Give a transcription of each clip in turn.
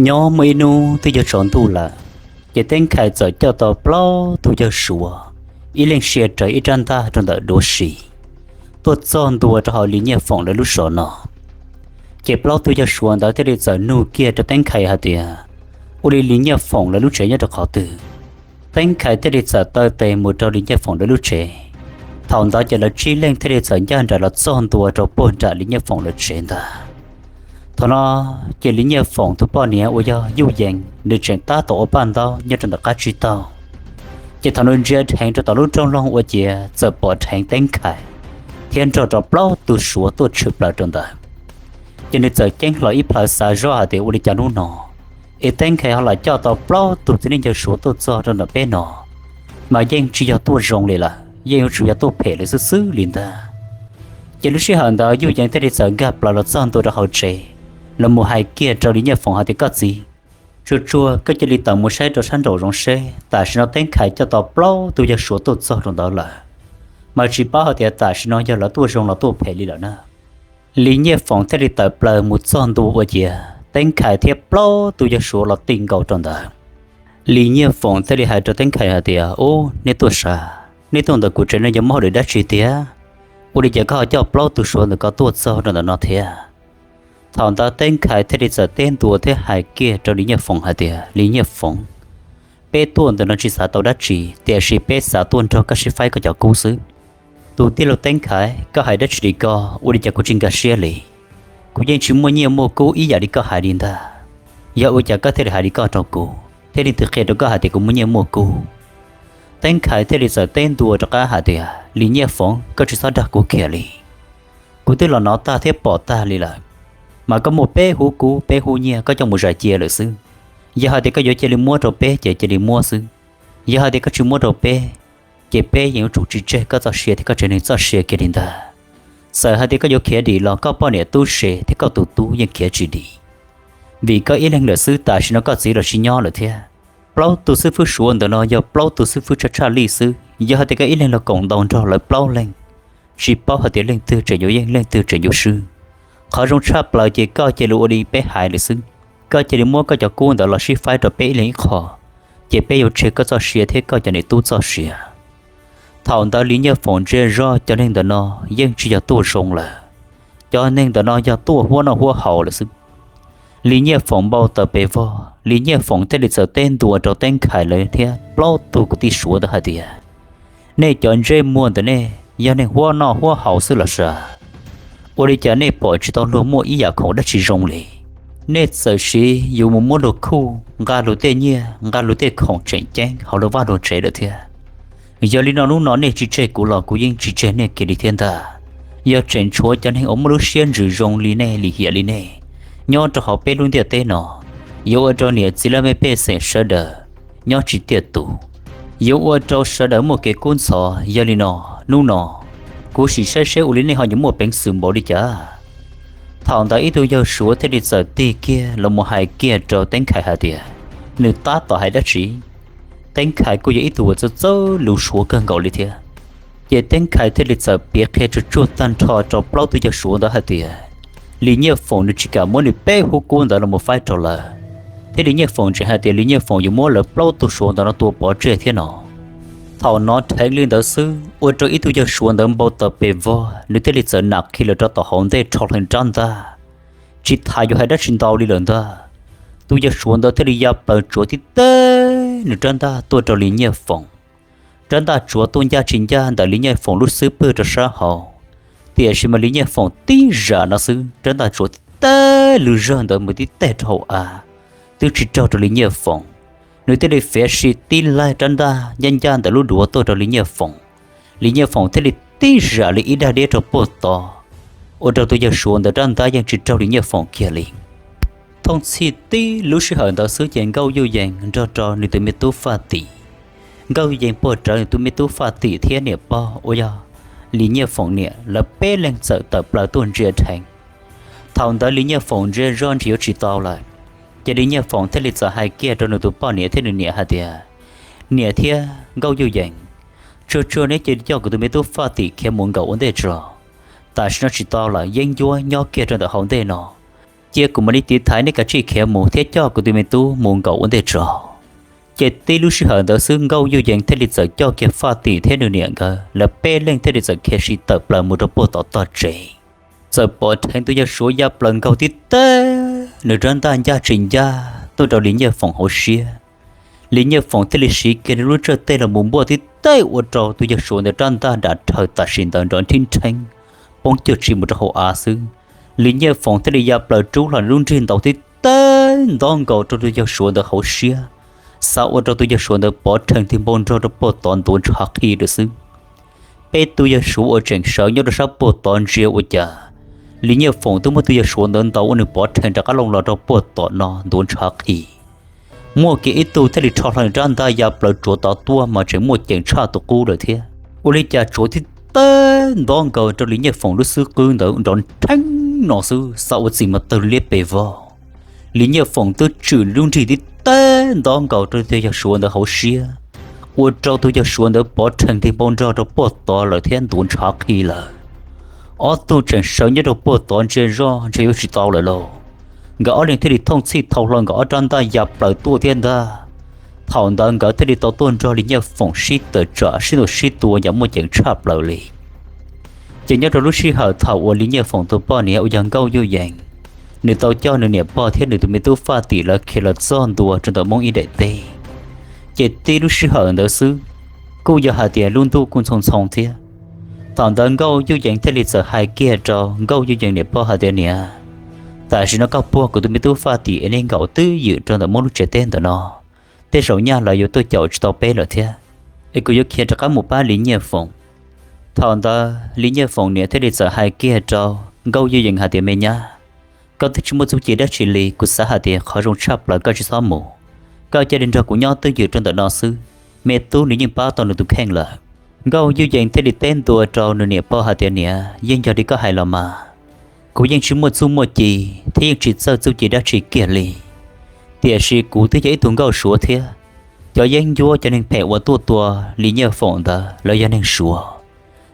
Nyob muaj ib hnub twb yog tsaus ntuj lawm, ces Teeb Khais txawm coj tau plaub tug yawg Suav, ib leeg sia rawv ib rab ntaj rau ntawm duav si, tuaj txog ntua rau hauv Lis Nyiaj Foom lawv lub zos no. Ces plaub tug yawg Suav ntawd thiaj li txawm nug kiag rau Teeb Khais hais tias, ua li Lis Nyiaj Foom lawv lub tsev nyob rau qhov twg? Teeb Khais thiaj li txawm taw tes mus rau Lis Nyiaj Foom lawv lub tsev. Thaum ntawd ces lawv tsib leeg thiaj li txawm ncaj nraim los txog ntua rau puag nram Lis Nyiaj Foom lawv tsev ntag. Thaum no ces Lis Nyiaj Foom tus poj niam uas yog Yuj Yees nws tseem tab tom ua paj ntaub nyob rau ntawm qab tsib taug. Ces thaum nws ntsia dheev rau tom lub rooj loog ua ciav txawm pom dheev Teeb Khais thiab nrog rau plaub tug Suav tuaj tshwm plaws rau ntawd. Ces nws txawm ceeb hlo ib plhaw xav zoj hais tias, ua li cas hnub no es Teeb Khais ho lam coj tau plaub tug txiv neej yawg Suav tuaj txog rau ntawm peb no, mas yeej tsis yog tuaj zoo li lawm, yeej yuav tsum yog tuaj phem li xwb xwb li ntag. Ces lub sij hawm ntawd Yuj Yees thiaj li txawm nkag plaws los txog ntua rau hauv tsev, los mus hais kiag rau Lis Nyiaj Foom hais tias, koj txiv, tsuag tsuag koj cia li tawm mus saib rau sab nraum zoov seb tam sim no Teeb Khais coj tau plaub tug yawg Suav tuaj txog rau ntawd lawm, mas tsis paub hais tias tam sim no yog lawv tuaj zoo los tuaj phem li lawm na. Lis Nyiaj Foom thiaj li tawm plaws mus txog ntua ua ciav Teeb Khais thiab plaub tug yawg Suav los ti nkaus rau ntawd. Lis Nyiaj Foom thiaj li hais rau Teeb Khais hais tias, ub, nej tuaj sav, nej tuaj ntawm kuv tsev no yog muaj hauj lwm dab tsi tiag? Ua li cas koj ho coj plaub tug Suav ntawm ko tuaj txog rau ntawm no thiab? Thaum ntawd Teeb Khais thiaj li txawm teb ntua thiab hais kiag rau Lis Nyiaj Foom hais tias, Lis Nyiaj Foom, peb tuaj ntawm no tsis xav tau dab tsi, tiam sis peb xav tuaj nrog koj sib faib koj cov kub xwb. Tus tij laug Teeb Khais, koj hais dab tsi li ko, ua li cas kuv tsis nkag siab li? Kuv yeej tsis muaj nyiaj muaj kub ib yam li koj hais li ntag. Yog ua cas koj thiaj li hais li ko rau kuv, thiab leej twg qhia rau koj hais tias kuv muaj nyiaj muaj kub? Teeb Khais thiaj li txawm teb ntua rov qab hais tias, Lis Nyiaj Foom, koj tsis txhob dag kuv kiag li. Kuv twb los hnov tag thiab pom tag li lawm, mas koj muaj peb hub kub peb hub nyiaj koj coj mus zais cia lawm xwb. Yog hais tias koj yuav cia li muab rau peb ces cia li muab xwb. Yog hais tias koj tsis muab rau peb, ces peb yeej yuav tsum tsis tseg koj txoj sia thiab koj tsev neeg txoj sia kiag li ntag. Txawm hais tias koj yuav khiav dim los koj poj niam tub se thiab koj tus tub yeej khiav tsis dim, vim koj ib leeg lawm xwb, tam sim no koj txiv los tsis nyob lawm thiab. Plaub tug xib fwb Suav ntawm no yog plaub tug xib fwb tshaj tshaj lij xwb, yog hais tias koj ib leeg los koom ntaus nrog lawv plaub leeg, tsis paub hais tias leej twg tseem yuav yeej leej twg tseem yuav swb. Qhov zoo tshaj plaws ces koj cia li ua li peb hais lawm xwb, koj cia li muab koj cov kub ntawd los sib faib rau peb ib leeg ib qho, ces peb yuav tseg koj txoj sia thiab koj cov niam tub txoj sia. Thaum ntawd Lis Nyiaj Foom ntsia zoj cov neeg ntawm no yeej tsis yog tuaj zoo lawm, cov neeg ntawm no yog tuaj huab noj huab haus lawm xwb. Lis Nyiaj Foom npau taws pes vog, Lis Nyiaj Foom thiaj li txawm teb ntua rau Teeb Khais lawv thiab plaub tug kwv tij Suav ntawd hais tias, nej cov ntsej muag ntawm nej yog neeg huab noj huab haus xwb los sav? Ua li cas nej pom tsis tau luag muaj ib yam khoom dab tsi zoo li? Nej txawm siv yus mus muab luag khuj, nqa luag tej nyiaj, nqa luag tej khoom tseem ceeb hauv luag vaj luag tsev lawm thiab. Yog li no hnub no nej tsis tseg kuv los kuv yeej tsis tseg nej kiag li thiab ntag. Yog tseem tshuav cov neeg uas muaj lub siab ntsws zoo li nej, lim hiam li nej nyob rau hauv peb lub ntiaj teb no, yuav ua rau niam txiv laj mej pej xeem sawv daws nyob tsis tiaj tus, yuav ua rau sawv daws muaj kev kub ntxhov. Yog li no, hnub no kuv sim saib seb ua li nej ho yuav muaj peev xwm npaum li cas. Thaum ntawd ib tug yawg Suav thiaj li txawm tig kiag los mus hais kiag rau Teeb Khais hais tias, nws tab tom hais dab tsi? Teeb Khais kuj yog ib tug uas txawj txawj lus Suav kawg nkaus li thiab. Ces Teeb Khais thiaj li txawm piav qhia tsuag tsuag tag nrho rau plaub tug yawg Suav ntawd hais tias, Lis Nyiaj Foom nws tsis kam muab nws peb hub kub ntawd los mus faib rau lawv, thiab Lis Nyiaj Foom tseem hais tias Lis Nyiaj Foom yuav muab lawv plaub tug Suav ntawd no tua pov tseg thiab no. Thaum hnov dheev li ntawd xwb ua rau ib tug yawg Suav ntawd npau taws pes vog, nws thiaj li txawm nam qhi lawm rau tom hauv ntej rho hlo rab ntaj, tsis tas yuav hais dab tsi ntau li lawm ntag. Tus yawg Suav ntawd thiaj li ya plaws tsuav tib teg nws rab ntaj tuaj rau Lis Nyiaj Foom. Rab ntaj tsuav tuaj ncaj tsis ncaj ntawm Lis Nyiaj Foom lub xub pwg rau sab hauv, tiam sis mas Lis Nyiaj Foom tib zam no xwb rab ntaj tsuav tib teg lug zawg ntawd mus tib teg rau hauv av, twb tsis raug rau Lis Nyiaj Foom. Nws thiaj li fiav si tib laig rab ntaj ncaj ncaj ntawm lub duav tuaj rau Lis Nyiaj Foom. Lis Nyiaj Foom thiaj li tib zam li ib daim diab rau puag tod, ua rau tus yawg Suav ntawd rab ntaj yeej tsis raug Lis Nyiaj Foom kiag li. Thooj txhij tib lub sij hawm ntawd xwb ces Nkauj Yuj Yees nrog rau nws tus me tub Faj Tim, Nkauj Yuj Yees puag rawv nws tus me tub Faj Tim thiab niam pog uas yog Lis Nyiaj Foom niam, lawv peb leeg txawm tawm plaws tuaj ntsia dheev. Thaum ntawd Lis Nyiaj Foom ntsia zoj nrhiav yuav tsis tau lawm, ces Lis Nyiaj Foom thiaj li txawm hais kiag rau nws tus poj niam thiab nws niam hais tias, niam thiab Nkauj Yuj Yees, tsuag tsuag neb cia li coj kuv tus me tub Faj Tim khiav mus nkaum ua ntej tso. Tam sim no tsis tau lawm, yeeb ncuab nyob kiag rau ntawm hauv ntej no. Cia kuv mam li tiv thaiv nej kav tsij khiav mus thiab coj kuv tus me tub mus nkaum ua ntej tso. Ces tib lub sij hawm ntawd xwb Nkauj Yuj Yees thiaj li txawm coj kiag Faj Tim thiab nws niam nkawd, lawv peb leeg thiaj li txawm khiav sib tawm plaws mus rau puag tom tog tsev. Txawm pom dheev tus yawg Suav ya plaws nkaug tib teg, nws rab ntaj ncaj tsis ncaj tuaj rau Lis Nyiaj Foom hauv siab. Lis Nyiaj Foom thiaj li siv kiag nws lub tsawj tej los mus npuaj tib teg ua rau tus yawg Suav ntawd rab ntaj dam rhawv tam sim ntawd nrov nrhib nrheeb, poob cuag tsis mus rau hauv av xwb. Lis Nyiaj Foom thiaj li ya plaws rub hlo nws lub nrig ntaus tib teg ntob nkaus rau tus yawg Suav ntawd hauv siab, xav ua rau tus yawg Suav ntawd pov rhees tig npau nrog rau puag tod ntuav ntshav qhi lawm xwb. Peb tug yawg Suav uas tseem sawv nyob rau sab puag tod ntsia ua cas Lis Nyiaj Foom twb muab tus yawg Suav ntawd ntaus ua nws pov rhees rov qab loo los rau puag tom no ntuav ntshav qhi. Muaj kiag ib tug thiaj li rho hlo nws rab ntaj ya plaws tsuav tod tuaj mas tseem muaj ceem tshaj tus qub lawm thiab. Ua li cas tsuav tib teg ntob nkaus rau Lis Nyiaj Foom lub xub qwb ntawd nrov nrheeb no xwb, xav ua txim mas tawg liab pes vog. Lis Nyiaj Foom twb tswm lub nrig tib teg ntob nkaus rau tus yawg Suav ntawd hauv siab, ua rau tus yawg Suav ntawd pov rhees tig npau nrog rau puag tod lawm thiab ntuav ntshav qhi lawm. Ob tug tseem sawv nyob rau puag tod ntsia zoj ntshe yuav tsis tau lawm lauj. Nkawd ob leeg thiaj li thooj txhij thau hlo nkawd ob rab ntaj ya plaws tuaj thiab ntag. Thaum ntawd nkawd thiaj li tau tuaj nrog Lis Nyiaj Foom sib tawm tsam sib ntaus sib tua yam muaj ceem tshaj plaws li. Ces nyob rau lub sij hawm thaum uas Lis Nyiaj Foom tus poj niam uas yog Nkauj Yuj Yees, nws tau coj nws niam pog thiab nws tus me tub Faj Tim lawv khiav los txog ntua rau ntawm Hmoob ib daim teb. Ces tib lub sij hawm ntawd xwb, kuj yog hais tias lub ntuj kuj ntxhoo ntxhoo thiab. Thaum ntawd Nkauj Yuj Yees thiaj li txawm hais kiag rau Nkauj Yuj Yees niam pog hais tias, Niam, tam sim no koj puag kuv tus me tub Faj Tim es nej nkaum twj ywm rau ntawm Hmoob lub tsev teb ntawm no, tej zaum nyaj lawv yuav tuaj caum tsis tau peb lawm thiab, es kuv yuav khiav rov qab mus pab Lis Nyiaj Foom. Thaum ntawd Lis Nyiaj Foom niam thiaj li txawm hais kiag rau Nkauj Yuj Yees hais tias, Me nyab, koj twb tsis muaj txuj ci dab tsi li, kuv xav hais tias qhov zoo tshaj plaws koj tsis txhob mus, koj cia li nrog kuv nyob twj ywm rau ntawm no xwb, me tub nws yeej pab tau nws tus kheej lawm. Nkauj Yuj Yees thiaj li teb ntua rau nws niam pog hais tias, Niam, yeej yog li koj hais los mas, kuv yeej tsis muaj txuj muaj ci thiab yeej tsis txawj txuj ci dab tsi kiag li, tiam sis kuv twb yog ib tug nkauj Suav thiab, cov yeeb ncuab cov neeg phem uas tuaj tua Lis Nyiaj Foom ntawd lawv yog neeg Suav.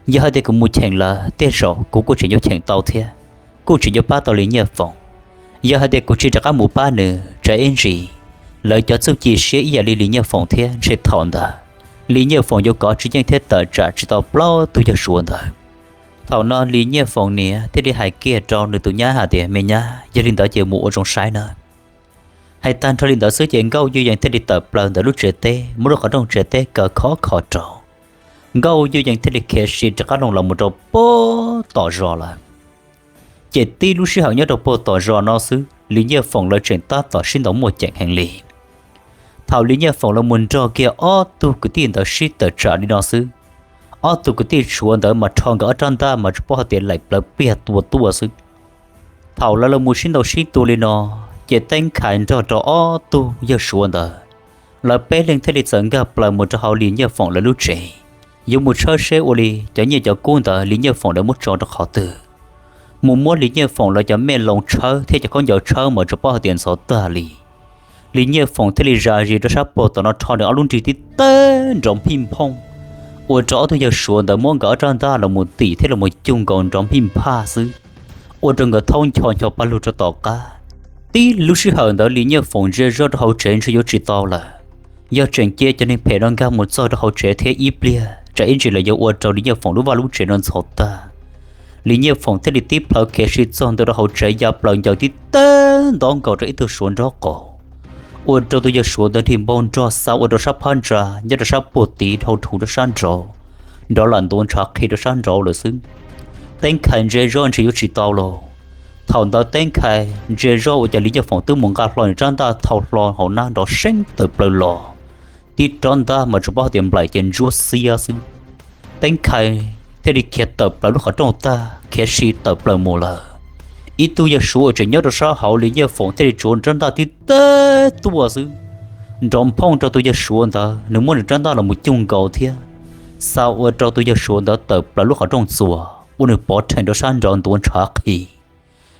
Yog hais tias kuv mus cheem lawv tej zaum kuv kuj tseem yuav cheem tau thiab, kuj tseem yuav pab tau Lis Nyiaj Foom. Yog hais tias kuv tsis rov qab mus pab nws tsam ib ntsis lawv cov txuj ci siab ib yam li Lis Nyiaj Foom thiab ntshe thaum ntawd Lis Nyiaj Foom yuav kov tsis yeej thiab tawm tsam tsis tau plaub tug yawg Suav ntawd. Thaum no Lis Nyiaj Foom niam thiaj li hais kiag rau nws tus nyab hais tias, Me nyab, yog li ntawd ces mus ua zoo saib nawb. Hais tag nrho li ntawd xwb ces Nkauj Yuj Yees thiaj li tawm plaws ntawm lub tsev teb, muab lub qhov rooj tsev teb kaw khov kho rau. Nkauj Yuj Yees thiaj li khiav sib rov qab loo los mus rau puag tom zos lawm. Ces tib lub sij hawm nyob rau puag tom zos no xwb Lis Nyiaj Foom lawv tseem tab tom sib ntaus muaj ceem heev li. Thaum Lis Nyiaj Foom lawv mus nrog kiag ob tug kwv tij ntawd sib tawm tsam li no xwb, ob tug kwv tij Suav ntawd mas rho nkawd ob rab ntaj mas tsis paub hais tias laim plawv pliag tua tuaj xwb. Thaum lawv los mus sib ntaus sib tua li no, ces Teeb Khais nrog rau ob tug yawg Suav ntawd, lawv peb leeg thiaj li txawm nkag plaws mus rau hauv Lis Nyiaj Foom lawv lub tsev, yuav mus tshawb seb ua li cov nyiaj cov kub ntawd Lis Nyiaj Foom lawv muab tso rau qhov twg, mus muab Lis Nyiaj Foom lawv cov me loos tshawb thiab cov khaub ncaws tshawb mas tsis paub hais tias ntxhov tag li. Lis Nyiaj Foom thiaj li zam zis rau sab puag tom no rho nws ob lub nrig tib teg nrov phij phooj, ua rau ob tug yawg Suav ntawd muab nkawd ob rab ntaj los mus tim thiab los mus cuj nkaus nrov phij phaj xwb, ua rau nkawd thaub ncho ncho paj lug rau tom qab. Tib lub sij hawm ntawd Lis Nyiaj Foom ntsia zoj rau hauv tsev ntshe yuav tsis tau lawm. Yog tseem cia cov neeg phem no nkag mus txog rau hauv tsev thiab ib pliag tsam ib ntsis lawv yuav ua rau Lis Nyiaj Foom lub vaj lub tsev no ntxhov tag. Lis Nyiaj Foom thiaj li tib plhaw khiav sib txog ntua rau hauv tsev ya plaws ncaws tib teg ntob nkaus rau ib tug Suav nraub qaum, ua rau tus yawg Suav ntawd dig npau nrog xa ua rau sab phab ntsa nyob rau sab puag tid dhau rhuv rau sab nraud, nrov lam ntuav ntshav qhi rau sab nraud lawm xwb. Teeb Khais ntsia zoj ntshe yuav tsis tau lauj. Thaum ntawd Teeb Khais ntsia zoj ua cas Lis Nyiaj Foom twb mus nqa hlo nws rab ntaj thau hlo hauv nab nrov seeb tawm plaws los, tib rab ntaj mas tsuas paub hais tias nplaim ces ntsuab xiab xwb. Teeb Khais thiaj li khiav tawm plaws lub qhov rooj tag khiav sib tawm plaws mus lawm. Ib tug yawg Suav uas tseem nyob rau sab hauv Lis Nyiaj Foom thiaj li tsuav rab ntaj tib teg tuaj xwb, nrov phooj rau tus yawg Suav ntawd nws muab nws rab ntaj los mus cuj nkaus thiab, xa ua rau tus yawg Suav ntawd tawm plaws lub qhov rooj txuas ua nws pov rhees rau sab nraud ntuav ntshav qhi.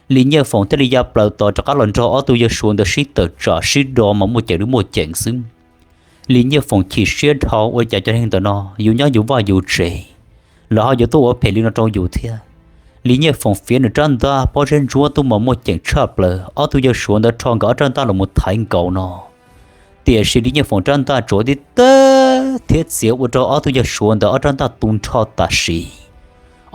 Lis Nyiaj Foom thiaj li ya plaws tos rov qab los nrog ob tug yawg Suav ntawd sib tawm tsam sib do mas muaj ceem li muaj ceem xwb. Lis Nyiaj Foom chim siab dhau ua cas cov neeg ntawm no yus nyob yus vaj yus tsev, lawv ho yuav tuaj ua phem li no rau yus thiab. Lis Nyiaj Foom fiav nws rab ntaj pob zeb ntsuab tuaj mas muaj ceem tshaj plaws, ob tug yawg Suav ntawd rho nkawd ob rab ntaj los mus thaiv nkaus no. Tiam sis Lis Nyiaj Foom rab ntaj tsuav tib teb thiab txiav ua rau ob tug yawg Suav ntawd ob rab ntaj tu nrho tam sim.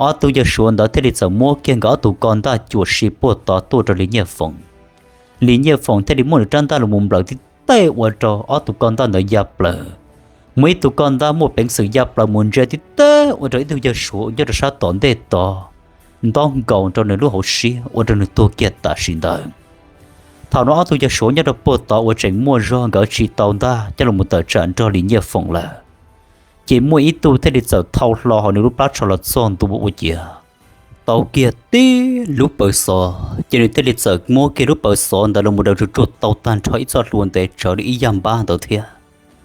Ob tug yawg Suav ntawd thiaj li txawm muab kiag nkawd ob tug ko ntaj cuam si puag tod tuaj rau Lis Nyiaj Foom. Lis Nyiaj Foom thiaj li muab nws rab ntaj los mus nplawm tib teb ua rau ob tug ko ntaj ntawd ya plaws. Muaj ib tug ko ntaj muaj peev xwm ya plaws mus ntsia tib teb ua rau ib tug yawg Suav uas nyob rau sab tom ntej tod ntaub nkaus rau nws lub hauv siab ua rau nws tuag kiag tam sim ntawd. Thaum no ob tug yawg Suav nyob rau puag tod uas tseem muaj zog nkawd tsis tau ntaj coj los mus tawm tsam nrog Lis Nyiaj Foom lawm. Ces muaj ib tug thiaj li txawm thau hlo hauv nws lub plab tsho los txog ntua ua ciav tau kiag tib lub pawv xov, ces nws thiaj li txawm muab kiag lub pawv xov ntawd los mus daws tsuj tsuag tau tag nrho ib txoj hlua ntev tsawv li ib yag npab ntawd thiab.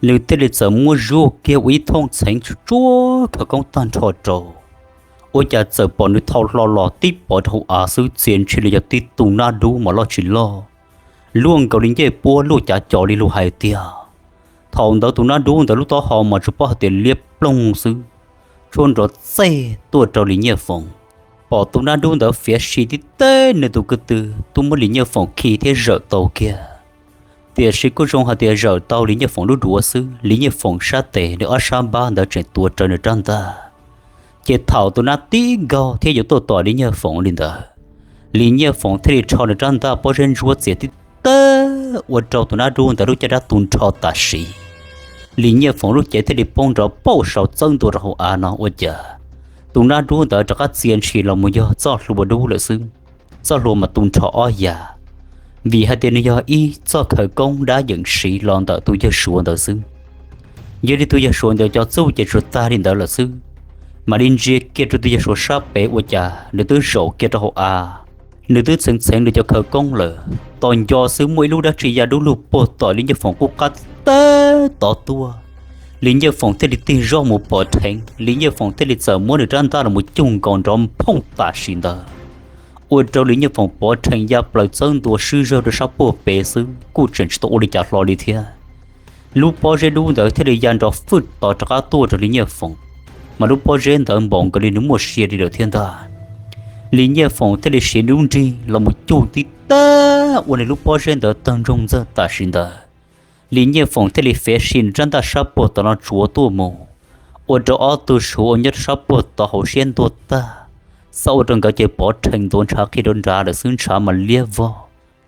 Nws thiaj li txawm muab zuaj kiag ua ib thooj txheev tsuj tsuag khawv koob tag nrho rau. Ua cas txawm pom nws thau hlo los tib pov rau hauv av xwb txia ntshe li yog tib tug nab dub mas loj tsis loj, luaj nkaus li ncej puab luaj cav co li lus hais tiag. Thaum ntawd tus nab dub ntawd lub taub hau mas tsuas paub hais tias liab ploog xwb, tshuab nrov txej tuaj rau Lis Nyiaj Foom. Pom tus nab dub ntawd fiav si tib teb nws tus kwv tw tuaj muab Lis Nyiaj Foom khi thiab zawm tau kiag. Tiam sis kuj zoo hais tias zawm tau Lis Nyiaj Foom lub duav xwb, Lis Nyiaj Foom sab tes nws ob sab npab ntawd tseem tuav rawv nws rab ntaj. Ces thaum tus nab tib nkaug thiab yuav tuaj tom Lis Nyiaj Foom li ntawd, Lis Nyiaj Foom thiaj li rho nws rab ntaj pob zeb ntsuab txiav tib teb ua rau tus nab dub ntawd lub caj dab tu nrho tam sim. Lis Nyiaj Foom lub cev thiaj li poob nrov pauj saud txawb ntua rau hauv av no ua cas tus nab dub ntawd rov qab txia ntshis los mus yog txoj hlua dub lawm xwb. Txoj hlua mas tu nrho ob yam, vim hais tias nws yog ib txoj khawv koob dab yeem siv los ntawm tus yawg Suav ntawd xwb. Yog li tus yawg Suav ntawd cov txuj ces tsuas tag li ntawd lawm xwb. Mam li ntsia kiag rau tus yawg Suav sab pem ua cas nws twb zaum kiag rau hauv av, nws twb txheev txheev nws cov khawv koob lawm. Tos nco xwb muaj ib lub dab tsi ya dub lug puag tom Lis Nyiaj Foom qub qab tib teb tod tuaj. Lis Nyiaj Foom thiaj li tig zoj mus pov rheev, Lis Nyiaj Foom thiaj li txawm muab nws rab ntaj los mus cuj nkaus nrov nphooj tam sim ntawd, ua rau Lis Nyiaj Foom pov rhees ya plaws txawb ntua swb zawg rau sab puag pem xwb kuj tseem tsis tau ua li cas hlo li thiab. Lub pob zeb dub ntawd thiaj li ya nrov fwj tos rov qab tuaj rau Lis Nyiaj Foom, mas lub pob zeb ntawd npaum nkaus li nws muaj sia li lawm thiab ntag. Lis Nyiaj Foom thiaj li siv lub nrig los mus cuj tib teb ua nws lub pob zeb ntawd tawg ntsoog ntxawg tam sim ntawd. Lis Nyiaj Foom thiaj li fiav si nws rab ntaj sab puag tom no tsuav tuaj mus, ua rau ob tug Suav uas nyob rau sab puag tod hauv siab ntuag tag, xav ua rau nkawd ces pov rhees ntuav ntshav qhia rau nrad lawm xwb, ntshav mas liab vog,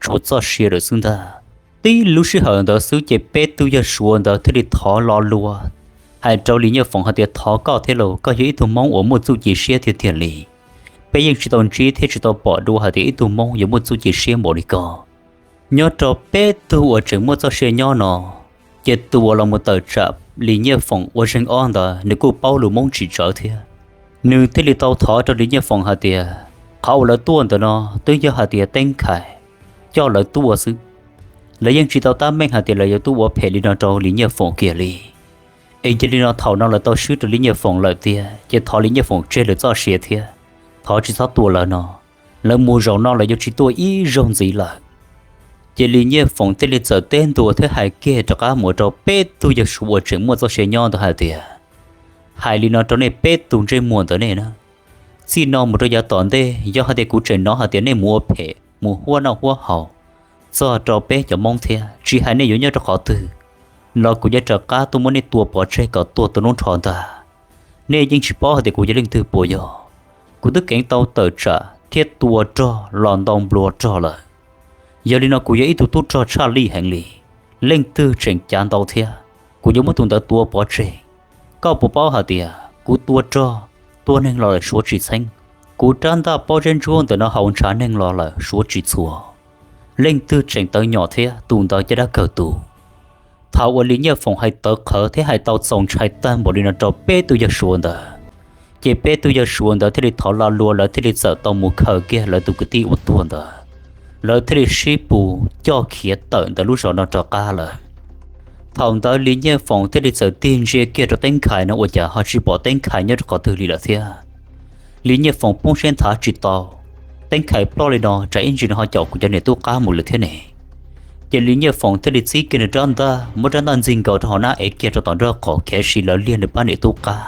tshuav txoj sia lawm xwb ntag. Tib lub sij hawm ntawd xwb ces peb tug yawg Suav ntawd thiaj li thov lo lua hais rau Lis Nyiaj Foom hais tias, thov koj thiab lauj, koj yog ib tug Hmoob uas muaj txuj ci siab tiag tiag li. Peb yeej tsis tau ntsib thiab tsis tau pom dua hais tias ib tug Hmoob yuav muaj txuj ci siab npaum li koj. Nyob rau peb tug uas tseem muaj txoj sia nyob no, ces tus uas los mus tawm tsam Lis Nyiaj Foom ua zeeg ob ntawd nws kuj paub lus Hmoob tsis tsawv thiab. Nws thiaj li tau thov rau Lis Nyiaj Foom hais tias, qhov uas lawv tuaj ntawm no twb yog hais tias Teeb Khais coj lawv tuaj xwb. Lawv yeej tsis tau tab meeg hais tias lawv yuav tuaj ua phem li no rau Lis Nyiaj Foom kiag li. Es yog li no thaum no lawv tau swb rau Lis Nyiaj Foom lawm tiag, ces thov Lis Nyiaj Foom tseg lawv txoj sia thiab, thov tsis txhob tua lawv no. Lawv mus zaum no lawv yuav tsis tuaj ib zaug ntxiv lawm. Ces Lis Nyiaj Foom thiaj li txawm teb ntua thiab hais kiag rov qab mus rau peb tug yawg Suav uas tseem muaj txoj sia nyob ntawd hais tias, hais li no rau nej peb tug ntsej muag ntawd nej na, txij no mus rau yav tom ntej yog hais tias kuv tseem hnov hais tias nej mus ua phem mus huab noj huab haus txog rau peb cov Hmoob thiab, tsis hais nej yuav nyob rau qhov twg los kuv yuav raws qab tuaj muab nej tua pov tseg kom tuag tu noob nrho ntag. Nej yeej tsis paub hais tias kuv yog leej twg puas yog? Kuv twb keev tau tawm tsam thiab tua rog los ntau nplua rog lawm. Yog li no kuv yog ib tug tub rog tshaj lij heev li, leej twg tseem cav ntau thiab, kuv yuav muab tus ntawd tua pov tseg. Koj puas paub hais tias kuv tua rog, tua neeg los lawm suav tsis txheeb, kuv rab ntaj pob zeb ntsuab ntawm no haus ntshav neeg los lawm suav tsis txhua. Leej twg tseem tawv nyom thiab, tus ntawd caj dab kawg tu. Thaum uas Lis Nyiaj Foom hais tawv qhawv thiab hais tau txaus ntshai tag npaum li no rau peb tug yawg Suav ntawd, ces peb tug yawg Suav ntawd thiaj li thov lo lua, lawv thiaj li txawm tau mus khaws kiag lawv tus kwv tij uas tuag ntawd, lawv thiaj li sib pus coj khiav tawm ntawm lub zos no rov qab lawm. Thaum ntawd Lis Nyiaj Foom thiaj li txawm tig ntsia kiag rau Teeb Khais no ua cas ho tsis pom Teeb Khais nyob rau qhov twg li lawm thiab. Lis Nyiaj Foom poob siab nthav tsis tau, Teeb Khais ploj li no tsam ib ntsis no ho caum kuv cov niam tub qab mus lawm thiab ne. Ces Lis Nyiaj Foom thiaj li txib kiag nws rab ntaj, muab rab ntaj ntxig nkaus rau hauv nab ev kiag rau tom nraub qaum khiav sim lawv liag nws pab niam tub qab.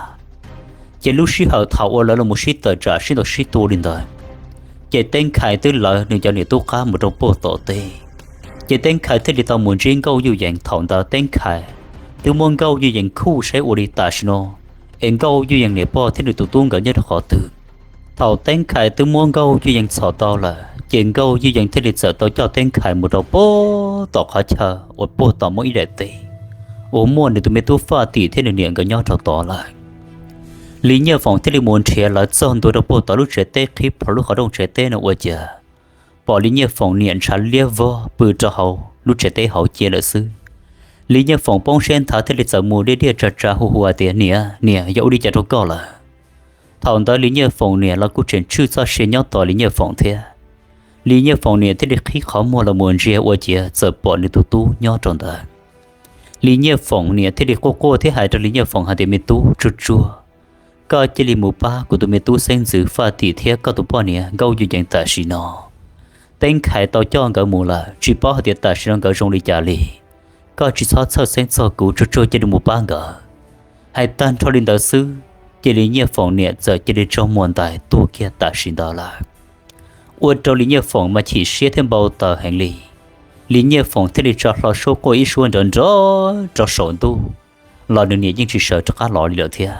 Ces lub sij hawm thaum uas lawv los mus sib tawm tsam sib ntaus sib tua li ntawd, Ces Teeb Khais twb lawv nws cov niam tub qab mus rau puag tom teb. Ces Teeb Khais thiaj li tau mus ntsib Nkauj Yuj Yees. Thaum ntawd Teeb Khais twb muab Nkauj Yuj Yees khuj saib ua li tam sim no es Nkauj Yuj Yees niam pog thiab nws tus tub nkawd nyob rau qhov twg. Thaum Teeb Khais twb muab Nkauj Yuj Yees txhom tau lawm, ces Nkauj Yuj Yees thiaj li txawm tau coj Teeb Khais mus rau puag tom qhov chaw uas puag tom muaj ib daim teb uas muaj nws tus me tub Faj Tim thiab nws niam nkawd nyob rau tod lawm. Lis Nyiaj Foom thiaj li mus nrhiav lawv txog ntua rau puag tom lub tsev teb qhib plho lub qhov rooj tsev teb no ua cas pom Lis Nyiaj Foom niam ntshav liab vog pw rau hauv lub tsev teb hauv cia lawm xwb. Lis Nyiaj Foom poob siab nthav thiaj li txawm mus diaj diaj tsa tsa hu hu hais tias, Niam, niam, yog ua li cas rau koj lawm? Thaum ntawd Lis Nyiaj Foom niam los kuj tseem tswj txoj sia nyob tos Lis Nyiaj Foom thiab. Lis Nyiaj Foom niam thiaj li qhib qhov muag los mus ntsia ua ciav txawm pom nws tus tub nyob rau ntawd. Lis Nyiaj Foom niam thiaj li quaj quaj thiab hais rau Lis Nyiaj Foom hais tias, Me tub, tsuag tsuag, koj cia li mus pab kuv tus me tub xeeb ntxwv Faj Tim thiab koj tus poj niam Nkauj Yuj Yees tam sim no. Teeb Khais tau coj nkawd mus lawm, tsis paub hais tias tam sim no nkawd zoo li cas li. Koj tsis txhob txhawj xeeb txog kuv, tsuag tsuag cia li mus pab nkawd. Hais tag nrho li ntawd xwb, ces Lis Nyiaj Foom niam txawm cia li tso muag ntais tuag kiag tam sim ntawd lawm. Ua rau Lis Nyiaj Foom mas chim siab thiab npau taws heev li. Lis Nyiaj Foom thiaj li tso hlo suab quaj ib suab nrov nrov rau saum ntuj, los nws niam yeej tsis sawv rov qab los li lawm thiab.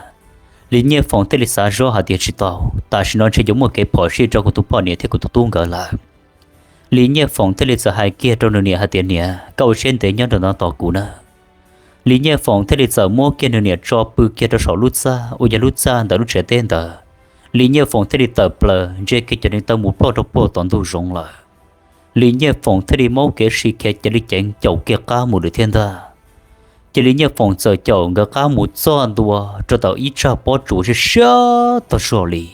Lis Nyiaj Foom thiaj li xav zoj hais tias, Tsis tau, tam sim no ntshe yuav muaj kev phom sij rau kuv tus poj niam thiab kuv tus tub nkawd lawm. Lis Nyiaj Foom thiaj li txawm hais kiag rau nws niam hais tias, Niam, koj ua siab ntev nyob rau ntawm no tos kuv nawb. Lis Nyiaj Foom thiaj li txawm muab kiag nws niam tso pw kiag rau saum lub txaj uas yog lub txaj ntawm lub tsev teb ntawd. Lis Nyiaj Foom thiaj li tawm plaws ntsia kiag cov neev taw mus ploj rau puag tom ntug zoov lawm. Lis Nyiaj Foom thiaj li muab kev sib khiav ceev li ceev caum kiag qab mus lawm thiab ntag. Ces Lis Nyiaj Foom txawm caum nkawd qab mus txog ntua rau ntawm ib tsag pob tsuas siab siab tag zog li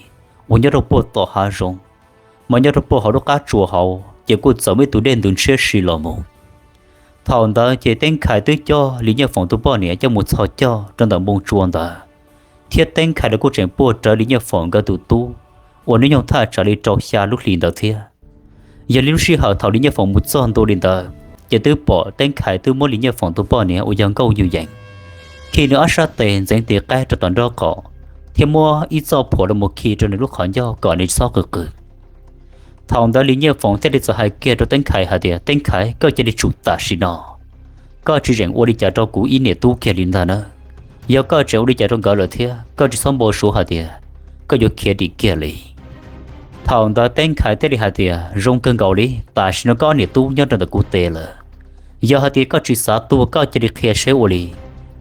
uas nyob rau puag tom hav zoov, mas nyob rau puag hauv lub qab tsuas hauv ces kuj txawm muaj ib tug dej ntws ntshiab si los mus. Thaum ntawd ces Teeb Khais twb coj Lis Nyiaj Foom tus poj niam coj mus txhos caug rau ntawm npoo tsua ntawd, thiab Teeb Khais los kuj tseem puag rawv Lis Nyiaj Foom nkawd tus tub uas hnub nyoog thaj tsam li rau xya lub hlis ntawd thiab. Yog li lub sij hawm thaum Lis Nyiaj Foom mus txog ntua li ntawd, ces twb pom Teeb Khais twb muab Lis Nyiaj Foom tus poj niam uas yog Nkauj Yuj Yees khi nws ob sab tes ntxeev tis qaib rau tom nraub qaum, thiab muab ib txoj phuam los mus khi rau nws lub qhov ncauj kom nws txhob qw qw. Thaum ntawd Lis Nyiaj Foom thiaj li txawm hais kiag rau Teeb Khais hais tias, Teeb Khais, koj cia li tsum tam sim no. Koj tsis tseem ua li cas rau kuv ib niam tub kiag li ntag na. Yog koj tseem ua li cas rau nkawd lawm thiab, koj tsis txhob npau suav hais tias koj yuav khiav dim kiag li. Thaum ntawd Teeb Khais thiaj li hais tias, Zoo kawg nkaus li, tam sim no koj niam tub nyob rau ntawm kuv tes lawm. Yog hais tias koj tsis xav tuag, koj cia li qhia seb ua li,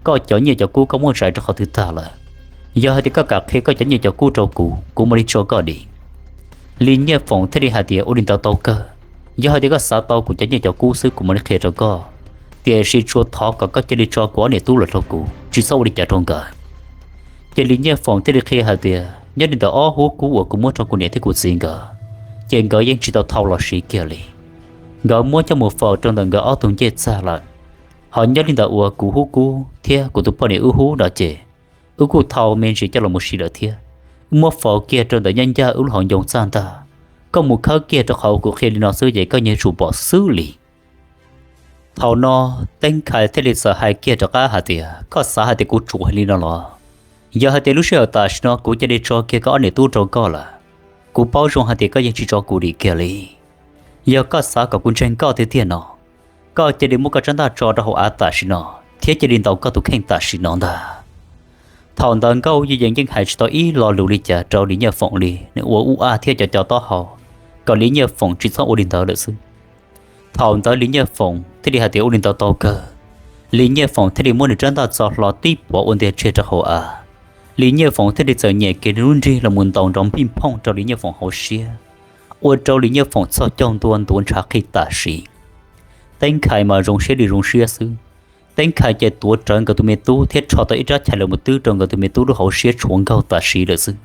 koj cov nyiaj cov kub koj muab zais rau qhov twg tag lawm? Yog hais tias koj kam qhia koj cov nyiaj cov kub rau kuv, kuv mam li tso koj dim. Lis Nyiaj Foom thiaj li hais tias, Ua li ntawd tau kawg. Yog hais tias koj xav tau kuv cov nyiaj cov kub xwb kuv mam li qhia rau koj, tiam sis tsuas thov kom koj cia li tso kuv ob niam tub los rau kuv, tsis txhob ua li cas rau nkawd. Ces Lis Nyiaj Foom thiaj li qhia hais tias, Nyob li ntawm ob hub kub uas kuv muab rau kuv niam thiab kuv txiv nkawd, ces nkawd yeej tsis tau thau los siv kiag li. Nkawd muab coj mus faus rau ntawm nkawd ob tug ncej txag lawm. Ho nyob li ntawm uas kuv hub kub thiab kuv tus poj niam wb hub no ces wb kuj thau me ntsis coj los mus siv lawm thiab. Wb muab faus kiag rau ntawm nyaj ncaj wb lub hauv ncoo txaj ntag. Koj mus khawb kiag rau qhov uas kuv qhia li no xwb ces koj yeej tsum pom xwb li. Thaum no Teeb Khais thiaj li txawm hais kiag rov qab hais tias, Koj xav hais tias kuv tsum li no los? Yog hais tias lub sij hawm tam sim no kuv cia li tso kiag koj ob niam tub rau koj lawm, kuv paub zoo hais tias koj yeej tsis tso kuv dim kiag li. Yog koj xav kom kuv ntseeg koj tiag tiag no, koj cia li muab koj tsab ntaj tso rau hauv av tam sim no, thiab cia li ntaus koj tus kheej tam sim no ntag. Thaum ntawd Nkauj Yuj Yees yeej hais tsis tau ib lo lus li cas rau Lis Nyiaj Foom li, nws ua ub ua thiab co co taub hau kom Lis Nyiaj Foom tsis txhob ua li ntawd lawm xwb. Thaum ntawd Lis Nyiaj Foom thiaj li hais tias, Ua li ntawd tau kawg. Lis Nyiaj Foom thiaj li muab nws rab ntaj txo hlo tib puav ua ntiag tseg rau hauv av. Lis Nyiaj Foom thiaj li txawm nyem kiag nws lub nrig los mus ntaus nrov npij nphooj rau Lis Nyiaj Foom hauv siab, ua rau Lis Nyiaj Foom txhos caug ntua ntuav ntshav qhi tam sim. Teeb Khais mas zoo siab li zoo siab xwb. Teeb Khais ces tuav rawv nkawd tus me tub thiab rho tau ib rab chais los mus twb rau nkawd tus me tub lub hauv siab tshuav nkaug tam sim lawm xwb.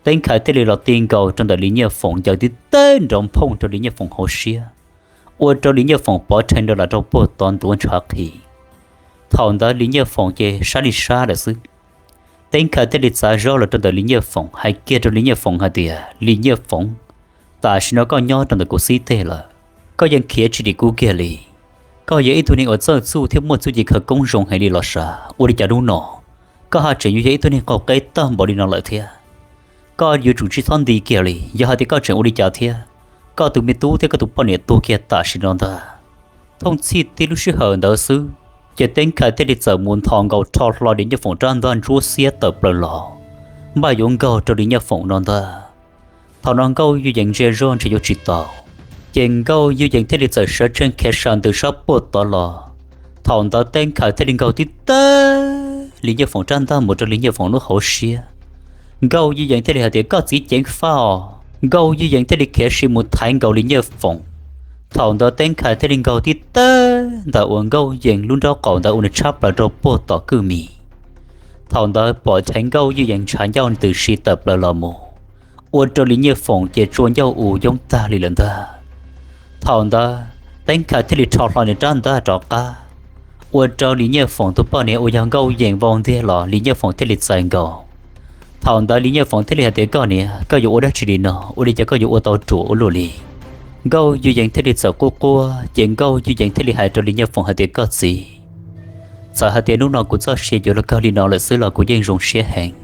Teeb Khais thiaj li los ti nkaus rau ntawm Lis Nyiaj Foom ncaws tib teg nrov nphooj rau Lis Nyiaj Foom hauv siab, ua rau Lis Nyiaj Foom pov rhe nrov los rau puag tod ntuav ntshav qhi. Thaum ntawd Lis Nyiaj Foom ces sab li sab lawm xwb. Teeb Khais thiaj li txav zog los rau ntawm Lis Nyiaj Foom hais kiag rau Lis Nyiaj Foom hais tias, Lis Nyiaj Foom, tam sim no koj nyob rau ntawm kuv xib teg lawm, koj yeej khiav tsis dim kuv kiag li. Koj yog ib tug neeg uas txawj txuj thiab muaj txuj ci khawv koob zoo heev li los sav, ua li cas hnub no koj haj tseem yuav yog ib tug neeg qaug qeb tag npaum li no lawm thiab? Koj yuav tsum tsis txhob nti kiag li, yog hais tias koj tseem ua li cas thiab, koj tus me tub thiab koj tus poj niam tuag kiag tam sim no ntag. Thooj txhij tib lub sij hawm ntawd xwb, ces Teeb Khais thiaj li txawm mus nthos nkaus rho hlo Lis Nyiaj Foom rab ntaj ntsuab xiab tawm plaws los, npaj yuav nkaug rau Lis Nyiaj Foom no ntag. Thaum no Nkauj Ywj Yees ntsia zoj ntshe yuav tsis tau, ces Nkauj Ywj Yees thiaj li txawm sawv tsees khiav sa ntws sab puag tod los. Thaum ntawd Teeb Khais thiaj li nkaug tib teg Lis Nyiaj Foom rab ntaj mus rau Lis Nyiaj Foom lub hauv siab. Nkauj Ywj Yees thiaj li hais tias, koj txiv ceev faj os. Nkauj Ywj Yees thiaj li khiav si mus thaiv nkaus Lis Nyiaj Foom. Thaum ntawd Teeb Khais thiaj li nkaug tib teg ntawm uas Nkauj Yees lub nraub qaum ntawd ua nws tshab plaws rau puag tom kwj mis. Thaum ntawd pom dheev Nkauj Ywj Yees ntshav ncauj ntws si tawm plaws los mus, ua rau Lis Nyiaj Foom ces tsua ncauj u yoob tag li lawm ntag. Thaum ntawd Teeb Khais thiaj li rho hlo nws rab ntaj rov qab, ua rau Lis Nyiaj Foom tus poj niam uas yog Nkauj Yees vau ntiag los Lis Nyiaj Foom thiaj li txais nkaus. Thaum ntawd Lis Nyiaj Foom thiaj li hais tias, koj niam, koj yuav ua dab tsi li no? Ua li cas koj yuav ua tau ruam ua luaj li? Nkauj Ywj Yees thiaj li txawm quaj quaj, ces Nkauj Ywj Yees thiaj li hais rau Lis Nyiaj Foom hais tias, koj txiv, txawm hais tias hnub no kuv txoj sia yuav los kawg li no lawm xwb los kuv yeej zoo siab heev.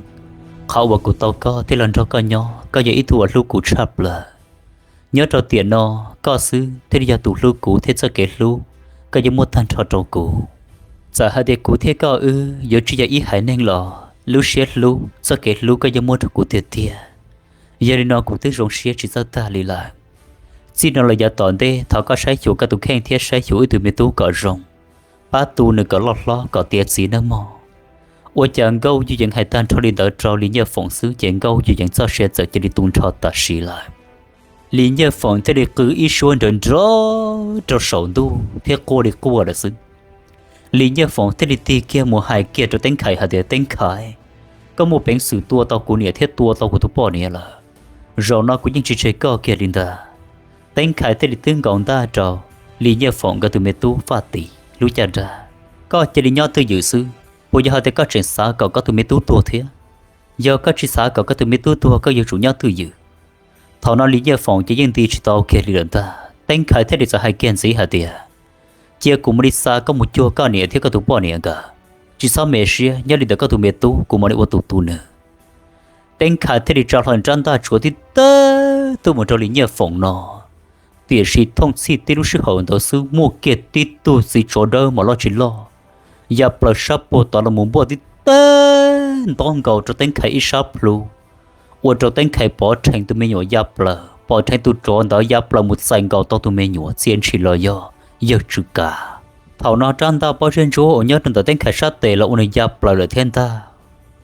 Qhov uas kuv tau koj thiab los nrog koj nyob, koj yog ib tug uas hlub kuv tshaj plaws. Nyob rau tiam no, koj xwb thiaj li yog tus hlub kuv thiab txoj kev hlub koj yuav muaj tag nrho rau kuv. Txawm hais tias kuv thiab koj wb yuav tsis yog ib haiv neeg los lub siab hlub txoj kev hlub koj yuav muaj rau kuv tiag tiag. Yog li no kuv twb zoo siab tsis txawj tag li lawm. Txij no los yav tom ntej thov koj saib xyuas koj tus kheej thiab saib xyuas wb tus me tub kom zoo, pab tu nws kom loj hlob kom tiav txiv nawb mog. Ua cas Nkauj Ywj Yees hais tag nrho li ntawd rau Lis Nyiaj Foom xwb ces Nkauj Ywj Yees txoj sia txawm cia li tu nrho tam sim lawm. Lis Nyiaj Foom thiaj li qw ib suab nrov nrov rau saum ntuj thiab quaj li quaj lawm xwb. Lis Nyiaj Foom thiaj li tig kiag mus hais kiag rau Teeb Khais hais tias, Teeb Khais, koj muaj peev xwm tua tau kuv niam thiab tua tau kuv tus poj niam lawm. Zaum no kuv yeej tsis tseg koj kiag li ntag. Teeb Khais thiaj li twb nkaus ntaj rau Lis Nyiaj Foom nkawd tus me tub Faj Tim lub caj dab. Koj cia li nyob twj ywm xwb, puas yog hais tias koj tseem xav kom koj tus me tub tuag thiab? Yog koj tsis xav kom koj tus me tub tuag koj yuav tsum nyob twj ywm. Thaum no Lis Nyiaj Foom ces yeej nti tsis tau kiag li lawm ntag. Teeb Khais thiaj li txawm hais kiag ntxiv hais tias, cia kuv mam li xa koj mus cuag koj niam thiab koj tus poj niam nkawd. Tsis txhob me siab, nyob li ntawm koj tus me tub kuv mam li ua tus tu nws. Teeb Khais thiaj li tsa hlo rab ntaj tsuav tib teg tuaj mus rau Lis Nyiaj Foom no. Tiam sis thooj txhij tib lub sij hawm ntawd xwb muaj kiag tib tug txiv tsov dawb mos loj tsis loj ya plaws sab puag tod los mus npuaj tib teg ntaub nkaus rau Teeb Khais ib sab plhu, ua rau Teeb Khais pov rhees tus me nyuam ya plaws, pom rheev tus tsov ntawd ya plaws mus txais nkaus tau tus me nyuam txia ntshis los yog Yawg Tswv Kav. Thaum no rab ntaj pob zeb ntsuab uas nyob rau ntawm Teeb Khais sab tes los ua nws ya plaws lawm thiab ntag.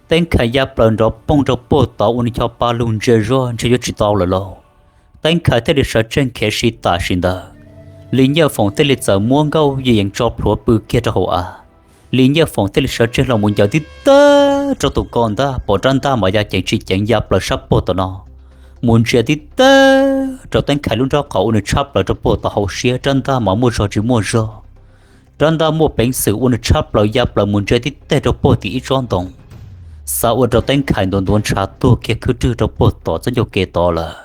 Teeb Khais ya plaws nrov poog rau puag tod ua nws cho pa lug ntsia zoj ntshe yuav tsis tau lawm lauj. Teeb Khais thiaj li sawv tsees khiav si tam sim ntawd. Lis Nyiaj Foom thiaj li txawm muab Nkauj Ywj Yees tso plhuav pw kiag rau hauv av. Lis Nyiaj Foom thiaj li sawv tsees los mus ncaws tib teg rau tus ko ntaj, pom rab ntaj mas ya ceev tsis ceev ya plaws sab puag tom no mus ntsia tib teg rau Teeb Khais lub nraub qaum ua nws tshab plaws rau puag tom hauv siab, rab ntaj mas muaj zog tsis muaj zog. Rab ntaj muaj peev xwm ua nws tshab plaws ya plaws mus ntsia tib teg rau puag tim ib tsob ntoo, xav ua rau Teeb Khais ntuav ntuav ntshav tuag kiag khwb rwg rau puag tom txoj ncauj kev tod lawm.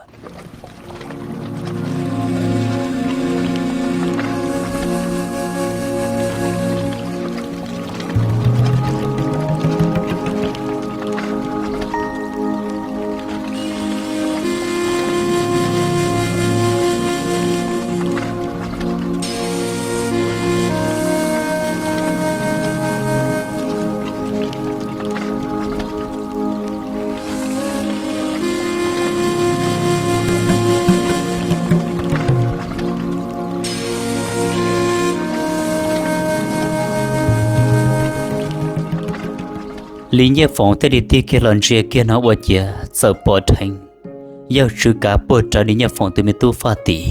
Lis Nyiaj Foom thiaj li tig kiag los ntsia kiag no ua ciav txawm pom dheev Yawg Tswv Kav puag rawv Lis Nyiaj Foom tus me tub Faj Tim.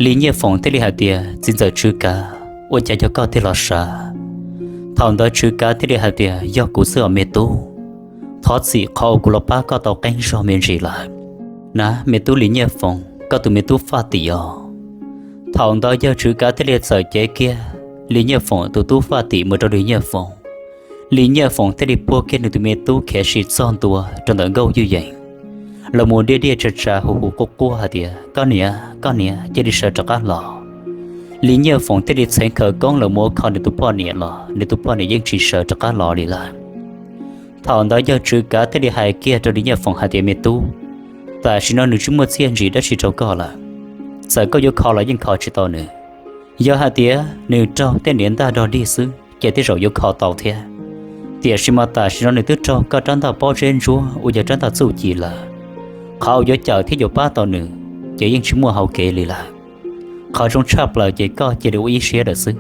Lis Nyiaj Foom thiaj li hais tias, txiv ntxawm Tswv Kav, ua cas yog koj thiaj los sav? Thaum ntawd Tswv Kav thiaj li hais tias, yog kuv xwb os me tub, thov txim qhov uas kuv los pab koj tau qeeb zog me ntsis lawm. Na me tub Lis Nyiaj Foom, koj tus me tub Faj Tim os. Thaum ntawd Yawg Tswv Kav thiaj li txawm cev kiag Lis Nyiaj Foom tus tub Faj Tim mus rau Lis Nyiaj Foom. Lis Nyiaj Foom thiaj li puag kiag nws tus me tub khiav si txog ntua rau ntawm Nkauj Ywj Yees, los mus diaj diaj tsa tsa hu hu quaj quaj hais tias, koj niam, koj niam, cia li sawv rov qab los. Lis Nyiaj Foom thiaj li txheev khawv koob los mus ua kho nws tus poj niam los nws tus poj niam yeej tsis sawv rov qab los li lawm. Thaum ntawd yawg Tswv Kav thiaj li hais kiag rau Lis Nyiaj Foom hais tias, Me tub, tam sim no nws tsis muaj txiaj ntsim dab tsi rau koj lawm. Txawm koj yuav kho los yeej kho tsis tau nws. Yog hais tias nws raug tej niam ntaj dog dig xwb ces tej zaum yuav kho tau thiab. Tiam sis mas tam sim no nws twb raug koj rab ntaj pob zeb ntsuab uas yog rab ntaj txuj ci lawm. Qhov uas yuav cawm thiab yuav pab tau nws ces yeej tsis muaj hauv kev li lawm. Qhov zoo tshaj plaws ces koj cia li ua ib siab lawm xwb,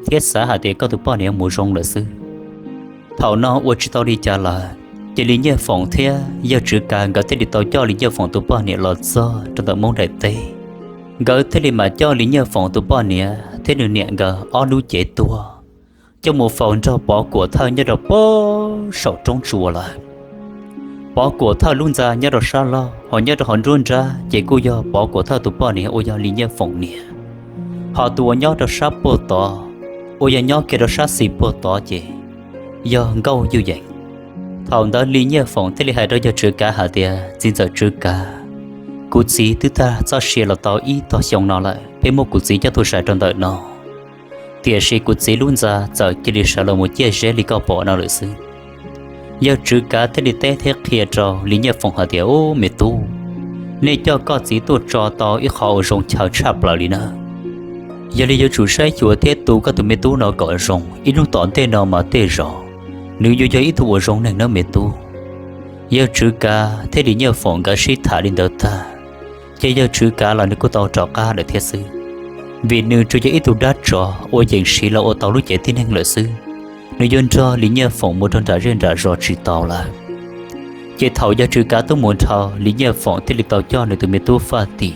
thiab xav hais tias koj tus poj niam mus zoo lawm xwb. Thaum no ua tsis tau li cas lawm, ces Lis Nyiaj Foom thiab yawg Tswv Kav nkawd thiaj li tau coj Lis Nyiaj Foom tus poj niam los txog rau ntawm Hmoob daim teb. Nkawd thiaj li mam coj Lis Nyiaj Foom tus poj niam thiab nws niam nkawd ob lub cev tuag coj mus faus nrog Pov Kuam Thawj nyob rau pem saum roob tsua lawm. Pov Kuam Thawj lub ntxa nyob rau sab laug, ho nyob rau hauv nruab nrab ces kuj yog Pov Kuam Thawj tus poj niam uas yog Lis Nyiaj Foom niam. Ho tus uas nyob rau sab puag tod, uas yog nyob kiag rau sab xis puag tod ces yog Nkauj Yuj Yeem. Thaum ntawd Lis Nyiaj Foom thiaj li hais rau yawg Tswv Kav hais tias, Txiv ntxawm Tswv Kav, kuv txiv twb tag txoj sia los tau ib tog xyoo no lawm, peb muab kuv txiv coj tuaj sai rau ntawm no. Tiam sis kuv txiv lub ntxa txawm cia li sawv los mus ciaj zeb li koj pom no lawm xwb. Yawg Tswv Kav thiaj li teb thiab qhia rau Lis Nyiaj Foom hais tias, Ub, me tub, nej coj koj txiv tuaj tso tau ib qho uas zoo chaw tshaj plaws li na. Yog li yuav tsum saib xyuas thiab tu koj tus me tub no kom zoo, ib hnub tom ntej no mas tej zaum nws yuav yog ib tug uas zoo neeg nawb me tub. Yawg Tswv Kav thiab Lis Nyiaj Foom nkawd sib tham li ntawd tag, ces yawg Tswv Kav los nws kuj tau rov qab lawm thiab xwb, vim nws tsuas yog ib tug dab tsov uas yeem siv los ua tau lub cev tib neeg lawm xwb. Nws yuav nrog Lis Nyiaj Foom mus rau nram zej nram zos tsis tau lawm. Ces thaum yawg Tswv Kav tuaj mus dhau, Lis Nyiaj Foom thiaj li tau coj nws tus me tub Faj Tim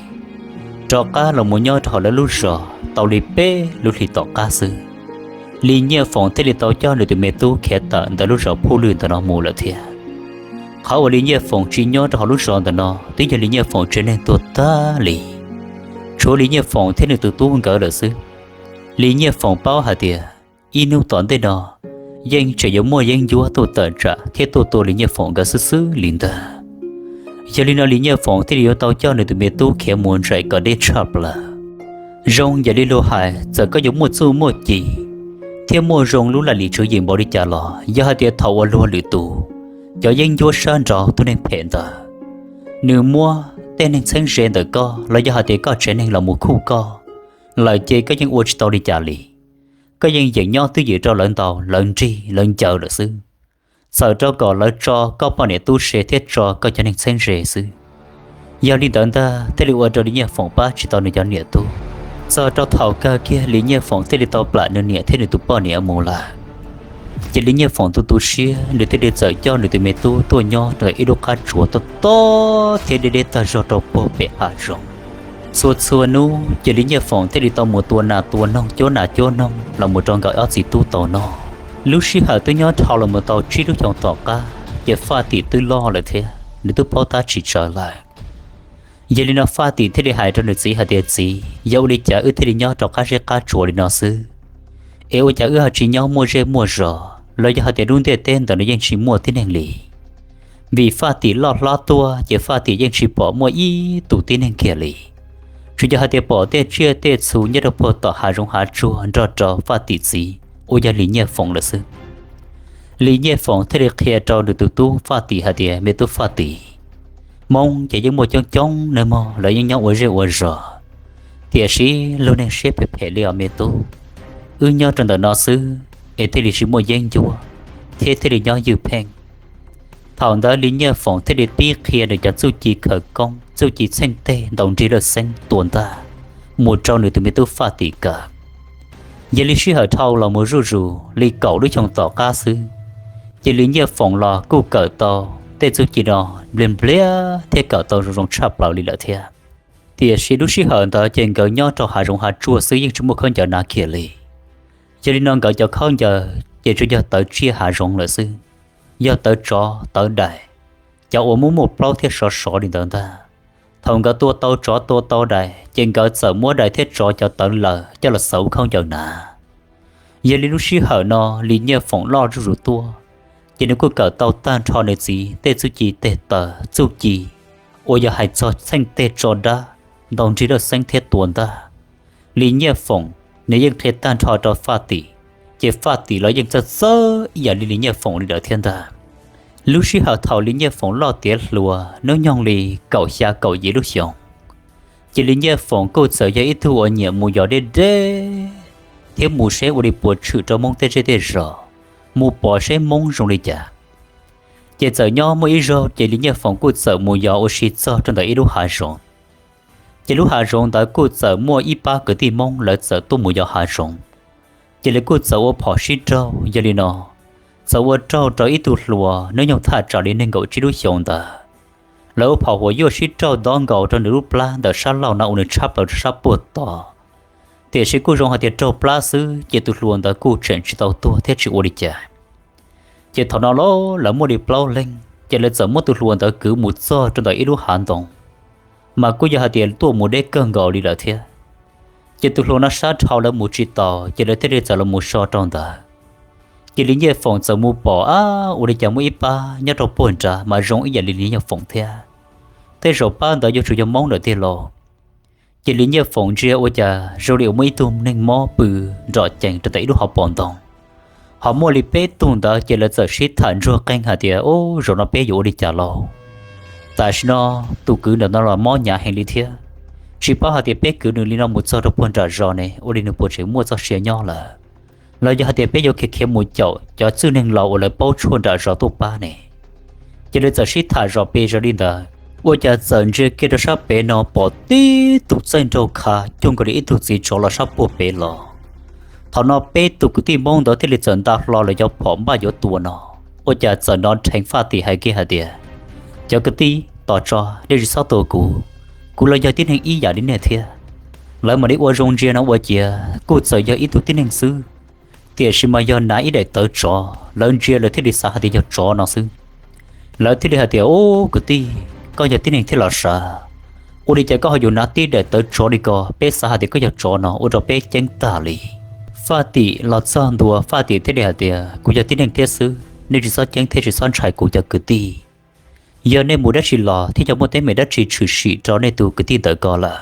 rov qab los mus nyob rau hauv lawv lub zos tau li peb lub hlis tom qab xwb. Lis Nyiaj Foom thiaj li tau coj nws tus me tub khiav tawm ntawm lub zos Phuj Lwj ntawm no mus lawm thiab. Qhov uas Lis Nyiaj Foom tsis nyob rau hauv lub zos ntawm no twb yog Lis Nyiaj Foom tsev neeg tuag tag li, tshuav Lis Nyiaj Foom thiab nws tus tub nkawd lawm xwb. Lis Nyiaj Foom paub hais tias ib hnub tom ntej no yeej tseem yuav muaj yeeb ncuab tuaj tawm tsam thiab tuaj tua Lis Nyiaj Foom nkawd xwb xwb li ntag. Yog li no Lis Nyiaj Foom thiaj li yuav tau coj nws tus me tub khiav mus nraim kom deb tshaj plaws. Zoo yam li luag hais, txawm koj yuav muaj txuj muaj ci thiab muaj zoo lub laj lim tswv yim npaum li cas los yog hais tias thaum uas luag lwm tus, cov yeeb ncuab sab nraud tus neeg phem ntawd, nws muab tej neeg txheeb ze ntawm koj los yog hais tias koj tsev neeg los mus khuj koj lawm ces koj yeej ua tsis tau li cas li. Koj yeej yeem nyob twj ywm rau lawv ntaus lawv nrig lawv ncaws lawm xwb, txhawm rau kom lawv tso koj poj niam tub se thiab tso koj cov neeg txheeb ze xwb. Yog li ntawd ntag thiaj li ua rau Lis Nyiaj Foom pab tsis tau nws cov niam tub. Txog rau thaum kawg kiag Lis Nyiaj Foom thiaj li tau plam nws niam thiab nws tus poj niam mus lawm. Ces Lis Nyiaj Foom tu tu siab, nws thiaj li txawm coj nws tus me tub tuaj nyob rau ib lub qab tsuas tob tob thiab deb deb tag zog rau puag pem hav zoov. Txhua txhua hnub ces Lis Nyiaj Foom thiaj li tau mus tua nas tua noog cuab nas cuab noog los mus rau nkawd ob txiv tub tau noj. Lub sij hawm twb nyob dhau los mus tau tsib lub xyoos tom qab ces Faj Tim twb loj lawm thiab nws twb paub tab tsis tsawg lawm. Yog li no Faj Tim thiaj li hais rau nws txiv hais tias, Txiv, yog ua li cas wb thiaj li nyob rau qab zeb qab tsuas li no xwb, es ua cas wb ho tsis nyob muaj zej muaj zos los yog hais tias lub ntiaj teb ntawm no yeej tsis muaj tib neeg li? Vim Faj Tim loj hlob tuaj ces Faj Tim yeej tsis pom muaj ib tus tib neeg kiag li, tsuas yog hais tias pom tej tsiaj tej txhu nyob rau puag tom hav zoov hav tsuag nrog rau Faj Tim txiv uas yog Lis Nyiaj Foom lawm xwb. Lis Nyiaj Foom thiaj li qhia rau nws tus tub Faj Tim hais tias, Me tub Faj Tim, Hmoob ces yeej muaj coob coob nawb mog, lawv yeej nyob ua zej ua zos, tiam sis luag neeg siab phem phem li os me tub. Wb nyob rau ntawm no xwb es thiaj li tsis muaj yeeb ncuab thiab thiaj li nyob ywj pheej. Thaum ntawd Lis Nyiaj Foom thiaj li pib qhia nws cov txuj ci khawv koob, txuj ci txheej teg ntaus nrig lawj xeeb tua ntaj mus rau nws tus me tub Faj Tim kawm. Yog li sij hawm dhau los mus zuj zus li kaum lub xyoo tom qab xwb, ces Lis Nyiaj Foom los kuj kawm tau tej txuj ci no npliag npliag thiab kawm tau zoo zoo tshaj plaws li lawm thiab. Tiam sis lub sij hawm ntawd ces nkawd nyob rau hav zoov hav tsuag xwb, yeej tsis muaj khaub ncaws hnav kiag li. Yog li no nkawd cov khaub ncaws ces tsuas yog tawv tsiaj hav zoov lawm xwb, yog tawv tsov tawv dais, cov uas muaj muaj plaub thiab sov sov li ntawd ntag. Thaum nkawd tua tau tsov tua tau dais ces nkawd txawm muab dais thiab tsov cov tawv lawm coj los xaws khaub ncaws hnav. Yog li lub sij hawm no Lis Nyiaj Foom loj zuj zus tuaj, ces nws kuj kawm tau tag nrho nws txiv tej txuj ci teg taws, txuj ci uas yog hais txog txheej teg tso dab, ntaus nrig lawj xeeb thiab tua ntaj. Lis Nyiaj Foom nws yeej qhia tag nrho rau Faj Tim, ces Faj Tim los yeej txawj txawj ib yam li Lis Nyiaj Foom li lawm thiab ntag. Lub sij hawm thaum Li Nyiaj Foom loj tiav hluas hnub nyoog li kaum xya kaum yim lub xyoos, ces Li Nyiaj Foom kuj txawm yog ib tug uas nyiam mus yos deb deb thiab mus seb ua li puas tshwm rau Hmoob tej zej tej zos, mus pom seb Hmoob zoo li cas. Ces txawm nyob muaj ib zaug ces Li Nyiaj Foom kuj txawm mus yos ua si txog rau ntawm ib lub hav zoov. Ces lub hav zoov ntawd kuj txawm muaj ib pab kwv tij Hmoob lawv txawm tuaj mus yos hav zoov. Ces lawv kuj txawm ua phom sib raug, yog li no txawm ua raug rau ib tug hluas hnub nyoog thaj tsam li nees nkaum tsib lub xyoos ntawd. Lawv ua phom huas yuaj sib raug nto nkaus rau nws lub plab ntawm sab laug no uas nws tshab plaws rau sab puag tod. Tiam sis kuj zoo hais tias raug plab xwb ces tus hluas ntawd kuj tseem tsis tau tuag thiab tsis ua li cas. Ces thaum no los lawv muaj li plaub leeg, ces lawv txawm muab tus hluas ntawd kwv mus txog rau ntawm ib lub hav ntoo, mas kuj yog hais tias tuaj mus deb kawg nkaus li lawm thiab. Ces tus hluas no sab dhau lawv mus tsis taus, ces lawv thiaj li txawm los mus so rau ntawd. Ces Li Nyiaj Foom txawm mus pom, ab, ua li cas muaj ib pab nyob rau puag nrad mas zoo ib yam li Li Nyiaj Foom thiab. Tej zaum pab ntawd yuav tsum yog Hmoob lawm tiag lauj. Ces Li Nyiaj Foom ntsia ua cas zoo li uas muaj ib tug neeg mob pw nrom cees rau ntawm ib lub hauv paus ntoo. Ho muaj li peb tug ntawd ces lawv txawm sib tham ntsuag qeeg hais tias, ub, zaum no peb yuav ua li cas lauj? Tam sim no tus kwv ntawm no los mob hnyav heev li thiab. Tsis paub hais tias peb kwv nws li no mus txog rau puag nram zos ne, ua li nws puas tseem muaj txoj sia nyob lawm, los yog hais tias peb yuav khiav khiav mus caum cov txwj neeg laus uas lawv paub tshuaj nram zos tuaj pab ne. Ces lawv txawm sib tham zom pes zos li ntawd, ua cas txawm ntsia kiag rau sab pem no pom tib tug txaij nraug khav cuag nkaus li ib tug txiv tsov los sab puag pem los. Thaum no peb tus kwv tij Hmoob ntawd thiaj li txawm nta hlo lawv cov phom npaj yuav tua no, ua cas txawm hnov dheev Faj Tim hais kiag hais tias, cov kwv tij, tos tso, nej tsis txhob tua kuv, kuv los yog tib neeg ib yam li nej thiab. Lawv mam li ua zoo ntsia no ua ciav kuj txawm yog ib tug tib neeg xwb, tiam sis mas yog hnav ib daim tawv tsov, lawv ntsia lawv thiaj li xav hais tias yog tsov no xwb. Lawv thiaj li hais tias, ub, kwv tij, koj yog tib neeg thiab los sav, ua li cas koj ho yuav hnav tib daim tawv tsov li ko? Peb xav hais tias koj yog tsov no ua rau peb ceeb tag li. Faj Tim los txog ntua, Faj Tim thiaj li hais tias, kuv yog tib neeg thiab xwb, nej tsis txhob ceeb thiab tsis txhob ntshai kuv cov kwv tij. Yog nej mus dab tsi los thiab yog muaj teeb meem dab tsi tshwm sim rau nej tus kwv tij ntawm ko lawm,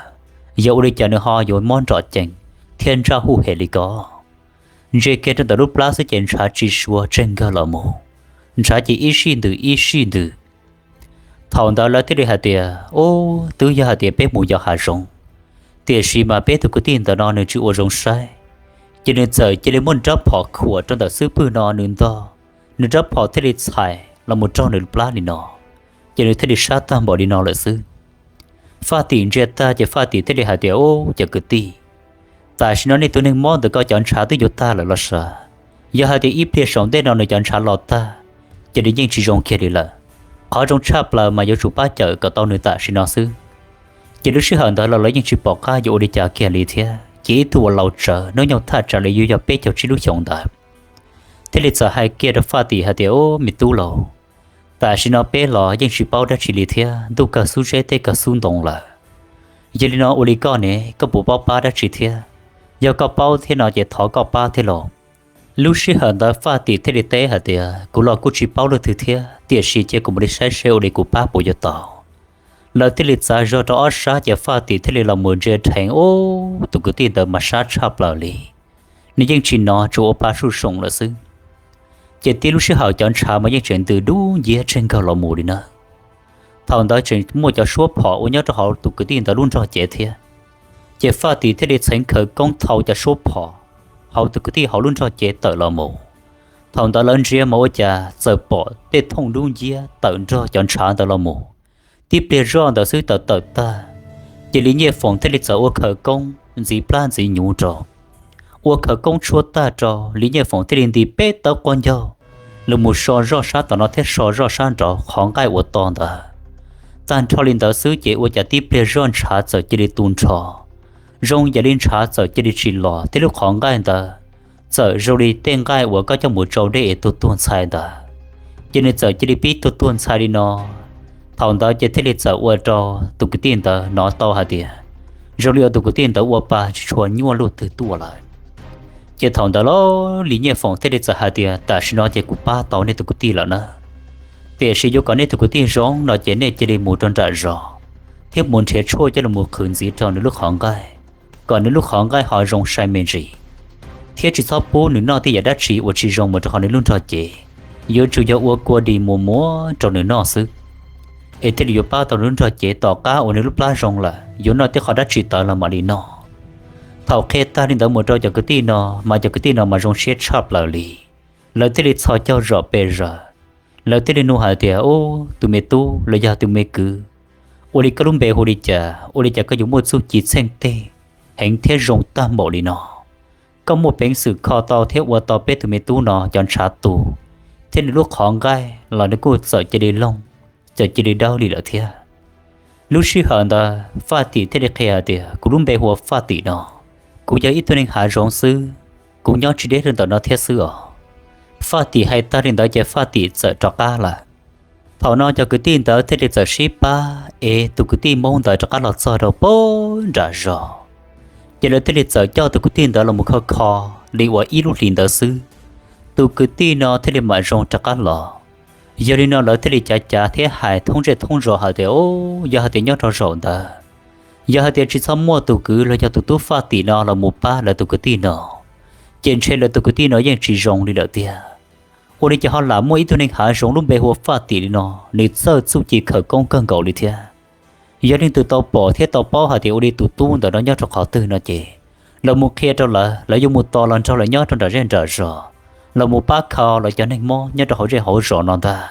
yog ua li cas nws ho yuav mob nrom cees thiab ntsaj huj hem li ko? Ntsia kiag rau ntawm lub plab xwb ces ntshav tsis suav tseg nkawg los mus, ntshav ces ib sij ntws ib sij ntws. Thaum ntawd lawv thiaj li hais tias, ub, twb yog hais tias peb mus yos hav zoov, tiam sis mas peb tus kwv tij ntawm no nws tsis ua zoo saib, ces nws txawm cia li muab nws rab phom khuam rau ntawm xub pwg no nws ntog, nws rab phom thiaj li txhais los mus raug nws plab li no, ces nws thiaj li sab tag npaum li no lawm xwb. Faj Tim ntsia tag ces Faj Tim thiaj li hais tias, ub, cov kwv tij, tam sim no nej tus neeg mob ntawm ko cov ntshav twb yuav tag lawm los sav. Yog hais tias ib pliag saum ntej no nws cov ntshav los tag, ces nws yeej tsis zoo kiag li lawm. Qhov zoo tshaj plaws mas yuav tsum pab cawm kom tau nws tam sim no xwb. Ces lub sij hawm ntawd los lawv yeej tsis pom qab yuav ua li cas kiag li thiab, ces ib tug uas laus tsawv hnub nyoog thaj tsam li yuav yog peb caug tsib lub xyoos ntawd thiaj li txawm hais kiag rau Faj Tim hais tias, ub, me tub laus, tam sim no peb los yeej tsis paub dab tsi li thiab, ntuj kawg xub zeb teb kawg xub ntoo lawm. Yog li no ua li koj ne, koj puas paub pab dab tsi thiab? Yog koj paub thiab no ces thov koj pab thiab lauj. Lub sij hawm ntawd Faj Tim thiaj li teb hais tias, kuv los kuj tsis paub leej twg thiab, tiam sis cia kuv mus li saib seb ua li kuv pab puas yuav tau. Lawv thiaj li txav zog rau ob sab ces Faj Tim thiaj li los mus ntsia dheev, ub, tus kwv tij ntawd mas sab tshaj plaws li. Nws yeej tsis hnov, tsuas ua pa suj soom lawm xwb. Ces tib lub sij hawm cov ntshav mas yeej tseem ntws dub nciab tseg nkawg los mus li na. Thaum ntawd tseem muaj cov suab phom uas nyob rau hauv tus kwv tij ntawd lub nrog cev thiab. Ces Faj Tim thiaj li txheev khawv koob thau cov suab phom hauv tus kwv tij hauv lub nrog cev tawm los mus. Thaum ntawd lawv ntsia mas ua cas txawm pom tej thooj dub nciab tawm nrog cov ntshav ntawd los mus. Tib pliag zoj ntawd xwb tawm tawm tag, ces Li Nyiaj Foom thiaj li txawm ua khawv koob ntxiv plab ntxiv hnyuv rau. Ua khawv koob tshuab tag rau, Li Nyiaj Foom thiaj li nti peb tawb quab ncaug los mus so zoj sab tom no thiab so zoj sab nraud qhov nqaij uas to ntawd. Tag nrho li ntawd xwb ces ua cas tib pliag zoj ntshav txawm cia li tu nrho, zoo yam li ntshav txawm cia li tsis los thiab lub qhov nqaij ntawd txawm zoo li tej nqaij uas koj coj mus tsau dej es tuag tuag ntxhai ntawd, ces nws txawm cia li pib tuag tuag ntxhai li no. Thaum ntawd ces thiaj li txawm ua rau tus kwv tij ntawd hnov tau hais tias zoo li uas tus kwv tij ntawd ua pa tsis tshua nyuaj luaj twg tuaj lawm. Ces thaum ntawd los Li Nyiaj Foom thiaj li txawm hais tias tam sim no ces kuv pab tau nej tus kwv tij lawm na, tiam sis yuav kom nej tus kwv tij zoo no ces nej cia li mus rau nram zos thiab mus nrhiav tshuaj coj los qhwv ntxiv rau nws lub qhov nqaij, kom nws lub qhov nqaij ho zoo sai me ntsis, thiab tsis txhob pub nws noj tej yam dab tsi uas tsis zoo mus rau hauv nws lub nrog cev, yuav tsum yog ua kua dis muas muas rau nws noj xwb, es thiaj li yuav pab tau nws lub nrog cev. Tom qab uas nws lub plab zoo lawm, yuav noj tej qhov dab tsi tawv los mam li noj. Thaum qhia tag li ntawd mus rau cov kwv tij no mas cov kwv tij no mas zoo siab tshaj plaws li. Lawv thiaj li txhos caug zom pes zaws, lawv thiaj li nug hais tias, Ub, tus me tub los yog tus me kwv, ua li koj lub npe hu li cas? Ua li cas koj yuav muaj txuj ci txheej teg heev thiab zoo tag npaum li no? Koj muaj peev xwm kho tau thiab ua tau peb tus me tub no cov ntshav tus, thiab nws lub qhov nqaij los nws kuj txawm cia li loog, txawm cia li dawb li lawm thiab. Lub sij hawm ntawd Faj Tim thiaj li qhia hais tias, Kuv lub npe hu ua Faj Tim no, kuv yog ib tug neeg hav zoov xwb, kuv nyob tsis deb rau ntawm no thiab xwb os. Faj Tim hais tag li ntawd ces Faj Tim txawm rov qab lawm. Thaum no cov kwv tij ntawd thiaj li txawm sib pab es tus kwv tij Hmoob ntawd rov qab los txog rau pem nram zos. Ces lawv thiaj li txawm coj tus kwv tij ntawd los mus kho kho li uas ib lub hlis ntawd xwb, tus kwv tij no thiaj li mam zoo rov qab los. Yog li no lawv thiaj li cav cav thiab hais thoob zej thoob zos hais tias, Ub, yog hais tias nyob rau zaum ntawd, yog hais tias tsis txhob muaj tus kwv los yog tus tub Faj Tim no los mus pab lawv tus kwv tij no, ces ntshe lawv tus kwv tij no yeej tsis zoo li lawm tiag. Ua li cas ho lam muaj ib tug neeg hav zoov lub npe hu ua Faj Tim li no, nws txawj txuj ci khawv koob kawg nkaus li thiab. Yog leej twg tau pom thiab tau paub hais tias ua li tus tub ntawm no nyob rau qhov twg no ces los mus qhia rau lawv, lawv yuav mus tos los nrog lawv nyob rau nram zej nram zos, los mus pab kho lawv cov neeg mob nyob rau hauv zej hauv zos no ntag.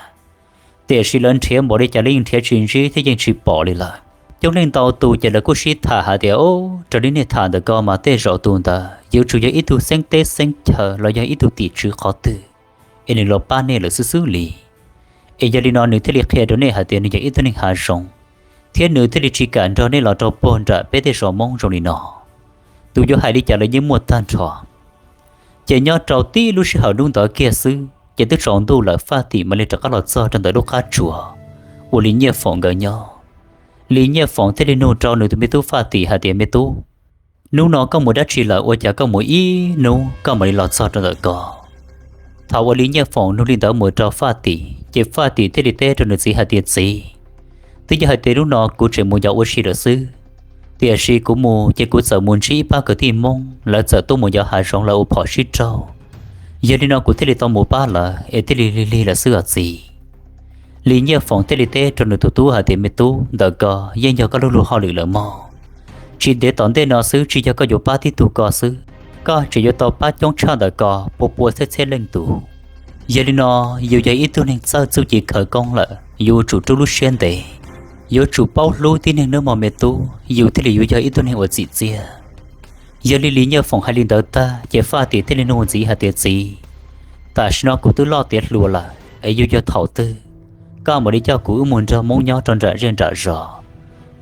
Tiam sis lawv nrhiav npaum li cas los yeej nrhiav tsis ntsib thiab yeej tsis pom li lawm. Coob leej ntau tus ces lawv kuj sib tham hais tias, Ub, raws li nej tham ntawm ko mas tej zaum tus ntawd yuav tsum yog ib tug xeeb teb xeeb chaw los yog ib tug tim tswv qhov twg es nws los pab nej lawm xwb xwb li. Es yog li no nws thiaj li qhia rau nej hais tias nws yog ib tug neeg hav zoov, thiab nws thiaj li tsis kam nrog nej los rau puag nram peb tej zos Hmoob zoo li no. Tus yuav hais li cas los yeej muaj tag nrho. Ces nyob rau tib lub sij hawm hnub ntawd kiag xwb ces twb tsaus ntuj lawm, Faj Tim mam li rov qab los txog rau ntawm lub qab tsuas uas Lis Nyiaj Foom nkawd nyob. Lis Nyiaj Foom thiaj li nug rau nws tus me tub Faj Tim hais tias, Me tub, hnub no koj mus dab tsi lawm ua cas koj mus ib hnub koj mam li los txog rau ntawm ko? Thaum uas Lis Nyiaj Foom nug li ntawd mus rau Faj Tim ces Faj Tim thiaj li teb rau nws txiv hais tias, Txiv, twb yog hais tias hnub no kuv tseem mus yos ua si lawm xwb, tiam sis kuv mus ces kuv txawm mus ntsib ib pab kwv tij Hmoob lawv txawm tuaj mus yos hav zoov lawv ua phom sib raug. Yog li no kuv thiaj li tau mus pab lawv es thiaj li lig lig lawm xwb os txiv. Lis Nyiaj Foom thiaj li teb rau nws tus tub hais tias, Me tub, ntawm ko yeej yog koj lub luag hauj lwm lawm mog. Tsis ntev tom ntej no xwb tsis yog koj yuav pab tib tug ko xwb, koj tseem yuav tau pab coob tshaj ntawm ko pua pua txhiab txhiab leej tus. Yog li no yus yog ib tug neeg txawj txuj ci khawv koob lawm yuav tsum rub lub siab ntev, yuav tsum paub hlub tib neeg nawb mog me tub, yus thiaj li yuav yog ib tug neeg uas txim txiaj. Yog li Lis Nyiaj Foom hais li ntawd tag ces Faj Tim thiaj li nug ntxiv hais tias, Txiv, tam sim no kuv twb loj tiav hluas lawm es yuav yog thaum twg koj mam li coj kuv wb mus nrog Hmoob nyob rau nram zej nram zos?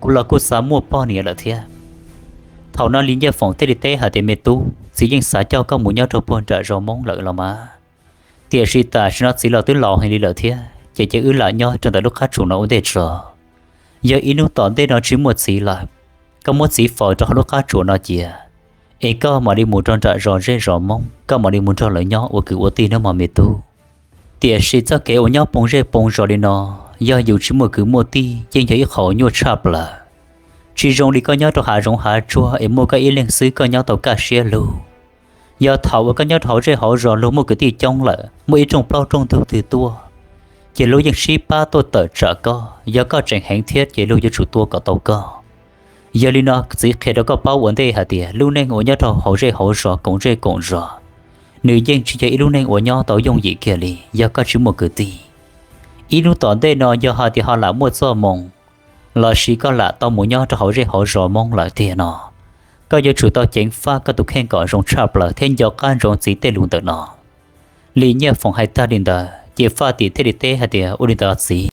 Kuv los kuj xav muaj poj niam lawm thiab. Thaum no Lis Nyiaj Foom thiaj li teb hais tias, Me tub, txiv yeej xav coj koj mus nyob rau puag nram zos Hmoob lawm los mas, tiam sis tam sim no txiv los twb laus heev li lawm thiab ces cia wb lam nyob rau ntawm lub qab tsuas no ua ntej tso. Yog ib hnub tom ntej no tsis muaj txiv lawm, koj muab txiv faus rau hauv lub qab tsuas no cia, es koj mam li mus rau nram zos zej zos Hmoob, koj mam li mus nrog lawv nyob ua kwv ua tij nawb mog me tub. Tiam sis txoj kev uas nyob poo zej poo zos li no, yog yus tsis muaj kwv muaj tij yeej yog ib qho nyuaj tshaj plaws. Tsis zoo li koj nyob rau hav zoov hav tsuag es muaj koj ib leeg xwb koj nyob tau kaj siab lug. Yog thaum uas koj nyob rau hauv zej hauv zos luag muaj kwv tij coob lawm, muaj ib rooj plaub rooj ntug twg tuaj, ces luag yeej sib pab tuaj tawm tsam koj. Yog koj tseem heev thiab ces luag yuav tsum tua kom tau koj. Yog li no txiv qhia rau koj paub ua ntej hais tias lub neej uas nyob rau hauv zej hauv zos koom zej koom zos, nws yeej tsis yog ib lub neej uas nyob tau yooj yim kiag li yog koj tsis muaj kwv tij. Ib hnub tom ntej no yog hais tias ho lam muaj txoj moo lossis koj lam tau mus nyob rau hauv zej hauv zos Hmoob lawm tiag no, koj yuav tsum tau ceev faj koj tus kheej kom zoo tshaj plaws thiab nco qab ntsoov txiv tej lus ntawm no. Lis Nyiaj Foom hais tag li ntawd ces Faj Tim thiaj li teb hais tias, Ua li ntawd txiv.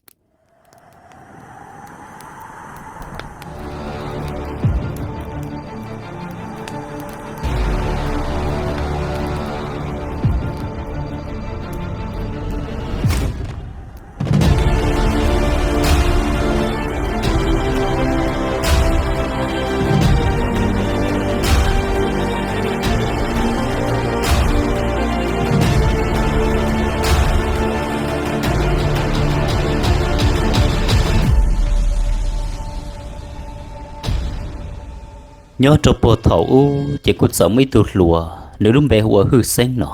Nyob rau puag thaum ub ces kuj txawm muaj ib tug hluas, nws lub npe hu ua Hwj Xeeb no.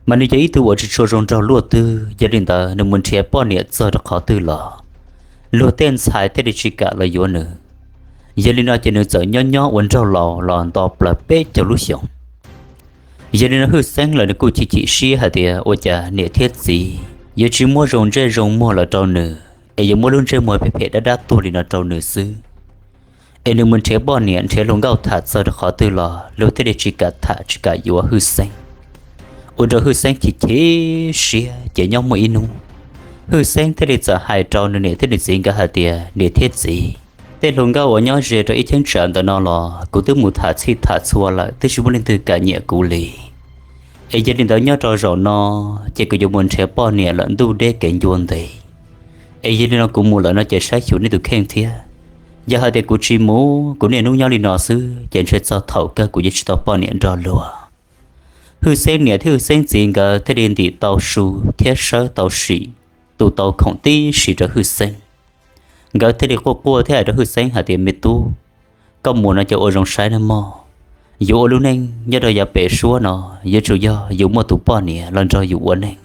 Mas nws yog ib tug uas tsis tshua zoo nraug luaj twg, yog li ntawd nws mus nrhiav poj niam txog rau qhov twg los luag tej ntxhais thiaj li tsis kam los yuav nws. Yog li no ces nws txawm nyob nyob ua nraug laus los nto plaws peb caug lub xyoos. Yog li no Hwj Xeeb los nws kuj chim chim siab hais tias ua cas niam thiab txiv yuav tsis muab zoo ntsej zoo muag los rau nws, es yuav muab lub ntsej muag phem phem dab dab tuag li no rau nws xwb. Es nws mus nrhiav poj niam nrhiav hluas nkauj tham txog rau qhov twg los luag thiaj li tsis kam tham tsis kam yuav Hwj Xeeb. Ua rau Hwj Xeeb chim chim siab ces nyob muaj ib hnub, Hwj Xeeb thiaj li txawm hais rau nws niam thiab nws txiv nkawd hais tias, niam thiab txiv, tej hluas nkauj uas nyob ze rau ib cheeb tsam ntawm no los kuv twb mus tham txhij tham txhua lawm twb tsis muaj leej twg kam nyiam kuv li. Es yog li ntawd nyob rau zaum no ces kuv yuav mus nrhiav poj niam lawm ntuj deb kev ncua ntev. Es yog li no kuv mus lawm no ces saib xyuas nej tus kheej thiab. Yog hais tias kuv tsis mus, kuv niaj hnub nyob li no xwb ces ntshe txog thaum kawg kuv yuav tsis tau poj niam nrog luag. Hwj Xeeb niam thiab Hwj Xeeb txiv nkawd thiaj li ntim tau su thiab sawb tau sim, tu tau khoom tib si rau Hwj Xeeb. Nkawd thiaj li quaj quaj thiab hais rau Hwj Xeeb hais tias, me tub, koj mus no ces ua zoo saib nawb mog. Yus ua lub neej nyob rau yav pem suab no yuav tsum yog yus muaj tus poj niam los nrog yus ua neej,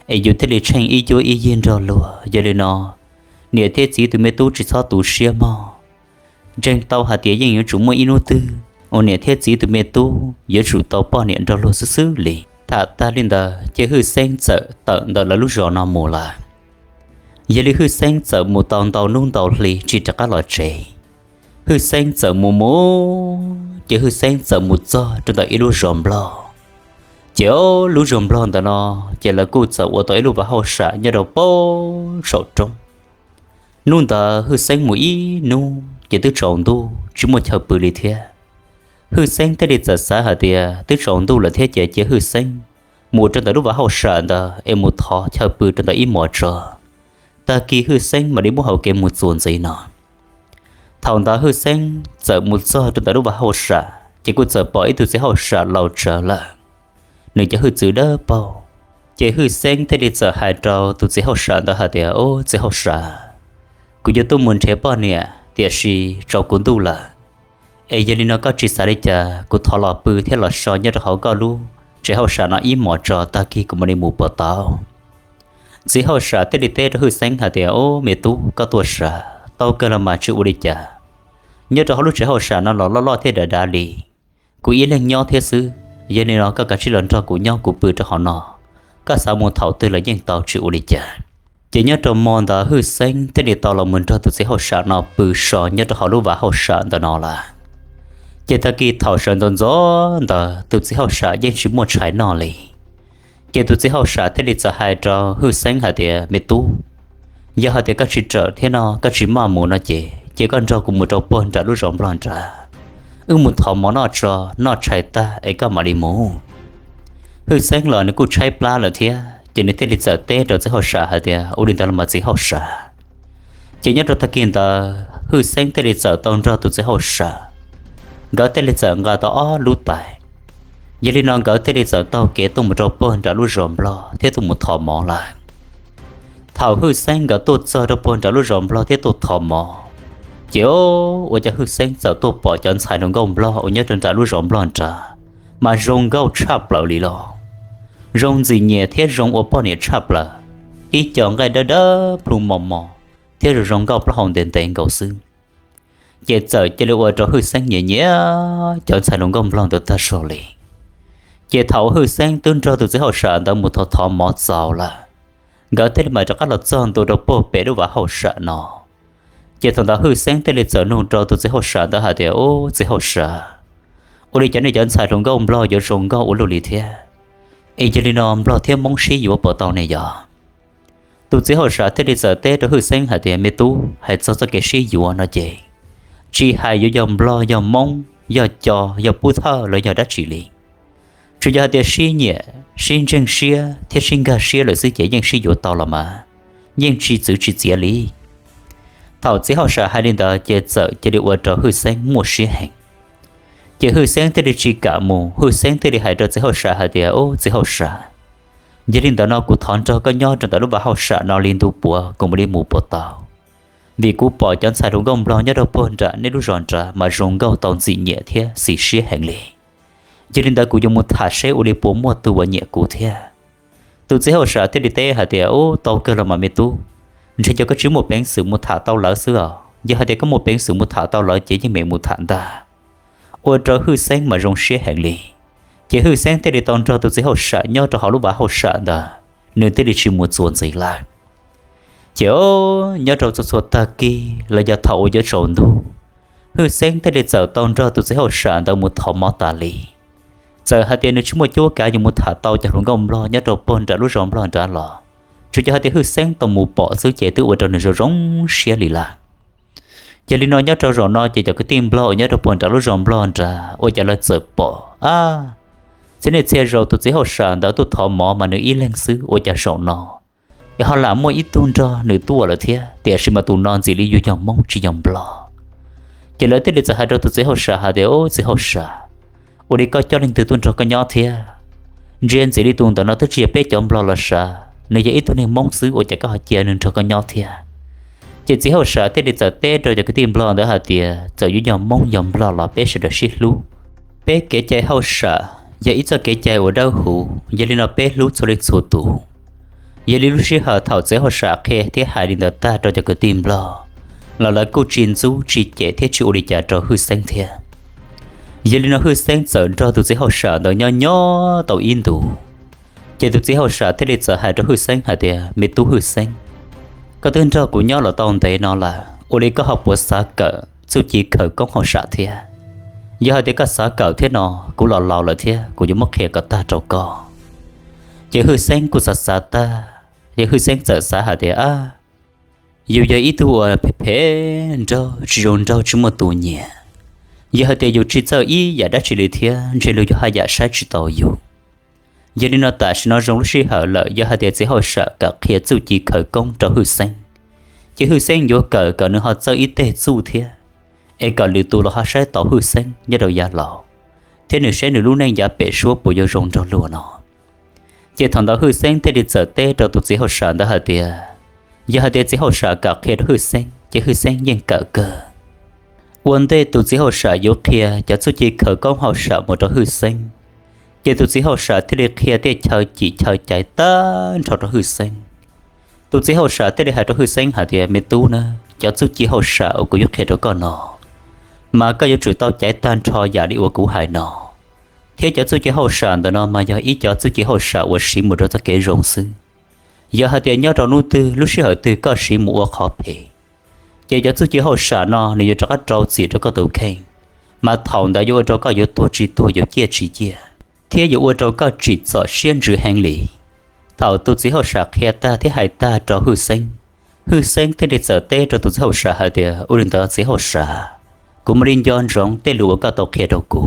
es yus thiaj li tsheej ib cuab ib yig nrog luag. Yog li no niam thiab txiv tus me tub tsis txhob tu siab mog. Ntseeg tau hais tias yeej yuav tsum muaj ib hnub twg uas niam thiab txiv tus me tub yuav tsum tau poj niam nrog luag xwb xwb li. Tham tag li ntawd ces Hwj Xeeb txawm tawm ntawm lawv lub zos no mus lawm. Yog li Hwj Xeeb txawm mus tau ntau hnub ntau hli tsis rov qab los tsev. Hwj Xeeb txawm mus mus ces Hwj Xeeb txawm mus txog rau ntawm ib lub zos Nplog. Ces lub zos Nplog ntawm no ces lawv kuj txawm ua tau ib lub vaj hauj sam nyob rau pem saum roob. Hnub ntawd Hwj Xeeb mus ib hnub ces twb tsaus ntuj tsis muaj chaw pw li thiab. Hwj Xeeb thiaj li txawm xav hais tias twb tsaus ntuj lawm thiab ces cia Hwj Xeeb mus rau ntawm lub vaj hauj sam ntawd es mus thov chaw pw rau ntawm ib hmos tso. Tag kis Hwj Xeeb mam li muab hauv kev mus txuas ntxiv no. Thaum ntawd Hwj Xeeb txawm mus txog rau ntawm lub vaj hauj sam ces kuj txawm pom ib tug txiv hauj sam laus tsawv lawm, nws cov hwj txwv dawb paug. Ces Hwj Xeeb thiaj li txawm hais rau tus txiv hauj sam ntawd hais tias, ub, txiv hauj sam, kuv yuav tuaj mus nrhiav poj niam tiam sis tsaus kuv ntuj lawm. Es yog li no koj tsis xav li cas kuv thov los pw thiab los so nyob rau hauv koj lub tsev hauj sam no ib hmos tso, tag kis kuv mam li mus puas tau. Txiv hauj sam thiaj li teb rau Hwj Xeeb hais tias, ub, me tub, koj tuaj sam tau kawg los mas tsis ua li cas. Nyob rau hauv lub tsev hauj sam no los loj loj thiab dav dav li. Kuv ib leeg nyob thiab xwb, yog li no koj kav tsij los nrog kuv nyob kuv pw rau hauv no, koj xav mus thaum twg los yeej tau tsis ua li cas. Ces nyob rau hmo ntawd Hwj Xeeb thiaj li tau los mus nrog tus txiv hauj sam no pw so nyob rau hauv lub vaj hauj sam ntawm no lawm. Ces tag kis thaum sawv ntxov ntxov ntawd tus txiv hauj sam yeej tsis muaj tshais noj li. Ces tus txiv hauj sam thiaj li txawm hais rau Hwj Xeeb hais tias, me tub, yog hais tias koj tsis rawm thiab no koj tsis maj mus no ces cia koj nrog kuv mus rau puag nram lub zos Nplog nrad, wb mus thov mov noj tso, noj tshais tag es koj mam li mus. Hwj Xeeb los nws kuj tshaib plab lawm thiab ces nws thiaj li txawm teb rau txiv hauj sam hais tias, ua li ntawd los mas txiv hauj sam. Ces nyob rau tag kis ntawd Hwj Xeeb thiaj li txawm tau nrog tus txiv hauj sam, nkawd thiaj li txawm nqa tau ob lub tais. Yog li no nkawd thiaj li txawm taug kev tuaj mus rau puag nram lub zos Nplog thiab tuaj mus thov mov lawm. Thaum Hwj Xeeb nkawd tuaj txog rau puag nram lub zos Nplog thiab tuaj thov mov, ces ua cas Hwj Xeeb txawm tuaj pom cov ntxhais hluas nkauj Nplog uas nyob rau nram lub zos Nplog nrad mas zoo nkauj tshaj plaws li los, zoo ntxim nyiam thiab zoo ua poj niam tshaj plaws. Ib co nqaij dawb dawb plhu mos mos thiab zoo zoo nkauj plaub hau ntev ntev nkaus xwb. Ces txawm cia li ua rau Hwj Xeeb nyiam nyiam cov ntxhais hluas nkauj Nplog ntawd tag zog li. Ces thaum Hwj Xeeb twb nrog tus txiv hauj sam ntawd mus thov thov mov txaus lawm, nkawd thiaj li mam rov qab los txog ntua rau puag pem lub vaj hauj sam no. Ces thaum ntawd Hwj Xeeb thiaj li txawm nug rau tus txiv hauj sam ntawd hais tias, ub, txiv hauj sam, ua li cas nej cov ntxhais hluas nkauj Nplog yuav zoo nkauj ua luaj li thiab? Es yog li no Nplog thiab Hmoob sib yuav puas tau ne yog? Tus txiv hauj sam thiaj li txawm teb rau Hwj Xeeb hais tias, me tub, hais txog txoj kev sib yuav no ces tsis hais yuav yog Nplog yog Hmoob yog Co yog Pub Thawj los yog dab tsi li, tsuas yog hais tias sib nyiam sib ntseeg siab thiab sib nkag siab lawm xwb ces yeej sib yuav tau los mas, yeej tsis txwv tsis txiav li. Thaum txiv hauj sam hais li ntawd ces txawm cia li ua rau Hwj Xeeb muaj siab heev. Ces Hwj Xeeb thiaj li tsis kam mus, Hwj Xeeb thiaj li hais rau txiv hauj sam hais tias, ub, txiv hauj sam, yog li ntawd no kuv thov nrog koj nyob rau ntawm lub vaj hauj sam no li ntu puav kuv mam li mus puas tau, vim kuv pom cov ntxhais hluas nkauj Nplog nyob rau puag nram nej lub zos nrad mas zoo nkauj tau ntxim nyiam thiab xis siab heev li. Yog li ntawd kuv yuav mus tham seb ua li puas muaj tus uas nyiam kuv thiab. Tus txiv hauj sam thiaj li teb hais tias, Ub, tau kawg los mas me tub, ntshe cov koj tsis muaj peev xwm mus tham tau lawv xwb os. Yog hais tias koj muaj peev xwm mus tham tau lawv ces yeej meem mus tham ntag. Ua rau Hwj Xeeb mas zoo siab heev li. Ces Hwj Xeeb thiaj li tau nrog tus txiv hauj sam nyob rau hauv lub vaj hauj sam ntawd, nws thiaj li tsis mus txuas ntxiv lawm. Ces nyob rau txhua txhua tag kis los yog thaum uas yuav tsaus ntuj, Hwj Xeeb thiaj li txawm tau nrog tus txiv hauj sam ntawd mus thov mov tas li. Txawm hais tias nws tsis muaj cuab kav yuav mus tham tau cov hluas nkauj nplog nyob rau puag nram lub zos nplog nrad los, tsuas yog hais tias Hwj Xeeb tau mus pom xwb ces twb ua rau nws zoo zoo siab li lawm. Yog li no nyob rau zaum no ces cov kwv tij nplog uas nyob rau puag nram lub zos nplog nrad ua cas lawv txawm pom, Ab, txhia niaj txhia zaus tus txiv hauj sam ntawd tuaj thov mov mas nws ib leeg xwb, ua cas zaum no ho lam muaj ib tug nrog nws tuaj lawm thiab, tiam sis mas tus no ntxim li yuav yog Hmoob tsis yog nplog. Ces lawv thiaj li txawm hais rau tus txiv hauj sam hais tias, Ub, txiv hauj sam, ua li koj coj leej twg tuaj nrog koj nyob thiab? Ntsia ntxim li tus ntawm no twb tsis yog peb cov nplog los sav, nws yog ib tug neeg Hmoob xwb, ua cas koj ho cia nws nrog koj nyob thiab? Ces txiv hauj sam thiaj li txawm teb rau cov kwv tij nplog ntawd hais tias, Txawm yuav yog Hmoob yog nplog los peb sawv daws sib hlub. Peb kev cai hauj sam yog ib txoj kev cai uas dawb huv, yog li no peb hlub txhua leej txhua tus. Yog li lub sij hawm thaum txiv hauj sam qhia thiab hais li ntawd tag rau cov kwv tij nplog los lawv kuj tsis ntxub tsis cem thiab tsis ua li cas rau Hwj Xeeb thiab. Yog li no Hwj Xeeb txawm nrog tus txiv hauj sam ntawd nyob nyob tau ib ntus, ces tus txiv hauj sam thiaj li txawm hais rau Hwj Xeeb hais tias, Me tub Hwj Xeeb, koj twb nrog kuv nyob los tau ntev no lawm, ua li koj ho puas xav kawm txuj ci khawv koob hauj sam thiab? Yog hais tias koj xav kawm thiab no, kuv los laus lawm thiab kuv yuav muab qhia kom tag rau koj. Ces Hwj Xeeb kuj xav xav tag, ces Hwj Xeeb txawm xav hais tias, Ab, yus yog ib tug uas phem phem nraug, tsis zoo nraug, tsis muaj tus nyiam. Yog hais tias yus tsis txawj ib yam dab tsi li thiab ntshe luag yuav haj yam saib tsis taus yus. Yog li no tam sim no zoo lub sij hawm lawm, yog hais tias txiv hauj sam kam qhia txuj ci khawv koob rau Hwj Xeeb, ces Hwj Xeeb yuav kawm kom nws ho txawj ib teg txuj thiab, es kom lwm tus los ho saib taus Hwj Xeeb nyob rau yav laus, thiab nws saib nws lub neej yav pem suab puas yuav zoo nraug luag no. Ces thaum ntawd Hwj Xeeb thiaj li txawm teb rau tus txiv hauj sam ntawd hais tias, yog hais tias txiv hauj sam kam qhia rau Hwj Xeeb ces Hwj Xeeb yeej kawm kawg. Ua ntej tus txiv hauj sam yuav qhia cov txuj ci khawv koob hauj sam mus rau Hwj Xeeb, ces tus txiv hauj sam thiaj li qhia tej chaw cim chaw caiv tag nrho rau Hwj Xeeb. Tus txiv hauj sam thiaj li hais rau Hwj Xeeb hais tias, Me tub na, cov txuj ci hauj sam uas kuv yuav qhia rau koj no, mas koj yuav tsum tau caiv tag nrho yam li uas kuv hais no, thiab cov txuj ci hauj sam ntawm no mas yog ib cov txuj ci hauj sam uas siv mus rau txoj kev zoo xwb. Yog hais tias nyob rau hnub twg lub sij hawm twg koj siv mus ua qhov phem, ces cov txuj ci hauj sam no nws yuav rov qab rau txim rau koj tus kheej, mas thaum ntawd yuav ua rau koj yuav tuag tsis tuag, yuav ciaj tsis ciaj, thiab yuav ua rau koj tsim txom siab ntsws heev li. Thaum tus txiv hauj sam qhia tag thiab hais tag rau Hwj Xeeb, Hwj Xeeb thiaj li txawm teb rau tus txiv hauj sam hais tias, Ua li ntawd txiv hauj sam, kuv mam li nco ntsoov tej lus uas koj tau qhia rau kuv.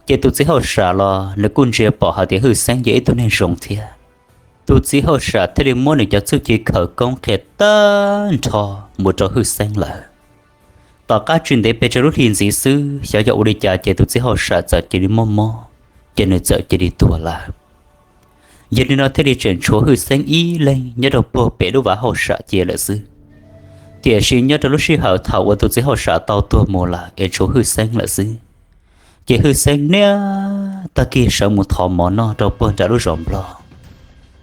Ces tus txiv hauj sam los nws kuj ntsia pom hais tias Hwj Xeeb yog ib tug neeg zoo thiab. Tus txiv hauj sam thiaj li muab nws cov txuj ci khawv koob qhia tag nrho mus rau Hwj Xeeb lawm. Tom qab tsis ntev pes tsawg lub hlis ntxiv xwb, xyov yog ua li cas ces tus txiv hauj sam txawm cia li mob mob, ces nws txawm cia li tuag lawm. Yog li no thiaj li tseem tshuav Hwj Xeeb ib leeg nyob rau puag pem lub vaj hauj sam cia lawm xwb. Tiam sis nyob rau lub sij hawm thaum uas tus txiv hauj sam tau tuag mus lawm es tshuav Hwj Xeeb lawm xwb, ces Hwj Xeeb niaj tag kis sawv mus thov mov noj rau puag nram lub zos nplog.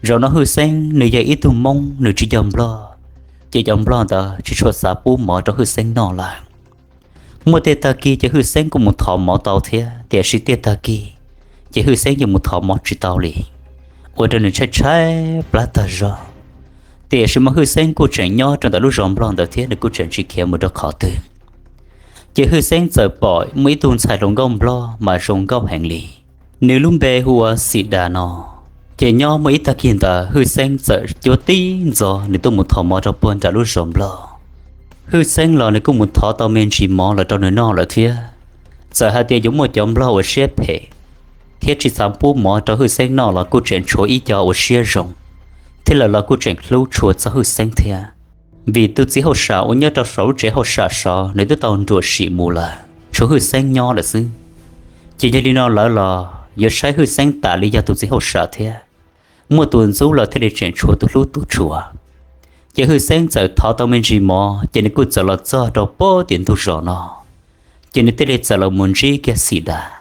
Zaum no Hwj Xeeb nws yog ib tug Hmoob, nws tsis yog nplog, ces cov nplog ntawd tsis tshua xav pub mov rau Hwj Xeeb noj lawm. Muaj tej tag kis ces Hwj Xeeb kuj mus thov mov tau thiab, tiam sis tej tag kis ces Hwj Xeeb yeej mus thov mov tsis tau li, ua rau nws tshaib tshaib plab tag zog. Tiam sis mas Hwj Xeeb kuj tseem nyob rau ntawm lub zos nplog ntawd thiab nws kuj tseem tsis khiav mus rau qhov twg. Ces Hwj Xeeb txawm pom muaj ib tug ntxhais hluas nkauj nplog mas zoo nkauj heev li, nws lub npe hu ua Xim Das no. Ces nyob muaj ib tag kis ntawd Hwj Xeeb txawm cuab tib ntxov nws tuaj mus thov mov rau puag nram lub zos nplog. Hwj Xeeb los nws kuj mus thov tau me ntsis mov los rau nws noj lawm thiab. Txawm hais tias yuav muaj cov nplog uas siab phem thiab tsis xav pub mov rau Hwj Xeeb noj los kuj tseem tshuav ib co uas siab zoo, thiab lawv los kuj tseem hlub tshua txog Hwj Xeeb thiab. Vim tus txiv hauj sam uas nyob rau saum lub tsev hauj sam sov nws twb tau nruam sim mus lawm, tshuav Hwj Xeeb nyob lawm xwb. Ces yog li no lawv los yuav saib Hwj Xeeb tas li yog tus txiv hauj sam thiab. Muaj tus ntxub los thiaj li tseem tshuav tus hlub tus tshua. Ces Hwj Xeeb txawm thov tau me ntsis mov ces nws kuj txawm los txog rau puag tim ntug zos no, ces nws thiaj li txawm los mus ntsib kiag Xim Das.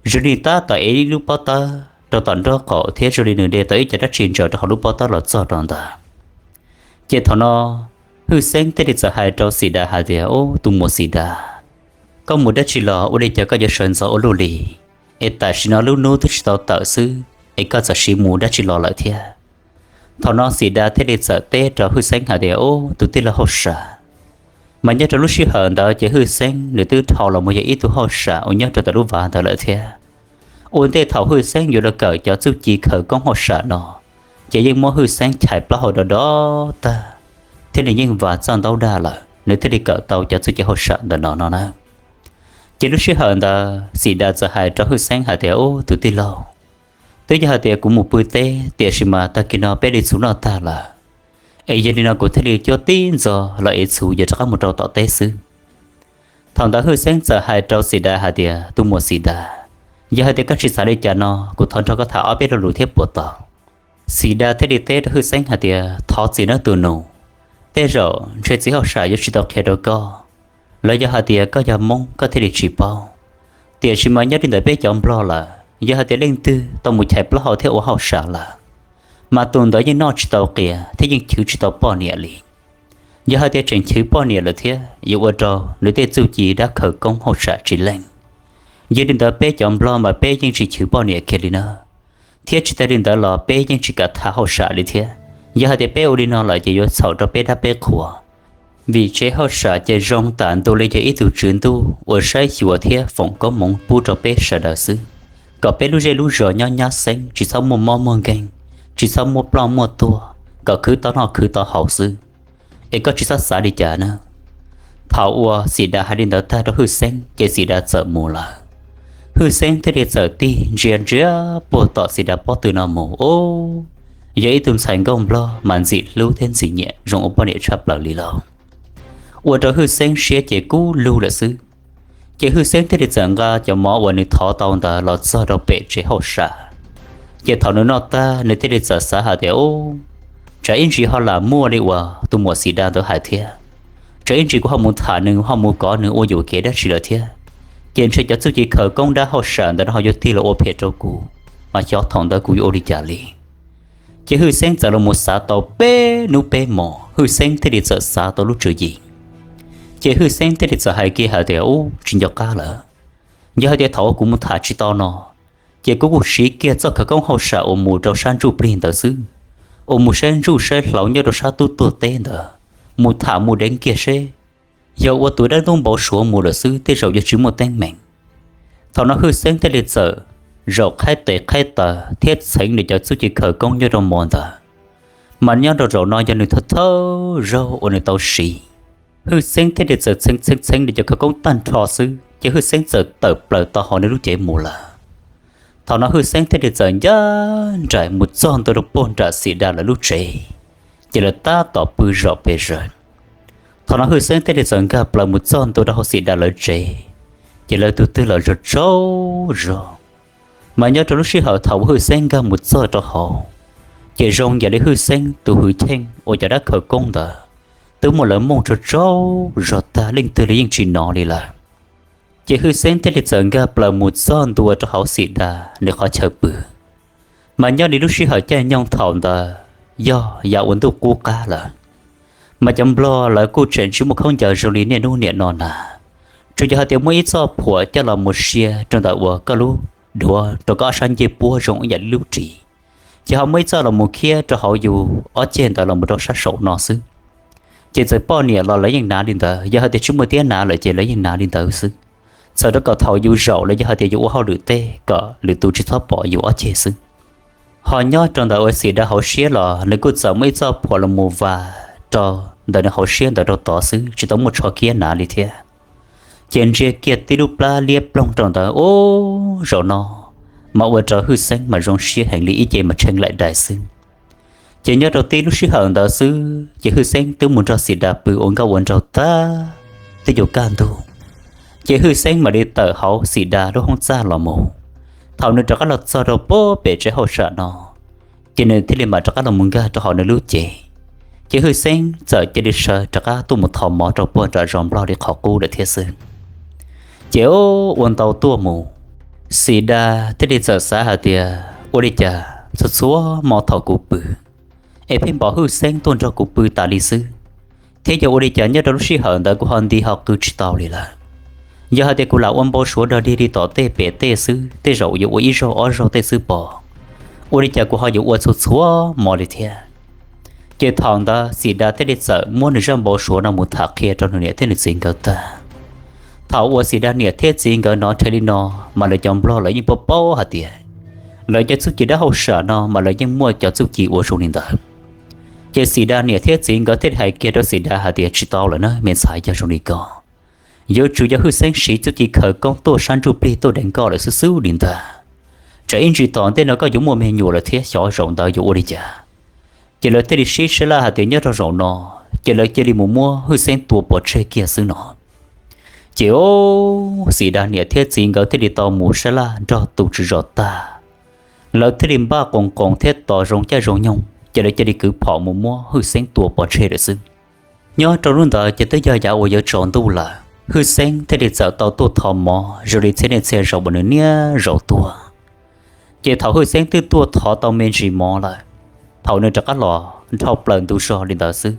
Zoo li tab tom ev ib lub pob tawb rau tom nraub qaum thiab zoo li nws de tau ib co dab tsi ntsaws rau hauv lub pob tawb los txog rau ntawd. Ces thaum no Hwj Xeeb thiaj li txawm hais rau Xim Das hais tias, Ub, tus muam Xim Das, koj mus dab tsi los ua li cas koj yuav sawv ntxov ua luaj li? Es tam sim no lub hnub twb tsis tau tawm xwb es koj txawm siv mus dab tsi los lawm thiab? Thaum no Xim Das thiaj li txawm teb rau Hwj Xeeb hais tias, Ub, tus tij laug hauj sam. Mas nyob rau lub sij hawm ntawd ces Hwj Xeeb nws twb dhau los mus yog ib tug hauj sam uas nyob rau ntawm lub vaj ntawd lawm thiab. Ua ntej thaum Hwj Xeeb yuav los kawm cov txuj ci khaws koob hauj sam no, ces yeej muab Hwj Xeeb chais plaub hau do do tag, thiab nws yeej vam txoj ntaub daj lawm, nws thiaj li kawm tau cov txuj ci hauj sam ntawm no no na. Ces lub sij hawm ntawd Xim Das txawm hais rau Hwj Xeeb hais tias, Ub, tus tij laug, twb yog hais tias kuv mus pw teb, tiam sis mas tag kis no peb li txhuv noj tag lawm, es yog li no kuv thiaj li cuab tib ntxov los ev txhuv yuav rov qab mus rau tom teb xwb. Thaum ntawd Hwj Xeeb txawm hais rau Xim Das hais tias, Tus muam Xim Das, yog hais tias koj tsis xav li cas no, kuv thov nrog koj tham ob peb lo lus thiab puas tau? Xim Das thiaj li teb rau Hwj Xeeb hais tias, Thov txim nawb tus nus, tej zaum ntshe txiv hauj sam yuav tsis tau qhia rau koj, los yog hais tias koj yog Hmoob koj thiaj li tsis paub. Tiam sis mas nyob li ntawm peb cov Nplog lawm, yog hais tias leej twg tau mus chais plaub hau thiab ua hauj sam lawm, mas tus ntawd yeej noj tsis tau qias thiab yeej chwv tsis tau poj niam li. Yog hais tias tseem chwv poj niam lawm thiab yuav ua rau nws tej txuj ci dab khaws koob hauj sam tsis leej. Yog li ntawd peb cov Nplog mas peb yeej tsis chwv poj niam kiag li na, thiab tsis tas li ntawd los peb yeej tsis kam tham hauj sam li thiab. Yog hais tias peb ua li no lawm ces yuav txhaum rau peb dab peb qhuas. Vim tsev hauj sam ces zoo tam ntua li yog ib tug tswv ntuj uas saib xyuas thiab foom koob hmoov pub rau peb sawv daws xwb, kom peb lub zej lub zos nyob nyab xeeb, tsis txhob muaj mob muaj nkeeg, tsis txhob muaj ploj muaj tuag, kom khwv tau noj khwv tau haus xwb. Es koj tsis txhob xav li cas na. Thaum uas Xim Das hais li ntawd tag rau Hwj Xeeb ces Xim Das txawm mus lawm. Hwj Xeeb thiaj li txawm tig ntsia ntsia puag tom Xim Das pob tw no mus, ub, yog ib tug ntxhais nkauj Nplog mas ntxim hlub thiab ntxim nyiam zoo ua poj niam tshaj plaws li lauj. Ua rau Hwj Xeeb siab ces kub lug lawm xwb. Ces Hwj Xeeb thiaj li txawm nqa cov mov uas nws thov tau ntawd los txog rau pem tsev hauj sam. Ces thaum nws noj tag nws thiaj li txawm xav hais tias, ub, tsam ib ntsis ho lam muaj li uas tus muam Xim Das ntawd hais thiab, tsam ib ntsis kuv ho mus tham nws ho mus kov nws ua yuam kev dab tsi lawm thiab, ces ntshe cov txuj ci khaws koob dab hauj sam ntawd ho yuav tig los ua phem rau kuv, mas xyov thaum ntawd kuv yuav ua li cas li. Ces Hwj Xeeb txawm los mus xav tau peb hnub peb hmos, Hwj Xeeb thiaj li txawm xav tau lub tswv yim. Ces Hwj Xeeb thiaj li txawm hais kiag hais tias, ub, tsis nco qab lawm. Yog hais tias thaum uas kuv mus tham tsis tau no, ces kuv kuj siv kiag txoj khawv koob hauj sam uas mus rau sab ntsuj plig ntawd xwb, uas mus saib ntsuj saib hlauv nyob rau sab tub tuag teb ntawd, mus tham mus deev kiag seb, yog ua tus dab ntub npau suav mus lawm xwb tej zaum yuav tsis muaj teeb meem. Thaum no Hwj Xeeb thiaj li txawm zaum qhaib tes qhaib taw thiab txheev nws cov txuj ci khaws koob nyob rau mov ntawd, mas nyob rau zaum no yog nws thawj thawj zaug uas nws tau siv. Hwj Xeeb thiaj li txawm txheev txheev txheev nws cov khawv koob tag nrho xwb ces Hwj Xeeb txawm tawm plaws tau hauv nws lub cev mus lawm. Thaum no Hwj Xeeb thiaj li txawm ncaj nraim mus txog ntua rau puag nram Xim Das lawv lub tsev, ces lawv tab tom pw zom pes zaws. Thaum no Hwj Xeeb thiaj li txawm nkag plaws mus txog ntua rau hauv Xim Das lawv tsev, ces lawv tus twg los tsaug tsaug zog. Mas nyob rau lub sij hawm thaum uas Hwj Xeeb nkag mus txog rau hauv, ces zoo yam li Hwj Xeeb tus hwj chim uas cov dab khaws koob ntawd twb muab lawv mooj tsaug tsaug zog tag, leej twg los yeej tsis hnov li lawm. Ces Hwj Xeeb thiaj li txawm nkag plaws mus txog ntua rau hauv Xim Das nws qhov chaw pw. Mas nyob li lub sij hawm caij nyoog thaum ntawd yog yav uas ntuj qub qab lawm, mas cov Nplog lawv kuj tseem tsis muaj khaub ncaws zoo li niaj hnub niam no na. Tsuas yog hais tias muaj ib txoj phuam coj los mus sia rau ntawm uas koj lub duav rau koj ob sab ncej puab zoo ib yam li lub ris, ces ho muaj ib txoj los mus khiab rau hauv yus ob ceg ntawd los mus rau sab saum no xwb. Ces txawm poj niam los lawv yeej hnav li ntawd, yog hais tias tsis muaj tiab hnav lawm ces lawv yeej hnav li ntawd xwb, txhawm rau kom thaum yus zaum los yog hais tias yus ua hauj lwm tej kom lwm tus tsis txhob pom yus ob ceg xwb. Ho nyob rau ntawm uas Xim Das hauv siab los nws kuj txawm muaj ib txoj phuam los mus vas rau ntawm nws hauv siab ntawd rau tod xwb, tsis tau muaj tsho khiab hnav li thiab. Ces ntsia kiag tib lub plab liab ploog rau ntawd, ub, zaum no mas ua rau Hwj Xeeb mas zoo siab heev li, ib ce mas tshee laim dais xwb. Ces nyob rau tib lub sij hawm ntawd xwb ces Hwj Xeeb twb mus nrog Xim Das pw ua nkauj ua nraug tag, twb yuav kaj ntug, ces Hwj Xeeb mam li tawm hauv Xim Das lub hoob txaj los mus. Thaum nws rov qab los txog rau puag pem tsev hauj sam no, ces nws thiaj li mam rov qab los mus nkag rau hauv nws lub cev. Ces Hwj Xeeb txawm cia li sawv rov qab tuaj mus thov mov rau puag nram zos Nplog li qhov qub lawm thiab xwb. Ces ua ntau tuaj mus, Xim Da thiaj li txawm xav hais tias ua li cas txhua txhua hmo thaum kuv pw es pheej pom Hwj Xeeb tuaj nrog kuv pw tas li xwb, thiab yog ua li cas nyob rau lub sij hawm ntawd kuv ho nti ho qw tsis tau li lawm. Yog hais tias kuv lam ua npau suav dog dig li tom tej pem tej xwb, tej zaum yuav ua ib zaug ob zaug tej xwb pob. Ua li cas kuv ho yuav ua txhua txhua hmo li thiab? Ces thaum ntawd Xim Da thiaj li txawm muab nws zaj npau suav no mus tham qhia rau nws niam thiab nws txiv nkawd tag. Thaum uas Xim Da niam thiab txiv nkawd hnov li no, mas lawv cov nplog lawv yeej paub paub hais tias lawv cov txuj ci dab hauj sam no mas lawv yeej muaj cov txuj ci ua zoo li ntawd. Ces Xim Da niam thiab txiv nkawd thiaj li hais kiag rau Xim Da hais tias tsis tau lawm na me ntxhais, yog zoo li ko yuav tsum yog Hwj Xeeb siv txuj ci khawv koob tuaj sab ntsuj plig tuaj deev koj lawm xwb xwb li ntag. Tsam ib ntsis tom ntej no koj yuav muaj me nyuam lawm thiab xyov zaum ntawd yuav ua li cas. Ces lawv thiaj li sib sab laj hais tias nyob rau zaum no ces lawv cia li mus muab Hwj Xeeb tua pov tseg kiag xwb no. Ces Xim Da niam thiab txiv nkawd thiaj li tau mus sab laj nrog tus tswv zos tag, lawv thiaj li npaj qoos qoos thiab tos zoo caij zoo nyoog ces lawv cia li kwv phom mus muab Hwj Xeeb tua pov tseg lawm xwb. Nyob rau hnub ntawd ces twb yog yav uas yuav tsaus ntuj lawm, Hwj Xeeb thiaj li txawm tau tuaj thov mov zoo li txhia niaj txhia zaus uas nws niaj zaus tuaj. Ces thaum Hwj Xeeb twb tuaj thov tau me ntsis mov lawm, thaum nws rov qab los dhau plaws ntug zog li ntawd xwb,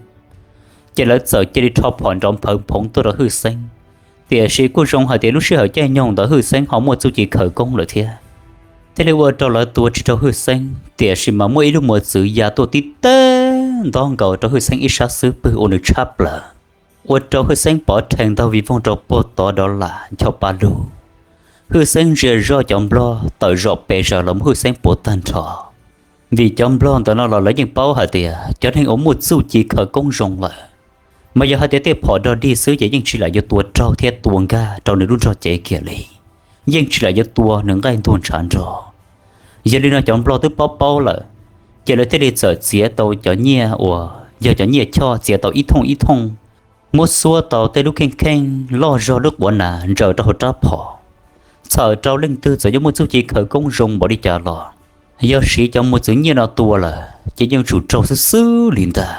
ces lawv txawm cia li rho phom nrov nphawv phoov tuaj rau Hwj Xeeb. Tiam sis kuj zoo hais tias lub sij hawm caij nyoog ntawd Hwj Xeeb ho muaj txuj ci khawv koob lawm thiab, thiaj li ua rau lawv tua tsis raug Hwj Xeeb. Tiam sis mas muaj ib lub mos txwv ya tuaj tib teg ntob nkaus rau Hwj Xeeb ib sab xub pwg ua nws tshab plaws, ua rau Hwj Xeeb pov rhees ntog vij voog rau puag tod dov lam ncho pa lug. Hwj Xeeb ntsia zoj cov nplog tawm zom pes zaws los mus Hwj Xeeb puav tag nrho, vim cov nplog ntawd no los lawv yeej paub hais tias cov neeg uas muaj txuj ci khawv koob zoo lawm, mas yog hais tias tej phom dog dig xwb ces yeej tsis lam yuav tua raug thiab tua nkag rau nws lub nrog cev kiag li, yeej tsis lam yuav tua nws nqaij ntuag ntshav nrog. Yog li no cov nplog twb paub paub lawm, ces lawv thiaj li txawm txiav tau cov nyiaj uas yog cov nyiaj choj txiav tau ib thooj ib thooj, muab xuab tau tej lub kheej kheej loj zog lub quav nas ntsaws rau hauv rab phom. Txhawm rau leej twg txawm yuav muaj txuj ci khawv koob zoo npaum li cas los, yog siv cov mos txwv nyiaj no tua lawm ces yeej tsum raug xwb xwb li ntag.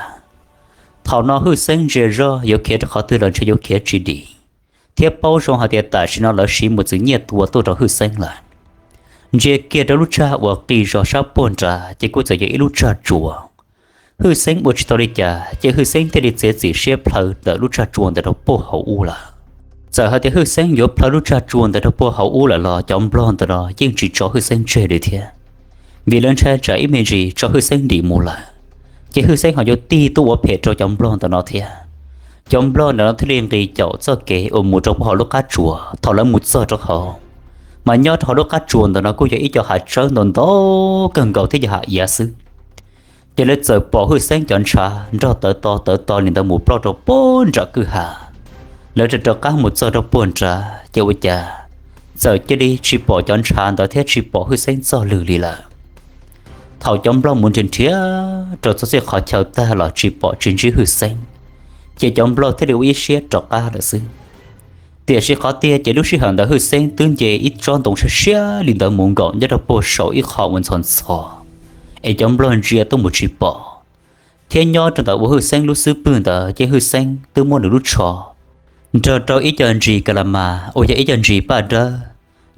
Thaum no Hwj Xeeb ntsia zoj yuav khiav rau qhov twg los ntshe yuav khiav tsis dim, thiab paub zoo hais tias tam sim no lawv siv mos txwv nyiaj tua tuaj rau Hwj Xeeb lawm. Ntsia kiag rau lub tsag uas qis zog sab puag nrad ces kuj txawm yog ib lub tsag tsua. Hwj Xeeb ua tsis tau li cas ces Hwj Xeeb thiaj li txiav txim siab plhaw ntawm lub tsag tsua ntawd rau puag hauv ub lawm. Txawm hais tias Hwj Xeeb yuav plhaw lub tsag tsua ntawd rau puag hauv ub lawm los cov nplog ntawd no yeej tsis tso Hwj Xeeb tseg li thiab, vim lawv ntshai tsam ib me ntsis tso Hwj Xeeb dim mus lawm, ces Hwj Xeeb ho yuav tig tuaj ua phem rau cov nplog ntawm no thiab. Cov nplog ntawm no thiaj li nqis caum txoj kev uas mus rau puag hauv lub qab tsua. Thaum lawv mus txog rau hauv, mas nyob rau hauv lub qab tsua ntawm no kuj yog ib co hav tsawb ntau ntau kawg nkaus thiab yog hav iav xwb. Ces lawv txawm pom Hwj Xeeb cov ntshav nrog tawv to tawv to li ntawd mus ploj rau puag nram kwj ha. Lawv rov rov qab mus txog rau puag nrad ces ua cas txawm cia li tsis pom cov ntshav ntawd thiab tsis pom Hwj Xeeb txoj lwg li lawm. Thaum cov nplog mus nrhiav nrhiav rau txog txij qhov chaw tag los tsis pom tsis ntsib Hwj Xeeb, ces cov nplog thiaj li ua ib siab rov qab lawm xwb. Tiam sis qhov tiag ces lub sij hawm ntawd Hwj Xeeb twb nce ib tsob ntoo siab siab li ntawd mus nkaum nyob rau puag saum ib qho uas ntxhov ntxhov, es cov nplog ntsia tuaj mus tsis pom. Thiab nyob rau ntawm uas Hwj Xeeb lub xub pwg ntawd ces Hwj Xeeb twb muab nws lub tsho nrog rau ib co ntsis ka la mas uas yog ib co ntsis paj dawb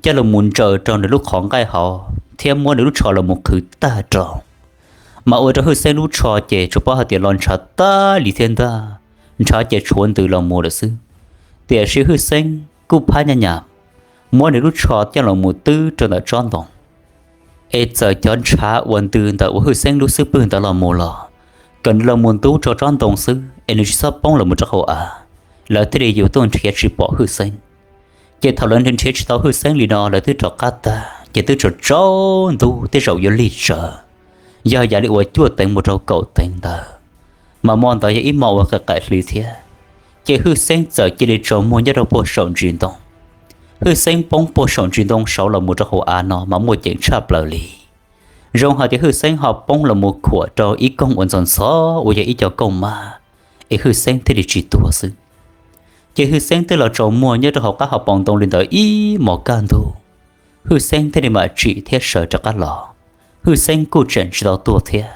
coj los mus ntsaws rau nws lub qhov nqaij hauv thiab muab nws lub tsho los mus qhwv tag rau, mas ua rau Hwj Xeeb lub tsho ces tsuas paub hais tias los ntshav tag li thiab ntag, ntshav ces tshuav ntws los mus lawm xwb. Tiam sis Hwj Xeeb kuj phab nyaj nyam muab nws lub tsho coj los mus twb rau ntawm tsob ntoo, es txawm cov ntshav uas ntws ntawm uas Hwj Xeeb lub xub pwg ntawd los mus los kom nws los mus ntub rau tsob ntoo xwb es nws tsis txhob poob los mus rau hauv av, lawv thiaj li yuav tuaj nrhiav tsis pom Hwj Xeeb. Ces thaum lawv nrhiav tsis tau Hwj Xeeb li no lawv twb rov qab tag ces twb tsaus tsaus ntuj tej zaum yuav lig tsawv, yog yam li uas cuaj teev mus rau kaum teev ntawd, mas hmo ntawd yog ib hmo uas qaim qaim hli thiab. Ces Hwj Xeeb txawm cia li tsaus muag nyob rau puag saum ntsis ntoo. Hwj Xeeb poob puag saum ntsis ntoo saud los mus rau hauv av no mas muaj ceem tshaj plaws li. Zoo hais tias Hwj Xeeb ho poob los mus khuam rau ib koog uas ntxhov ntxhov uas yog ib co kauj mab, es Hwj Xeeb thiaj li tsis tuag xwb. Ces Hwj Xeeb twb los tsaus muag nyob rau hauv qab hauv paus ntoo li ntawd ib hmos kaj ntug, Hwj Xeeb thiaj li mam tsim thiab sawv rov qab los. Hwj Xeeb kuj tseem tsis tau tuag thiab.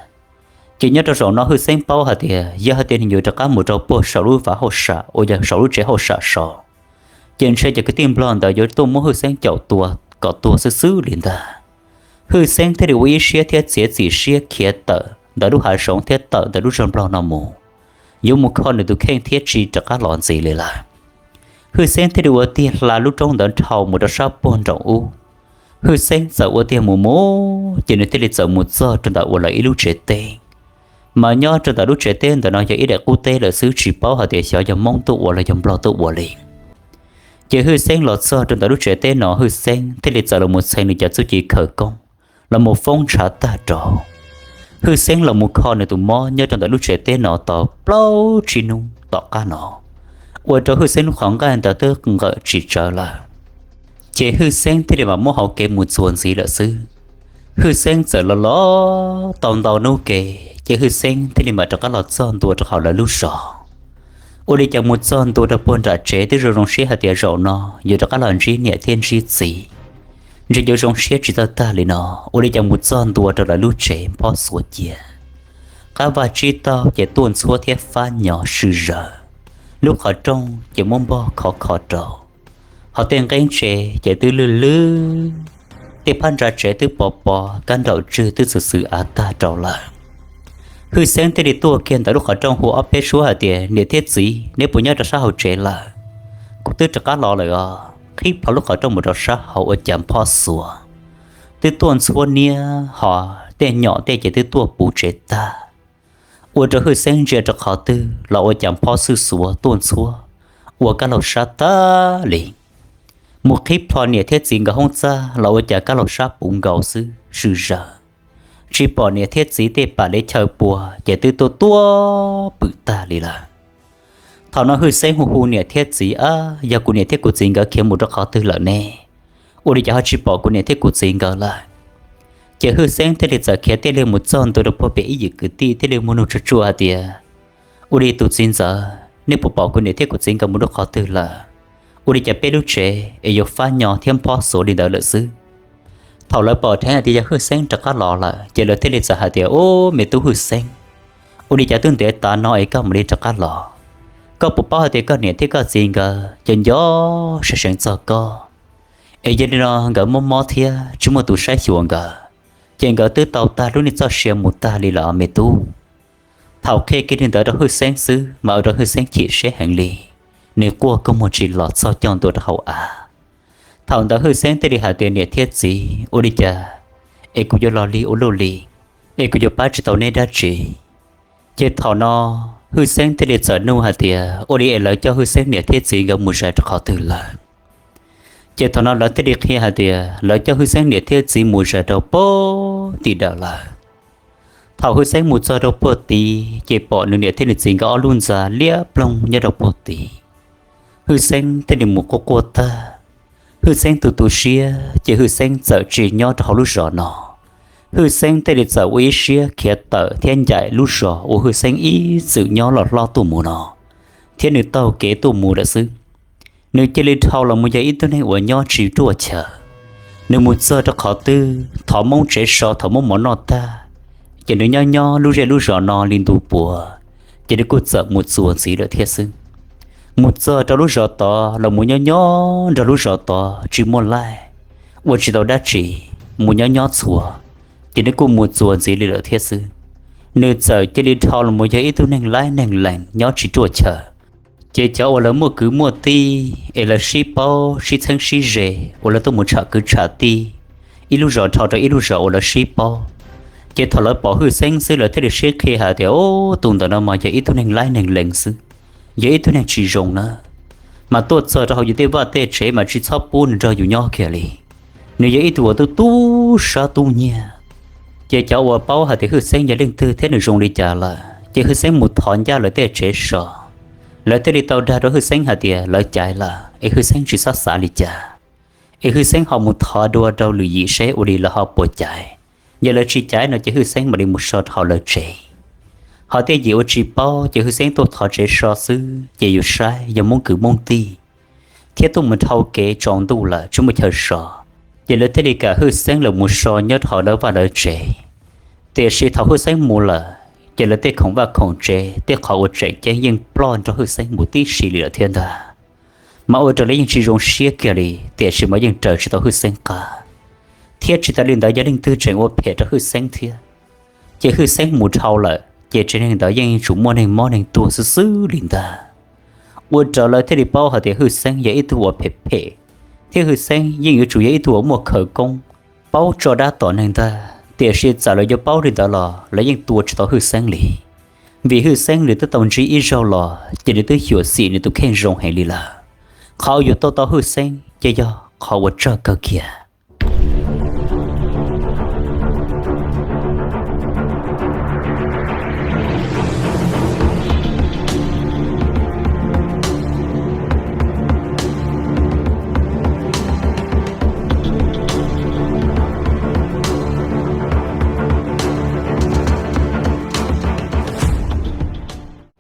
Ces nyob rau zaum no Hwj Xeeb paub hais tias yog hais tias nws yuav rov qab mus rau puag saum lub vaj hauj sam uas yog saum lub tsev hauj sam saud, ces ntshe cov kwv tij nplog ntawd yuav tuaj muab Hwj Xeeb caum tua kom tuag xwb xwb li ntag. Hwj Xeeb thiaj li ua ib siab thiab txiav txim siab khiav tawm ntawm lub hav zoov thiab tawm ntawm lub zog nplog no mus, yuav mus kho nws tus kheej thiab tsis rov qab los ntxiv li lawm. Hwj Xeeb thiaj li ua tiag hla lub roob ntawd dhau mus rau sab puag nraum ub. Hwj Xeeb txawm ua tiag mus mus ces nws thiaj li txawm mus txog rau ntawm uas lawv ib lub tsev teb. Mas nyob rau ntawm lub tsev teb ntawm no yog ib daim qub teb lawm xwb, tsis paub hais tias xyov yog Hmoob tuaj ua los yog Nplog tuaj ua li. Ces Hwj Xeeb los txog rau ntawm lub tsev teb no, Hwj Xeeb thiaj li txawm los mus txheem nws cov txuj ci khawv koob, los mus foob ntshav tag rau. Hwj Xeeb los mus kho nws tus mob nyob rau ntawm lub tsev teb no tau plaub tsib hnub tom qab no, ua rau Hwj Xeeb lub qhov nqaij ntawd twb nqawm tsis tsawv lawm. Ces Hwj Xeeb thiaj li mam muab hauv kev mus txuas ntxiv lawm xwb. Hwj Xeeb txawm los los tau ntau hnub ke, ces Hwj Xeeb thiaj li mam rov qab los txog ntua rau hauv lawv lub zos. Ua li cas mus txog ntua rau puag nram tsev twb zoo zoo siab hais tias zaum no yuav rov qab los ntsib niam thiab ntsib txiv, ntshe yuav zoo siab tsis txawj tag li no. Ua li cas mus txog ntua rau lawv lub tsev nphob xuav cia, qab vaj tsib taug ces tuaj ntxhuab thiab fab nyo swm zaws. Lub qhov rooj ces muab npog khov kho rau, hos tej nqeeb tsev ces twb lwj lwj, tej phab ntsa tsev twb pov pov, kab nraum tswg twb xwm xwm av tag rau lawm. Hwj Xeeb thiaj li tuaj kiag ntawm lub qhov rooj hu ob peb suab hais tias, Niam thiab txiv, neb puas nyob rau sab hauv tsev lawm? Kuv twb rov qab los lawm os. Qhib plho lub qhov rooj mus rau sab hauv ua cas nphob xuav twb tuaj ntxhuab niab, hos tej nyom tej ces twb tuaj puv tsev tag. Ua rau Hwj Xeeb ntsia rau qhov twg los ua cas nphob xwb xuav tuaj ntxhuab ua kab laug sab tag li. Mus qhib plho niam thiab txiv nkawd hoob txaj los ua cas kab laug sab puv nkaus xwb swm zaws, tsis pom niam thiab txiv tej pam li chaw pua ces twb tuaj tuaj pwm tag li lawm. Thaum no Hwj Xeeb hu hu niam thiab txiv, Ab, yog kuv niam thiab kuv txiv nkawd khiav mus rau qhov twg lawm ne? Ua li cas ho tsis pom kuv niam thiab kuv txiv nkawd lawm? Ces Hwj Xeeb thiaj li txawm khiav tiaj liaj mus txog ntua rau puag pem ib yim kwv tij thiaj li muaj nug tsuag tsuag hais tias, Ua li tus txiv ntxawm, nej puas pom kuv niam thiab kuv txiv nkawd mus rau qhov twg lawm? Ua li cas peb lub tsev es yuav fab nyo thiab nphob xuav li ntawd lawm xwb? Thaum lawv pom dheev hais tias yog Hwj Xeeb rov qab los lawm ces lawv thiaj li txawm hais tias, Ub, me tub Hwj Xeeb, ua li cas twb ntev tas no es koj mam li rov qab los? Koj puas paub hais tias koj niam thiab koj txiv nkawd cov nco seev seev txog koj, es yog li no nkawd mob mob thiab tsis muaj tus saib xyuas nkawd, ces nkawd twb tau tag lub neej txoj sia mus tag li lawm me tub. Thaum qhia kiag li ntawd rau Hwj Xeeb xwb mas ua rau Hwj Xeeb chim siab heev li, nws quaj kua muag tsis los txog coj ntua rau hauv av. Thaum ntawd Hwj Xeeb thiaj li hais tias, Niam thiab txiv, ua li cas es kuv yuav los li ua luaj li, es kuv yuav pab tsis tau neb dab tsi? Ces thaum no Hwj Xeeb thiaj li txawm nug hais tias, Ua li es lawv coj Hwj Xeeb niam thiab txiv nkawd mus zais rau qhov twg lawm? Ces thaum no lawv thiaj li qhia hais tias lawv coj Hwj Xeeb niam thiab txiv mus zais rau puag tim dawm lawm. Thaum Hwj Xeeb mus txog rau puag tid ces pom nws niam thiab nws txiv nkawd ob lub ntxa liab ploog nyob rau puag tid. Hwj Xeeb thiaj li mus quaj quaj tag. Hwj Xeeb tu tu siab ces Hwj Xeeb txawm tsis nyob rau hauv lub zos no. Hwj Xeeb thiaj li txawm ua ib siab khiav tawm thiab ncaim lub zos uas Hwj Xeeb ib txwm nyob loj hlob tuaj mus no, thiab nws taug kev tuaj mus lawm xwb. Nws cia li dhau los mus yog ib tug neeg uas nyob tsis ruaj chaw. Nws mus txog rau qhov twg thov Hmoob tsev so, thov Hmoob mov noj tag, ces nws nyob nyob lub zej lub zos no li ntu puav, ces nws kuj txawm mus txuas ntxiv lawm thiab xwb. Mus txog rau lub zos tod los mus nyob nyob nrog lub zos tod tsis muaj laij, ua tsis tau dab tsi, mus nyob nyob txhua, ces nws kuj mus txuas ntxiv li lawm thiab xwb. Nws txawm cia li dhau los mus yog ib tug neeg laib neeg lees nyob tsis ruaj chaw. Ces cov uas lawv muaj kwv muaj tij es lawv sib paub sib txheeb sib ze, uas lawv tuaj mus tsham kwv tsham tij, ib lub zos dhau rau ib lub zos uas lawv sib paub, ces thaum lawv pom Hwj Xeeb xwb lawv thiaj li sib qhia hais tias, Ub, tus ntawm no mas yog ib tug neeg laib neeg lees xwb, yog ib tug neeg tsis zoo na. Mas tuaj txog rau hauv yus tej vaj tej tsev mas tsis txhob pub nws nrog yus nyob kiag li. Nws yog ib tug uas tub tub sab tub nyiag. Ces cov uas paub hais tias Hwj Xeeb yog leej twg thiab nws zoo li cas lawm, ces Hwj Xeeb mus thov ncaj lawv tej tsev so, lawv thiaj li tau dag rau Hwj Xeeb hais tias lawv caiv lawm es Hwj Xeeb tsis txhob xav li cas, es Hwj Xeeb ho mus thov dua rau lwm yim seb ua li lawv ho puas caiv. Yog lawv tsis caiv no ces Hwj Xeeb mam li mus so rau hauv lawv tsev. Ho tej yim uas tsis paub ces Hwj Xeeb tuaj thov tsev so xwb ces yus saib yog Hmoob kwv Hmoob tij, thiab tuaj mus dhau kev tsaus ntuj lawm tsis muaj chaw so, ces lawv thiaj li kam Hwj Xeeb los mus so nyob rau hauv lawv vaj lawv tsev. Tiam sis thaum Hwj Xeeb mus lawm ces lawv tej khoom vaj khoom tsev, tej qhov uas tseem ceeb yeej ploj nrog Hwj Xeeb mus tib si li lawm thiab ntag. mas ua rau lawv yeej tsis zoo siab kiag li, tiam sis mas yeej raws tsis tau Hwj Xeeb qab. Thiab tsis tas li ntawd yog leej twg tseem ua phem rau Hwj Xeeb thiab, ces Hwj Xeeb mus dhau lawm ces tsev neeg ntawd yeej yuav tsum muaj neeg mob neeg tuag xwb xwb li ntag. Ua rau lawv thiaj li paub hais tias Hwj Xeeb yog ib tug uas phem phem, thiab Hwj Xeeb yeej yuav tsum yog ib tug uas muaj khawv koob, paub tso dab tom neeg ntag. Tiam sis txawm lawv yuav paub li ntawd los lawv yeej tua tsis tau Hwj Xeeb li, vim Hwj Xeeb nws twb tau ntsib ib zaug los ces nws twb xyuam xim nws tus kheej zoo heev li lawm. Qhov uas yuav tua tau Hwj Xeeb ces yog qhov uas tsawg kawg kiag.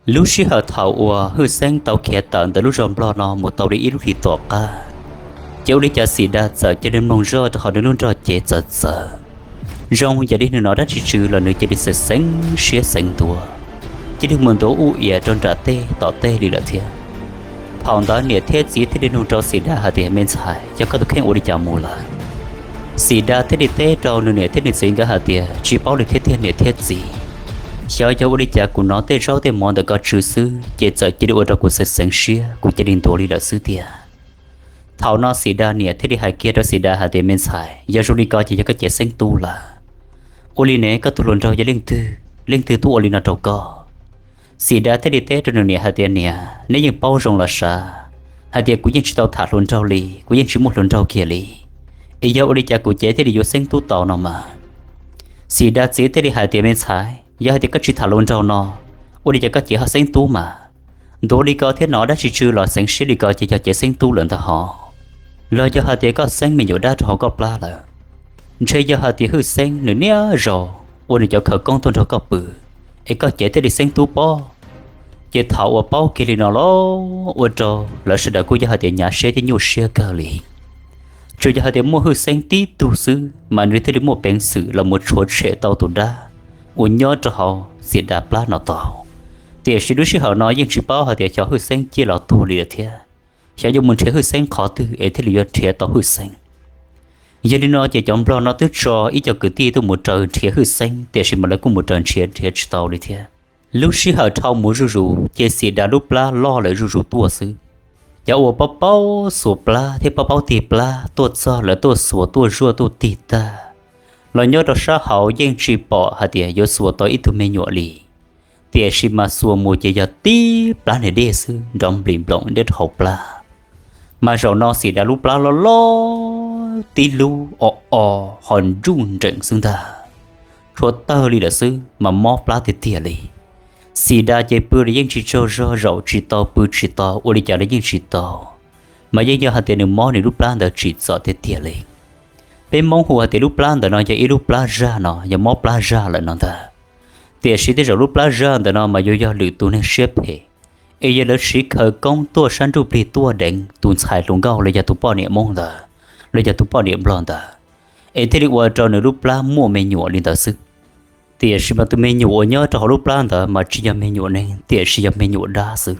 Lub sij hawm thaum uas Hwj Xeeb tau khiav tawm ntawm lub zos Nplog no mus tau li ib lub hlis tom qab, ces ua li cas Xim Dag txawm cia li mloog zoj rau hauv nws lub nrog cev txawv txawv. Zoo yam li nws hnov dab tsi tsw los nws cia li xeev xeev siab xeev ntua, cia li mus ntuav ub ias rau nram tej tom tej li lawm thiab. Thaum ntawd niam thiab txiv thiaj li nug rau Xim Dag hais tias, Me ntxhais, yog koj tus kheej ua li cas mus lawm? Xim Dag thiaj li teb rau nws niam thiab nws txiv nkawd hais tias, Tsis paub li thiab tiag niam thiab txiv, xyov yog ua li cas kuv hnov tej zaub tej mov ntawm ko tsw xwb ces txawm cia li ua rau kuv xeev xeev siab, kuv cia li ntuav li lawm xwb tiag. Thaum no Xim Dag niam thiaj li hais kiag rau Xim Dag hais tias, Me ntxhais, yog zoo li ko ces yog koj cev xeeb tub lawm. Ua li ne koj tus hluas nraug yog leej twg, leej twg tuaj ua li no rau koj? Xim Dag thiaj li teb rau nws niam hais tias, Niam, neb yeej paub zoo los sav hais tias kuv yeej tsis tau tham hluas nraug li, kuv yeej tsis muaj hluas nraug kiag li, es yog ua li cas kuv cev thiaj li yuav xeeb tub tau no mas? Xim Dag txiv thiaj li hais tias, Me ntxhais, yog hais tias koj tsis tham hluas nraug no, ua li cas koj cev ho xeeb tub mas? Ntuav li ko thiab hnov dab tsi tsw los xeev siab li ko ces yog cev xeeb tub lawm ntag hos. Los yog hais tias koj xeeb me nyuam dab rau hauv koj plab lawm? Ntshe yog hais tias Hwj Xeeb nws niaj zaus ua nws cov khawv koob tuaj nrog koj pw, es koj cev thiaj li xeeb tub pob. Ces thaum uas paub kiag li no los ua rau lawv sawv daws kuj yog hais tias hnyav siab thiab nyuaj siab kawg li. Tsuas yog hais tias muaj Hwj Xeeb tib tug xwb mas nws thiaj li muaj peev xwm los mus tshuav tshem tau tus dab uas nyob rau hauv Xim Dag plab no tau. Tiam sis lub sij hawm no yeej tsis paub hais tias xyov Hwj Xeeb ciaj los tuag li lawm thiab, xyov yuav mus nrhiav Hwj Xeeb qhov twg es thiaj li yuav nrhiav tau Hwj Xeeb. Yog li no ces cov Nplog no twb tso ib co kwv tij tuaj mus raws nrhiav Hwj Xeeb, tiam sis mas lawv kuj mus raws nrhiav nrhiav tsis tau li thiab. Lub sij hawm dhau mus zuj zus ces Xim Dag lub plab loj lawm zuj zus tuaj xwb. Cov uas paub paub xuas plab thiab paub paub tig plab tuaj txog lawv tuaj xuas tuaj zuaj tuaj tig tag los nyob rau sab hauv yeej tsis pom hais tias yuav xuas tau ib tug me nyuam li. Tiam sis mas xuas mus ces yog tib plab niag dej xwb nrov nplis nploos nyob rau hauv plab. Mas zaum no Xim Dag lub plab loj loj tib lub o o ho nruj nreem xwb ntag, tshuav tawg li lawm xwb mas mob plab tiag tiag li. Xim Dag ces pw los yeej tsis tsaug zog, zaum tsis tau pw tsis tau ua li cas los yeej tsis tau, mas yeej yog hais tias nws mob nws lub plab ntawd tsim txom tiag tiag li. Peb Hmoob hu hais tias lub plab ntawm no yog ib lub plab zaj no, yog mob plab zaj lawm no ntag. Tiam sis tej zaum lub plab zaj ntawm no mas yuav yog lwm tus neeg siab phem, es yog lawv siv khawv koob tuaj sab nruj plig tuaj deev tus ntxhais hluas nkauj los yog tus poj niam Hmoob ntawd, los yog tus poj niam Nplog ntawd, es thiaj li ua rau nws lub plab muaj me nyuam li ntawd xwb. Tiam sis mas tus me nyuam uas nyob rau hauv lub plab ntawd mas tsis yog me nyuam neeg, tiam sis yog me nyuam dab xwb.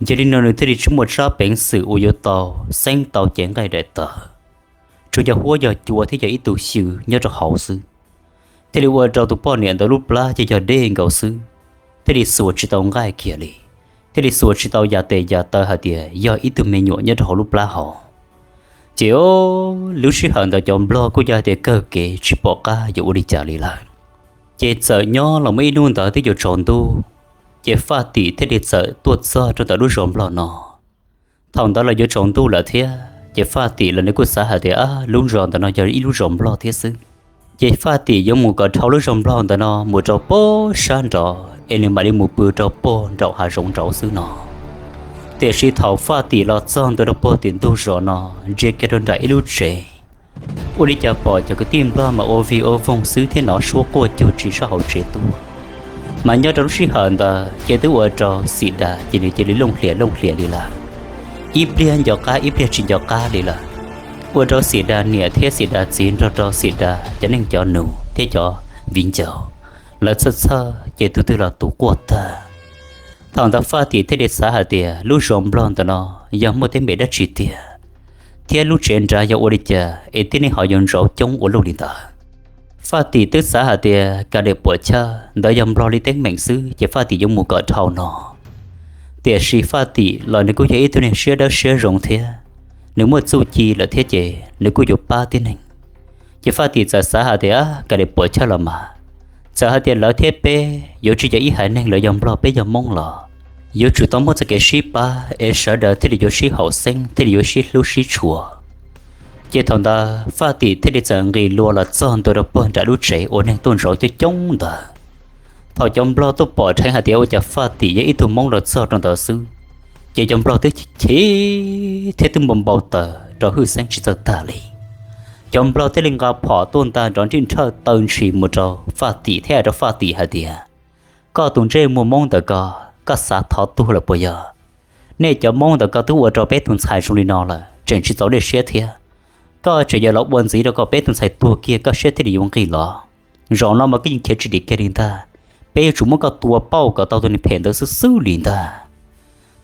Yog li no nws thiaj li tsis muaj tsab peev xwm uas yuav tau xeeb tau cev nqaij daim tawv, tsuas yog huab yog cua thiab yog ib tug xyw nyob rau hauv xwb. Thiaj li ua rau tus poj niam ntawd lub plab ces yog dej nkaus xwb, thiaj li xuas tsis tau nqaij kiag li, thiaj li xuas tsis tau yam tes yam taw hais tias yog ib tug me nyuam nyob rau hauv lub plab hauv. Ces lub sij hawm ntawd cov Nplog kuj yog hais tias kawg kev tsis pom qab yuav ua li cas li lawm. Ces txawm nyob los muaj ib hnub ntawd twb yuav tsaus ntuj, ces Faj Tim thiaj li txawm tuaj txog rau ntawm lub zos Nplog no. Thaum ntawd los yuav tsaus ntuj lawm thiab ces Faj Tim los nws kuj xav hais tias, Ab, lub zos ntawm no yog ib lub zos Nplog thiab xwb. Ces Faj Tim yuav mus kom dhau lub zos Nplog ntawm no mus rau pem sab nraud es nws mam li mus pw rau pem nraum hav zoov nraud xwb no. Tiam sis thaum Faj Tim los txog ntua rau pem tim ntug zos no, ntsia kiag rau nram ib lub tsev, ua li cas pom cov kwv tij Nplog mas ua vig ua voog xwb thiab hnov suab quaj cuag tsis sab hauv tsev tuaj. Mas nyob rau lub sij hawm ntawd ces twb ua rau Xim Dag ces nws cia li looj hlias looj hlias li lawm, ib pliag nco qab ib pliag tsis nco qab li lawm. Ua rau Xim Dag niam thiab Xim Dag txiv nrog rau Xim Dag cov neej cov nus thiab cov viv ncaus, lawv txhawj txhawj ces tus twg los tus quaj tag. Thaum ntawd Faj Tim thiaj li xav hais tias lub zos Nplog ntawm no yog muaj teeb meem dab tsi tiag, thiab lub tsev nrad yog ua li cas es tib neeg ho yuav ntsauv coob ua luaj li ntawd. Faj Tim twb xav hais tias kav liam puam chawj, ntawd yog Nplog li teeb meem xwb ces Faj Tim yuav mus kom dhau no. Tiam sis Faj Tim los nws kuj yog ib tug neeg siab dawb siab zoo thiab, nws muaj txuj ci lawm thiab ces nws kuj yuav pab tib neeg. Ces Faj Tim txawm xav hais tias kav liam puam chawj los mas, txawm hais tias lawv thiab peb yuav tsis yog ib haiv neeg, lawv yog Nplog peb yog Hmoob los yuav tsum tau muaj txoj kev sib pab es sawv daws thiaj li yuav sib haum xeeb, thiaj li yuav sib hlub sib tshua. Ces thaum ntawd Faj Tim thiaj li txawm nqis lua los txog ntua rau puag nram lub tsev uas neeg tuaj ntsauv coob coob ntawd. Thaum cov Nplog tuaj pom dheev hais tias ua cas Faj Tim yog ib tug Hmoob los txog rau ntawd xwb, ces cov Nplog twb chim thiab twb npau npau taws rau hwj xeeb tsis txawj tag li. Cov Nplog thiaj li nqa phom tuaj nta nrov nrhij nrhawj taw ntshis mus rau Faj Tim thiab hais rau Faj Tim hais tias, koj tus ntsej muag Hmoob ntawm ko, koj xav thov tuag lawm puas yog? Nej cov Hmoob ntawm ko twb ua rau peb tus ntxhais zoo li no lawm tseem tsis txaus nej siab thiab. Koj tseem yuav los ua ntxiv rau kom peb tus ntxhais tuag kiag koj siab thiaj li yuav nqig los? Zaum no mas koj yeej khiav tsis dim kiag li ntag. Peb yuav tsum muab koj tua pauj kom tau tus neeg phem ntawd xwb xwb li ntag.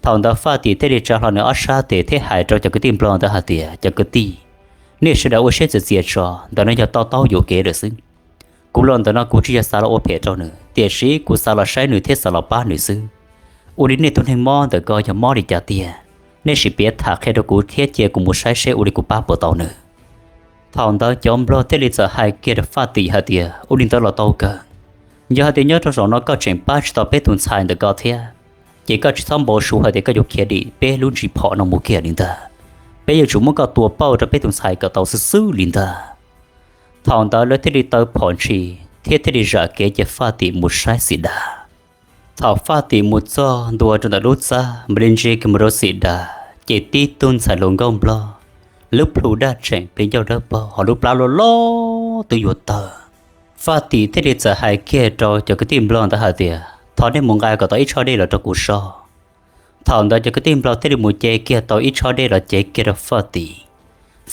Thaum ntawd Faj Tim thiaj li tsa hlo nws ob sab tes thiab hais rau cov kwv tij Nplog ntawd hais tias, cov kwv tij, nej sawv daws ua siab txias txias tso, ntawm no yog to taub yuam kev lawm xwb. Kuv los ntawm no kuv tsis yog xav los ua phem rau nws, tiam sis kuv xav los saib nws thiab xav los pab nws xwb. Ua li nej tus neeg mob ntawm ko yog mob li cas tiag? Nej sim piav tham qhia rau kuv thiab cia kuv mus saib seb ua li kuv pab puas tau nws. Thaum ntawd cov Nplog thiaj li txawm hais kiag rau Faj Tim hais tias, ua li ntawd los tau kawg. Yog hais tias nyob rau zaum no koj tseem pab tsis tau peb tus ntxhais ntawm ko thiab, ces koj tsis txhob npau suav hais tias koj yuav khiav dim peb lub ntsis phom no mus kiag li ntag. Peb yuav tsum muab koj tua pauj rau peb tus ntxhais kom tau xwb xwb li ntag. Thaum ntawd lawv thiaj li taw phom ntshis thiab thiaj li zam kev cia Faj Tim mus saib Xim Dav. Thaum Faj Tim mus txog ntua rau ntawm lub txaj mam li ntsia kiag mus rau Xim Dav ces tib tug ntxhais hluas nkauj Nplog, lub plhu daj tseem pes ncauj dawb paug ho lub plab loj loj twb yuav tawg. Faj Tim thiaj li txawm hais kiag rau cov kwv tij Nplog ntawd hais tias, thov nej mus nqa kom tau ib tshob dej los rau kuv so. Thaum ntawd cov kwv tij Nplog thiaj li mus ce kiag tau ib tshob dej los cev kiag rau Faj Tim.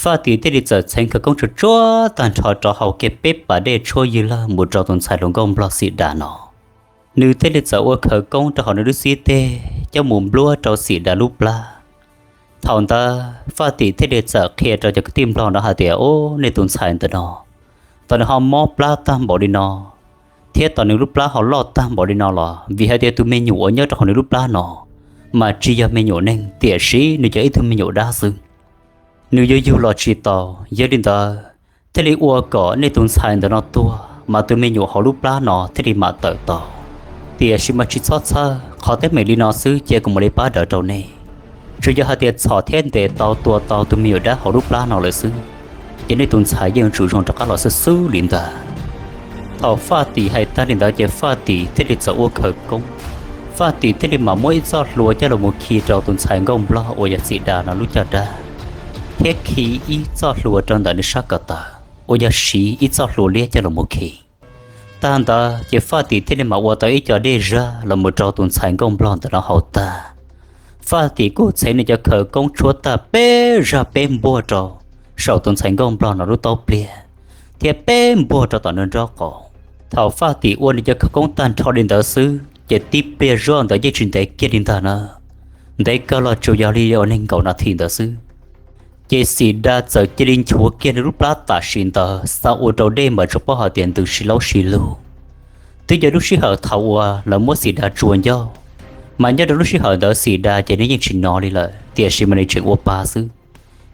Faj Tim thiaj li txawm txheev khawv koob tsuag tsuag tag nrho rov haus kiag peb pas dej tshuab ywg lawg mus rau tus ntxhais hluas nkauj Nplog Xim Dav no. Nws thiaj li txawm ua khawv koob rau hauv nws lub xib teg coj mus npluab rau Xim Dav lub plab. Thaum ntawd Faj Tim thiaj li txawm qhia rau cov kwv tij Nplog no hais tias, ub, nej tus ntxhais ntawm no, tau nws ho mob plab tag npaum li no, thiab tau nws lub plab ho loj tag npaum li no los vim hais tias tus me nyuam uas nyob rau hauv nws lub plab no mas tsis yog me nyuam neeg, tiam sis nws yog ib tug me nyuam dab xwb. Nws yuav yug los tsis tau. Yog li ntawd, thiaj li ua kom nej tus ntxhais ntawm no tuag mas tus me nyuam hauv lub plab no thiaj li mam tawm tau. Tiam sis mas tsis txhob txhawj, qhov teeb meem li no xwb cia kuv mam li pab daws rau nej. Tsuas yog hais tias txhom thiab ntes tau tua tau tus me nyuam dab hauv lub plab no lawm xwb, ces nej tus ntxhais yeej yuav tsum zoo rov qab los xwb xwb li ntag. Thaum Faj Tim hais tag li ntawd ces Faj Tim thiaj li txawm ua khawv koob. Faj Tim thiaj li mam muab ib txoj hlua coj los mus khi rau tus ntxhais nkauj Nplog uas yog Xim Dav no lub caj dab, thiab khi ib txoj hlua rau ntawm nws sab ko taw, uas yog siv ib txoj hlua liab coj los mus khi. Tag ntawd ces Faj Tim thiaj li mam ua tau ib co dej zaj los mus rau tus ntxhais nkauj Nplog ntawm no haus tag. Faj Tim kuj txheev nws cov khawv koob tshuab tag peb zaj peb npuaj rau saum tus ntxhais nkauj Nplog no lub taub pliag, thiab peb npuaj rau tom nws nraub qaum. Thaum Faj Tim ua nws cov khawv koob tag nrho li ntawd xwb ces tib pliag zoj ntawd yeej tsis ntev kiag li ntag na, ntev kawg los tsuas yog li nees nkaum nas this ntawd xwb. Ces Xim Dav txawm cia li nchuav kiag nws lub plab tam sim ntawd, xa ua rau dej mas tsuas paub hais tias ntws sib laub sib lug. Twb yog lub sij hawm thaum uas lawv muab Xim Dav tsuas ncauj, mas nyob rau lub sij hawm ntawd Xim Dav ces nws yeej tsis hnov li lawm, tiam sis mas nws tseem ua pa xwb.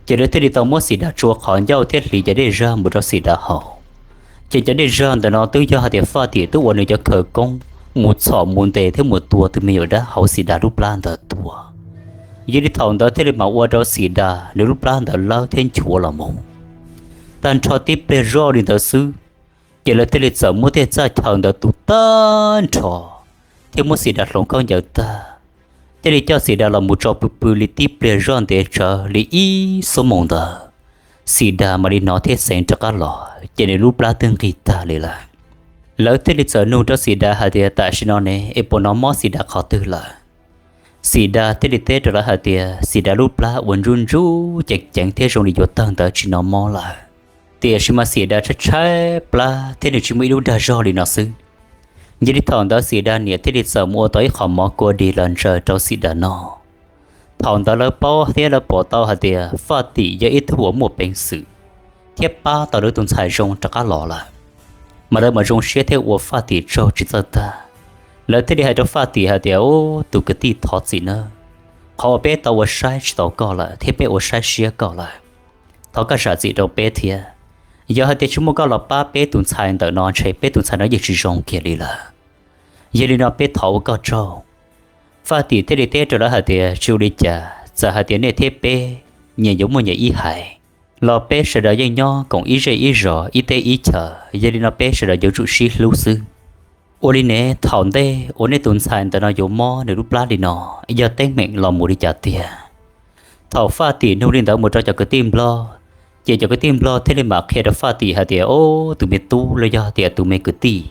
Ces lawv thiaj li tau muab Xim Dav tsuas qhov ncauj thiab hliv cov dej zaj mus rau Xim Dav haus. Ces cov dej zaj ntawm no twb yog hais tias Faj Tim twb ua nws cov khawv koob mus txhom mus ntes thiab mus tua tus me nyuam dab hauv Xim Dav lub plab ntawd tuag. Yog li thaum ntawd thiaj li mam ua rau Xim Dav nws lub plab ntawd lawb thiab nchuav los mus. Tag nrho tib pliag zoj li ntawd xwb, ces lawv thiaj li txawm muab tej txaj chaw ntawd tu tag nrho, thiab muab Xim Dav hloov khaub ncaws tag, thiaj li coj Xim Dav los mus tso pw pw li tib pliag zoj ntev tsawv li ib xuab moos ntawd. Xim Dav mam li hnov thiab xeev rov qab los ces nws lub plab twb nqig tag li lawm. Lawv thiaj li txawm nug rau Xim Dav hais tias tam sim no ne es puas hnov mob Xim Dav qhov twg lawm. Xim Dav thiaj li teb rau lawv hais tias Xim Dav lub plab uas ntsuj ntsuj ceev ceev thiab zoo li yuav tawg ntawd tsis hnov mob lawm, tiam sis mas Xim Dav tshaib tshaib plab thiab nws tsis muaj ib lub dag zog li no xwb. Yog li thaum ntawd Xim Das niam thiaj li txawm mus ua tau ib qho mov kua dig los ntsaws rau Xim Das noj. Thaum ntawd lawv paub thiab lawv pom tau hais tias Faj Tim yog ib tug uas muaj peev xwm thiab pab tau lawv tus ntxhais zoo rov qab los lawm, mas lawv mam zoo siab thiab ua Faj Tim tsaug tsis txawj tag. Lawv thiaj li hais rau Faj Tim hais tias, Ub, tus kwv tij, thov txim nawb, qhov uas peb tau ua saib tsis taus koj lawm thiab peb ua saib siab koj lawm. Thov koj zam txim rau peb thiab. Yog hais tias tsis muaj koj los pab peb tus ntxhais ntawm no ntshe peb tus ntxhais no yeej tsis zoo kiag li lawm. Yog li no peb thov ua koj tsaug. Faj Tim thiaj li teb rau lawv hais tias, Tsis ua li cas, txawm hais tias nej thiab peb nyias yuav muaj nyias ib haiv los peb sawv daws yeej nyob koom ib zej ib zos ib teb ib chaws, yog li no peb sawv daws yuav tsum sib hlub xwb. Ua li ne, thaum ntej uas nej tus ntxhais ntawm no yuav mob nws lub plab li no, yog teeb meem los mus li cas tiag? Thaum Faj Tim nug li ntawd mus rau cov kwv tij Nplog, ces cov kwv tij Nplog thiaj li mam qhia rau Faj Tim hais tias, Ob, tus me tub los yog tias tus me kwv tij,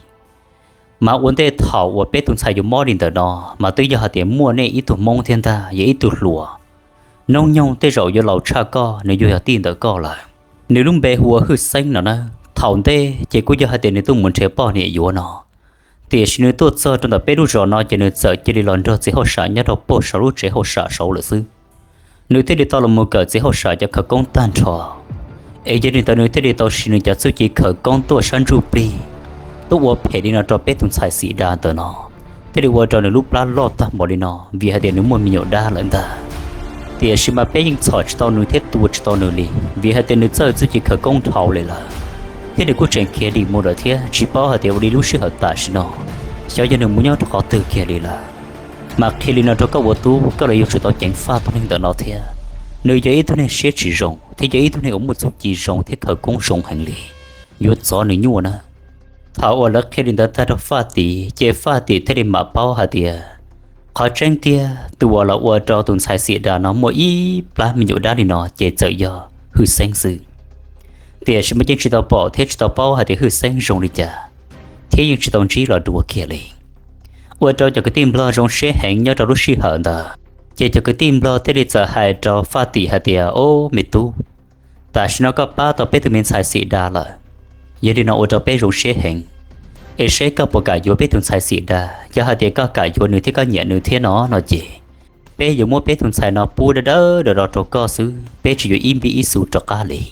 mas ua ntej thaum uas peb tus ntxhais yuav mob li ntawm no, mas twb yog hais tias muaj nej ib tug Hmoob thiab ntag, yog ib tug hluas hnub nyoog tej zaum yuav laus tshaj koj, nws yuav yog tij ntawm koj lawm. Nws lub npe hu ua Hwj Xeeb no na. Thaum ntej ces kuj yog hais tias nws tuaj mus nrhiav poj niam yuav no, tiam sis nws tuaj txog rau ntawm peb lub zos no ces nws txawm cia li los nrog txiv hauj sam nyob rau puag saum lub tsev hauj sam saud lawm xwb. Nws thiaj li tau los mus kawm txiv hauj sam cov khawv koob tag nrho, es yog li ntawd nws thiaj li tau siv nws cov txuj ci khawv koob tuaj sab ntsuj plig, tuaj ua phem li no rau peb tus ntxhais Xim Das ntawm no, thiaj li ua rau nws lub plab loj tag npaum li no vim hais tias nws muaj me nyuam dab lawm ntag. Tiam sis mas peb yeej txhom tsis tau nws thiab tua tsis tau nws li, vim hais tias nws txawj txuj ci khawv koob dhau li lawm, thiab nws kuj tseem khiav dim mus lawm thiab tsis paub hais tias ua li lub sij hawm tam sim no xyov yog nws mus nyob rau qhov twg kiag li lawm. Mas qhia li no rau koj ua tub, koj los yuav tsum tau ceev faj tus neeg ntawm no thiab. Nws yog ib tug neeg siab tsis zoo thiab yog ib tug neeg uas muaj txuj ci zoo thiab khawv koob zoo heev li, yuav txov nws nyuaj na. Thaum uas lawv qhia li ntawd tag rau Faj Tim ces Faj Tim thiaj li mam paub hais tias qhov tseeb tiag tus uas los ua rau tus ntxhais Xim Das no muaj ib plab me nyuam dab li no ces txawm yog Hwj Xeeb xwb. Tiam sis mas yeej tsis tau pom thiab tsis tau paub hais tias Hwj Xeeb zoo li cas, thiab yeej tsis tau ntsib los dua kiag li. Ua rau cov kwv tij Nplog zoo siab heev nyob rau lub sij hawm ntawd, ces cov kwv tij Nplog thiaj li txawm hais rau Faj Tim hais tias, Ob, me tub, tam sim no koj pab tau peb tus me ntxhais Xim Das lawm, yog li no ua rau peb zoo siab heev. Es seb koj puas kam yuav peb tus ntxhais Xim Das? Yog hais tias koj kam yuav nws thiab koj nyiam nws thiab no no ces peb yuav muab peb tus ntxhais no pub dawb dawb do do rau koj xwb, peb tsis yuav ib npib ib xu rov qab li.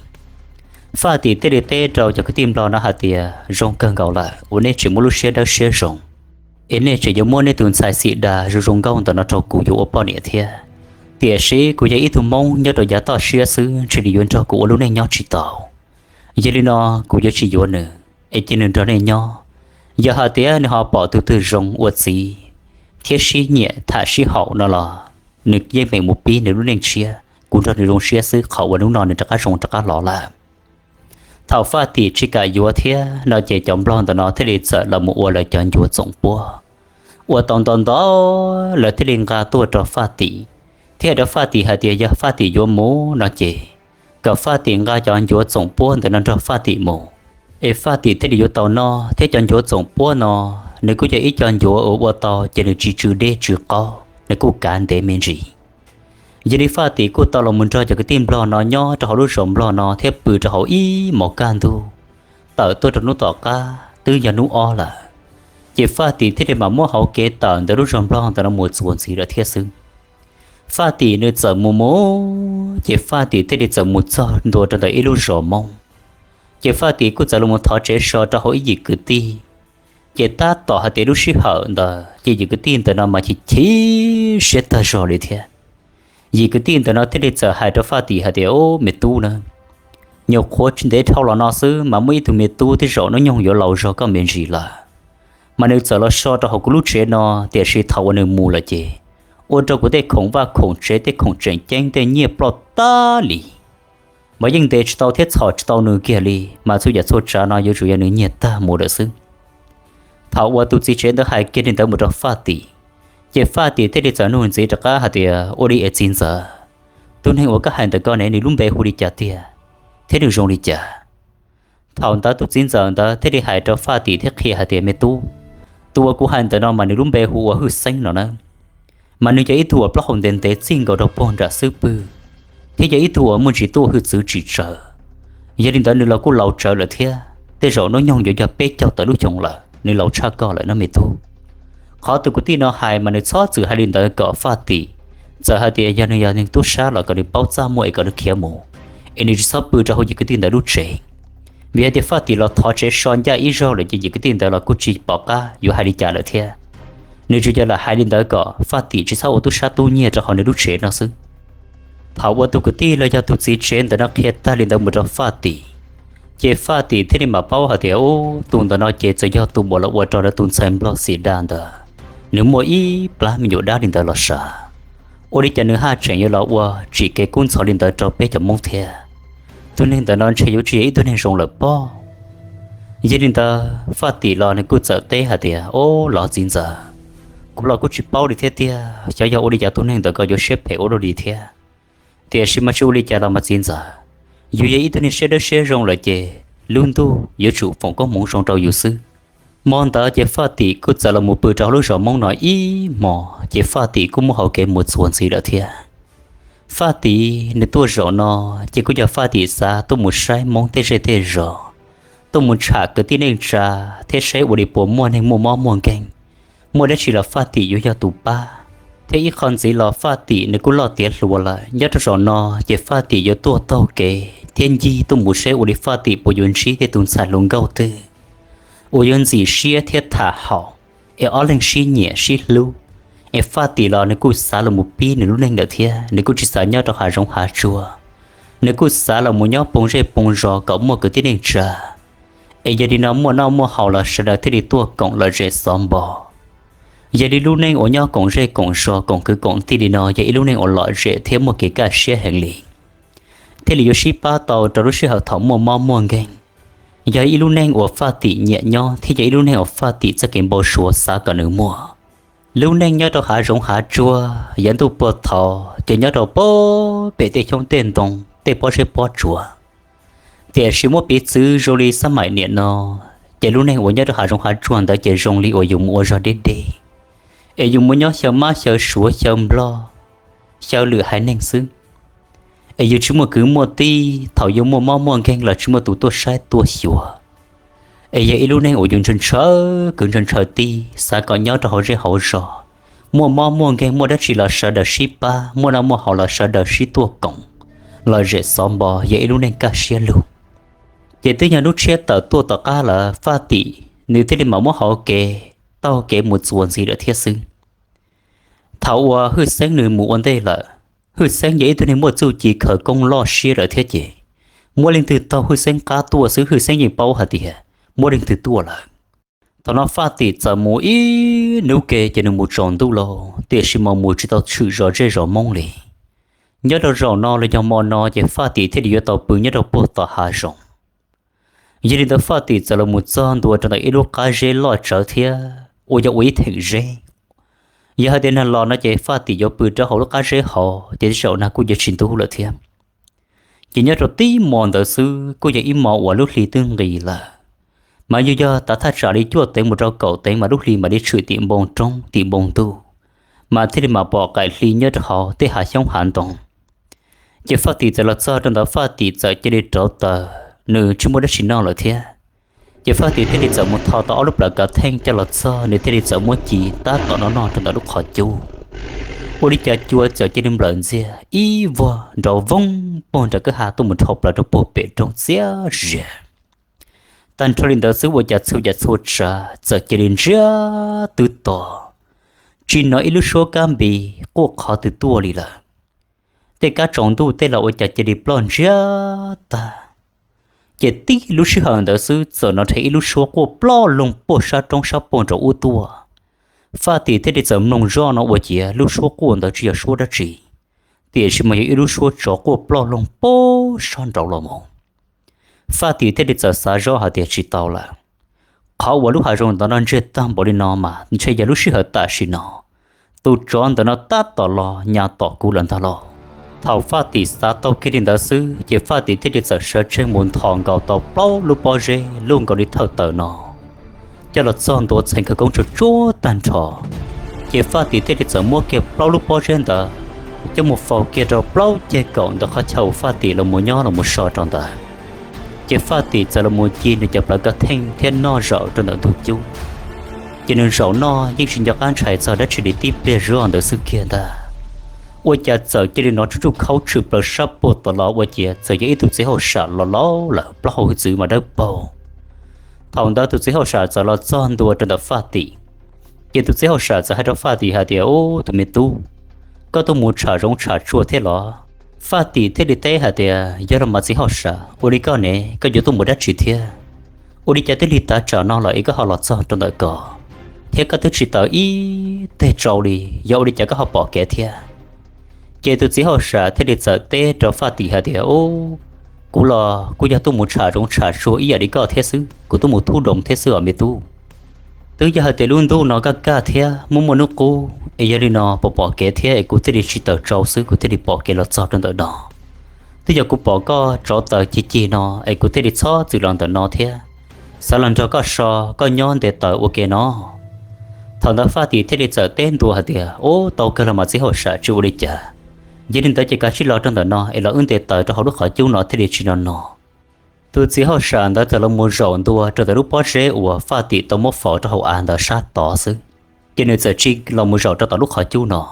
Faj Tim thiaj li teb rau cov kwv tij Nplog no hais tias, Zoo kawg nkaus lawm uas nej tseem muaj lub siab dawb siab zoo, es nej tseem yuav muab nej tus ntxhais Xim Das zoo zoo nkauj ntawm no rau kuv yuav ua poj niam thiab. Tiam sis kuv yog ib tug Hmoob nyob rau yav toj siab xwb, ntshe nws yuav nrog kuv ua lub neej nyob tsis tau. Yog li no kuv yuav tsis yuav nws, es cia nws nrog nej nyob. Yog hais tias nws ho pom tus twg zoo ua txiv thiab sib nyiam tham sib haum no los nws yeej meem mus pib nws lub neej tshiab, kuv nrog nws zoo siab xwb, qhov uas hnub no nws rov qab zoo rov qab los lawm. Thaum Faj Tim tsis kam yuav thiab no ces cov Nplog ntawm no thiaj li txawm los mus ua lawv cov ncuav txoom puab. Ua tau nto nto, lawv thiaj li nqa tuaj rau Faj Tim, thiab hais rau Faj Tim hais tias yog Faj Tim yuav mus no ces kom Faj Tim nqa cov ncuav txoom puab ntawm no nrog Faj Tim mus, es Faj Tim thiaj li yuav tau noj. Thiab cov ncuav txoom puab no nws kuj yog ib co ncuav uas ua tau ces nws tsis tsw dej tsw qaub, nws kuj kav ntev me ntsis. Yog li Faj Tim kuj tau los mus nrog cov kwv tij Nplog no nyob rau hauv lub zos Nplog no thiab pw rau hauv ib hmos kaj ntug, tawm tuaj rau hnub tom qab twb yog hnub ob lawm. Ces Faj Tim thiaj li mam muab hauv kev tawm ntawm lub zos Nplog ntawm no mus txuas ntxiv lawm thiab xwb. Faj Tim nws txawm mus mus, ces Faj Tim thiaj li txawm mus txog ntua rau ntawm ib lub zos Hmoob. Ces Faj Tim kuj txawm los mus thov tsev so rau hauv ib yim kwv tij. Ces tab tom hais tias lub sij hawm ntawd ces yim kwv tij ntawm no mas chim chim siab tag zog li thiab. Yim kwv tij ntawm no thiaj li txawm hais rau Faj Tim hais tias, Ub, me tub na, nyuam qhuav tsis ntev dhau los no xwb mas muaj ib tug me tub tej zaum hnub nyoog yuav laus zog koj me ntsis lawm, mas nws txawm los so rau hauv kuv lub tsev no, tiam sis thaum uas nws mus lawm ces ua rau kuv tej khoom vaj khoom tsev tej khoom tseem ceeb tej nyiaj ploj tag li. Mas yeej ntes tsis tau thiab txhom tsis tau nws kiag li, mas txhua yam txhua tsav no yuav tsum yog nws nyiag tag mus lawm xwb. Thaum uas tus txiv tsev ntawd hais kiag li ntawd mus rau Faj Tim, ces Faj Tim thiaj li txawm nug ntxiv rov qab hais tias, Ua li es txiv ntxawm, tus neeg uas koj hais ntawm ko ne nws lub npe hu li cas tiag, thiab nws zoo li cas? Thaum ntawd tus txiv ntxawm ntawd thiaj li hais rau Faj Tim thiab qhia hais tias, Me tub, tus uas kuv hais ntawm no mas nws lub npe hu ua Hwj Xeeb no na. Mas nws yog ib tug uas plaub hau ntev ntev txij nkaus rau puag nram xub pwg, thiab yog ib tug uas muaj ntsis tuaj hwj txwv tsis tsawg. Yog li ntawd nws los kuj laus tsawv lawm thiab, tej zaum hnub nyoog yuav yog peb caug tawm lub xyoo lawm. nws laus tshaj koj lawm no me tub. Qhov tus kwv tij no hais mas nws txhob txwm hais li ntawd kom Faj Tim, txawm hais tias yog nws yog neeg tub sab los kom nws paub txaj muag es kom nws khiav mus, es nws tsis txhob pw rau hauv yim kwv tij ntawd lub tsev. Vim hais tias Faj Tim los thov tsev so ncaj ib zaug lawm ces yim kwv tij ntawd los kuj tsis pom qab yuav hais li cas lawm thiab. Nws tsuas yog lam hais li ntawd kom Faj Tim tsis txhob ua tub sab tub nyiag rau hauv nws lub tsev no xwb. Thaum uas tus kwv tij los yog tus txiv tsev ntawm no qhia tag li ntawd mus rau Faj Tim, ces Faj Tim thiaj li mam paub hais tias, ub, tus ntawm no ces txawm yog tus muam los ua rau lawv tus ntxhais nplog Xim Da ntawd, nws muaj ib plab me nyuam dab li ntawd los sav. Ua li cas nws haj tseem yuav los ua tsim kev kub ntxhov li ntawd rau peb cov Hmoob thiab? Tus neeg ntawm no ntshe yuav tsis yog ib tug neeg zoo lawm pob. Yog li ntawd Faj Tim los nws kuj txawm teb hais tias, ub, los txiv ntxawm, kuv los kuj tsis paub li thiab tiag, xyov yog ua li cas tus neeg ntawd ko yuav siab phem ua luaj li thiab. Tiam sis mas tsis ua li cas los mas txiv ntxawm, yus yog ib tug neeg siab dawb siab zoo lawm ces lub ntuj yuav tsum foom koob hmoov zoo rau yus xwb. Hmo ntawd ces Faj Tim kuj txawm los mus pw rau hauv lub zos Hmoob no ib hmos ces Faj Tim kuj muaj hauv kev mus txuas ntxiv lawm thiab. Faj Tim nws tuaj zaum no ces kuj yog Faj Tim xav tuaj mus saib Hmoob tej zej tej zos, tuaj mus tsham kwv tij neej tsa thiab saib ua li puas muaj neeg muaj mob muaj nkeeg, muaj dab tsi los Faj Tim yuav yog tus pab. Thiab ib qho ntxiv los Faj Tim nws kuj loj tiav hluas lawm, nyob rau zaum no ces Faj Tim yuav tuaj taug kev thiab ncig tuaj mus saib ua li Faj Tim puas yuav ntsib tej tus ntxhais hluas nkauj twg uas yuav ntxim siab thiab tham haum, es ob leeg sib nyiam sib hlub. Es Faj Tim los nws kuj xav los mus pib nws lub neej lawm thiab, nws kuj tsis xav nyob rau hav zoov hav tsuag, nws kuj xav los mus nyob poo zej poo zos kom muaj kwv tij neej tsa. Es yog li no muaj noj muaj haus los sawv daws thiaj li tuaj koom lom zem xov npo. Yog li lub neej uas nyob koom zej koom zos koom kwv koom tij li no yog ib lub neej uas lom zem thiab muaj kev kaj siab heev li, thiaj li yuav sib pab tau rau lub sij hawm thaum muaj mob muaj nkeeg. Yog ib lub neej uas Faj Tim nyiam nyob thiab yog ib lub neej uas Faj Tim txoj kev npau suav xav kom nws muaj. Lub neej nyob rau hav zoov hav tsuag, yav ntuj puag thaud ces nyob rau pem tej xyoob tej ntoo tej pob zeb pob tsuas. Tiam sis muab piv txwv zoo li xab maim niam no, ces lub neej uas nyob rau hav zoov hav tsuag ntawd ces zoo li uas yus mus ua zog deb deb, es yus mus nyob xyaw mab xyaw suav xyaw nplog, xyaw lwm haiv neeg xwb. Es yus tsis muaj kwv muaj tij, thaum yus muaj mob muaj nkeeg los tsis muaj tus tuaj saib tuaj xyuas. Es yog ib lub neej uas yus ntshaw ntshaw kwv ntshaw ntshaw tij, xav kom nyob rau hauv zej hauv zos, muaj mob muaj nkeeg muaj dab tsi los sawv daws sib pab, muaj noj muaj haus los sawv daws sib tuaj koom, lom zem xov npo, yog ib lub neej kaj siab lug. Ces twb yog hnub tshiab tawm tuaj tom qab lawm Faj Tim nws thiaj li mam muab hauv kev taug kev mus txuas ntxiv lawm thiab xwb. Thaum uas Hwj Xeeb nws mus ua ntej lawm, Hwj Xeeb yog ib tug neeg muaj txuj ci khawv koob loj siab lawm thiab ces muaj leej twg taug Hwj Xeeb qab tuaj xwb Hwj Xeeb yeej paub hais tias muaj leej twg tuaj lawm. Thaum no Faj Tim txawm mus ib hnub ke ces nws mus tsaus ntuj lauj, tiam sis mas mus tsis tau tshwm zos zej zos Hmoob li. Nyob rau zaum no los yog hmo no ces Faj Tim thiaj li yuav tau pw nyob rau puag tom hav zoov. Yog li ntawd Faj Tim txawm los mus txog ntua rau ntawm ib lub qab zeb loj tsawv thiab uas yog ua ib theem zeb. Yog hais tias nag los no ces Faj Tim yuav pw rau hauv lub qab zeb hauv ces tej zaum nag kuj yuav tsis ntub lawm thiab. Ces nyob rau tib hmo ntawd xwb kuj yog ib hmo uas lub hli twb nqis lawm, mas yog yog tav thaj tsam li cuaj teev mus rau kaum teev mas lub hli mam li tshwm tim npoo roob tim npoo ntuj, mas thiaj li mam pom qaim hli nyob rau hauv tej hav xyoob hav ntoo. Ces Faj Tim txawm los txog rau ntawd Faj Tim txawm cia li rauv taws, nws tsis muaj dab tsi noj lawm thiab. Ces Faj Tim thiaj li txawm mus tho tau ob lub plawv kav theej coj los txog, nws thiaj li txawm muab ci tab tom noj noj rau ntawm lub qhov cub. Ua li cas cua txawm cia li nplawm ntxiag ib vuag nrov voog puag nram kwj ha tuaj mus dhau plaws rau puag pem roob txias zias. Tag nrho li ntawd xwb ua cas txhua yam txhua tsav txawm cia li ntsiag twb to, tsis hnov ib lub suab kab npis quaj qhov twg tuaj li lawm. Tej kab tsaus ntuj tej los ua cas cia li ploj ntsiag tag. Ces tib lub sij hawm ntawd xwb txawm hnov rhe ib lub suab quaj ploj loog puag sab roob sab puag nraum ub tuaj. Faj Tim thiaj li txawm mloog zoj no ua ciav lub suab quaj ntawd tsis yog suab dab tsi, tiam sis mas yog ib lub suab tsov quaj ploj loog puag sab nraud los mus. Faj Tim thiaj li txawm xav zoj hais tias tsis tau lawm, qhov uas lub hav zoov ntawd no ntsiag tag npaum li no mas ntshe yog lub sij hawm tam sim no tus tsov ntawm no tab tom los nyas tom kuv lawm ntag lauj. Thaum Faj Tim xav tau kiag li ntawd xwb ces Faj Tim thiaj li txawm sawv tsees mus nthos nkaus tau plaub lub pob zeb luj nkaus li thawj taws no coj los txog ntua txheev khawv koob tsuag tsuag tag nrho. Ces Faj Tim thiaj li txawm muab kiag plaub lub pob zeb ntawd coj mus faus kiag rau plaub ceg kaum ntawm qhov chaw uas Faj Tim los mus nyob los mus so rau ntawd. Ces Faj Tim txawm los mus ci nws cov plawv kav theej thiab noj zaum rau ntawm ntug cub. Ces nws zaum noj yeej tsis nco qab ntshai txog dab tsi li tib pliag zog ntawd xwb kiag ntag. Ua cas txawm cia li hnov tsuj tsuj khaub tshwm plaws sab puag tom los ua ciav txawm yog ib tug txiv hauj sam los laus lawm, plaub hau hwj txwv mas dawb paug. Thaum ntawd tus txiv hauj sam txawm los txog ntua rau ntawm Faj Tim, ces tus txiv hauj sam txawm hais rau Faj Tim hais tias, Ub, tus me tub, koj tuaj mus tsham zoov tsham tsuag thiab los? Faj Tim thiaj li teb hais tias, Yog los mas txiv hauj sam, ua li koj ne koj yuav tuaj mus dab tsi thiab? Ua li cas twb lig tav tsam no lawm es koj ho los txog rau ntawm ko thiab koj twb tsis tawm ib teg tsau li, yog ua li cas koj ho pom kev thiab? Ces tus txiv hauj sam thiaj li txawm teb rau Faj Tim hais tias, Ub, kuv los kuj yog tuaj mus tsham zoov tsham tsuag ib yam li koj thiab xwb, kuv tuaj mus thub doos thiab xwb os me tub. Twb yog hais tias lub ntuj no kaj kaj thiab muaj muaj hnub qub es yog li no pom pom kev thiab es kuv thiaj li tsis tawm tsau xwb, kuv thiaj li pom kev los txog rau ntawm no. Twb yog kuv pom koj tsov taws cig cig no es kuv thiaj li txhob txwm los ntawm no thiab, xav los nrog koj so, koj nyob nte taws ua ke no. Thaum ntawd Faj Tim thiaj li txawm teb ntua hais tias, Ub, tau kawg los mas txiv hauj sam, tsis ua li cas. Yog li ntawd ces kav tsij los rau ntawm no es los wb nte taws rau hauv lub qhov cub no thiaj li tsis no no. Tus txiv hauj sam ntawd txawm los mus zaum ntua rau ntawm lub pob zeb uas Faj Tim tau muab faus rau hauv av ntawd sab tod xwb, ces nws txawm tsis los mus zaum rau tom lub qhov cub no.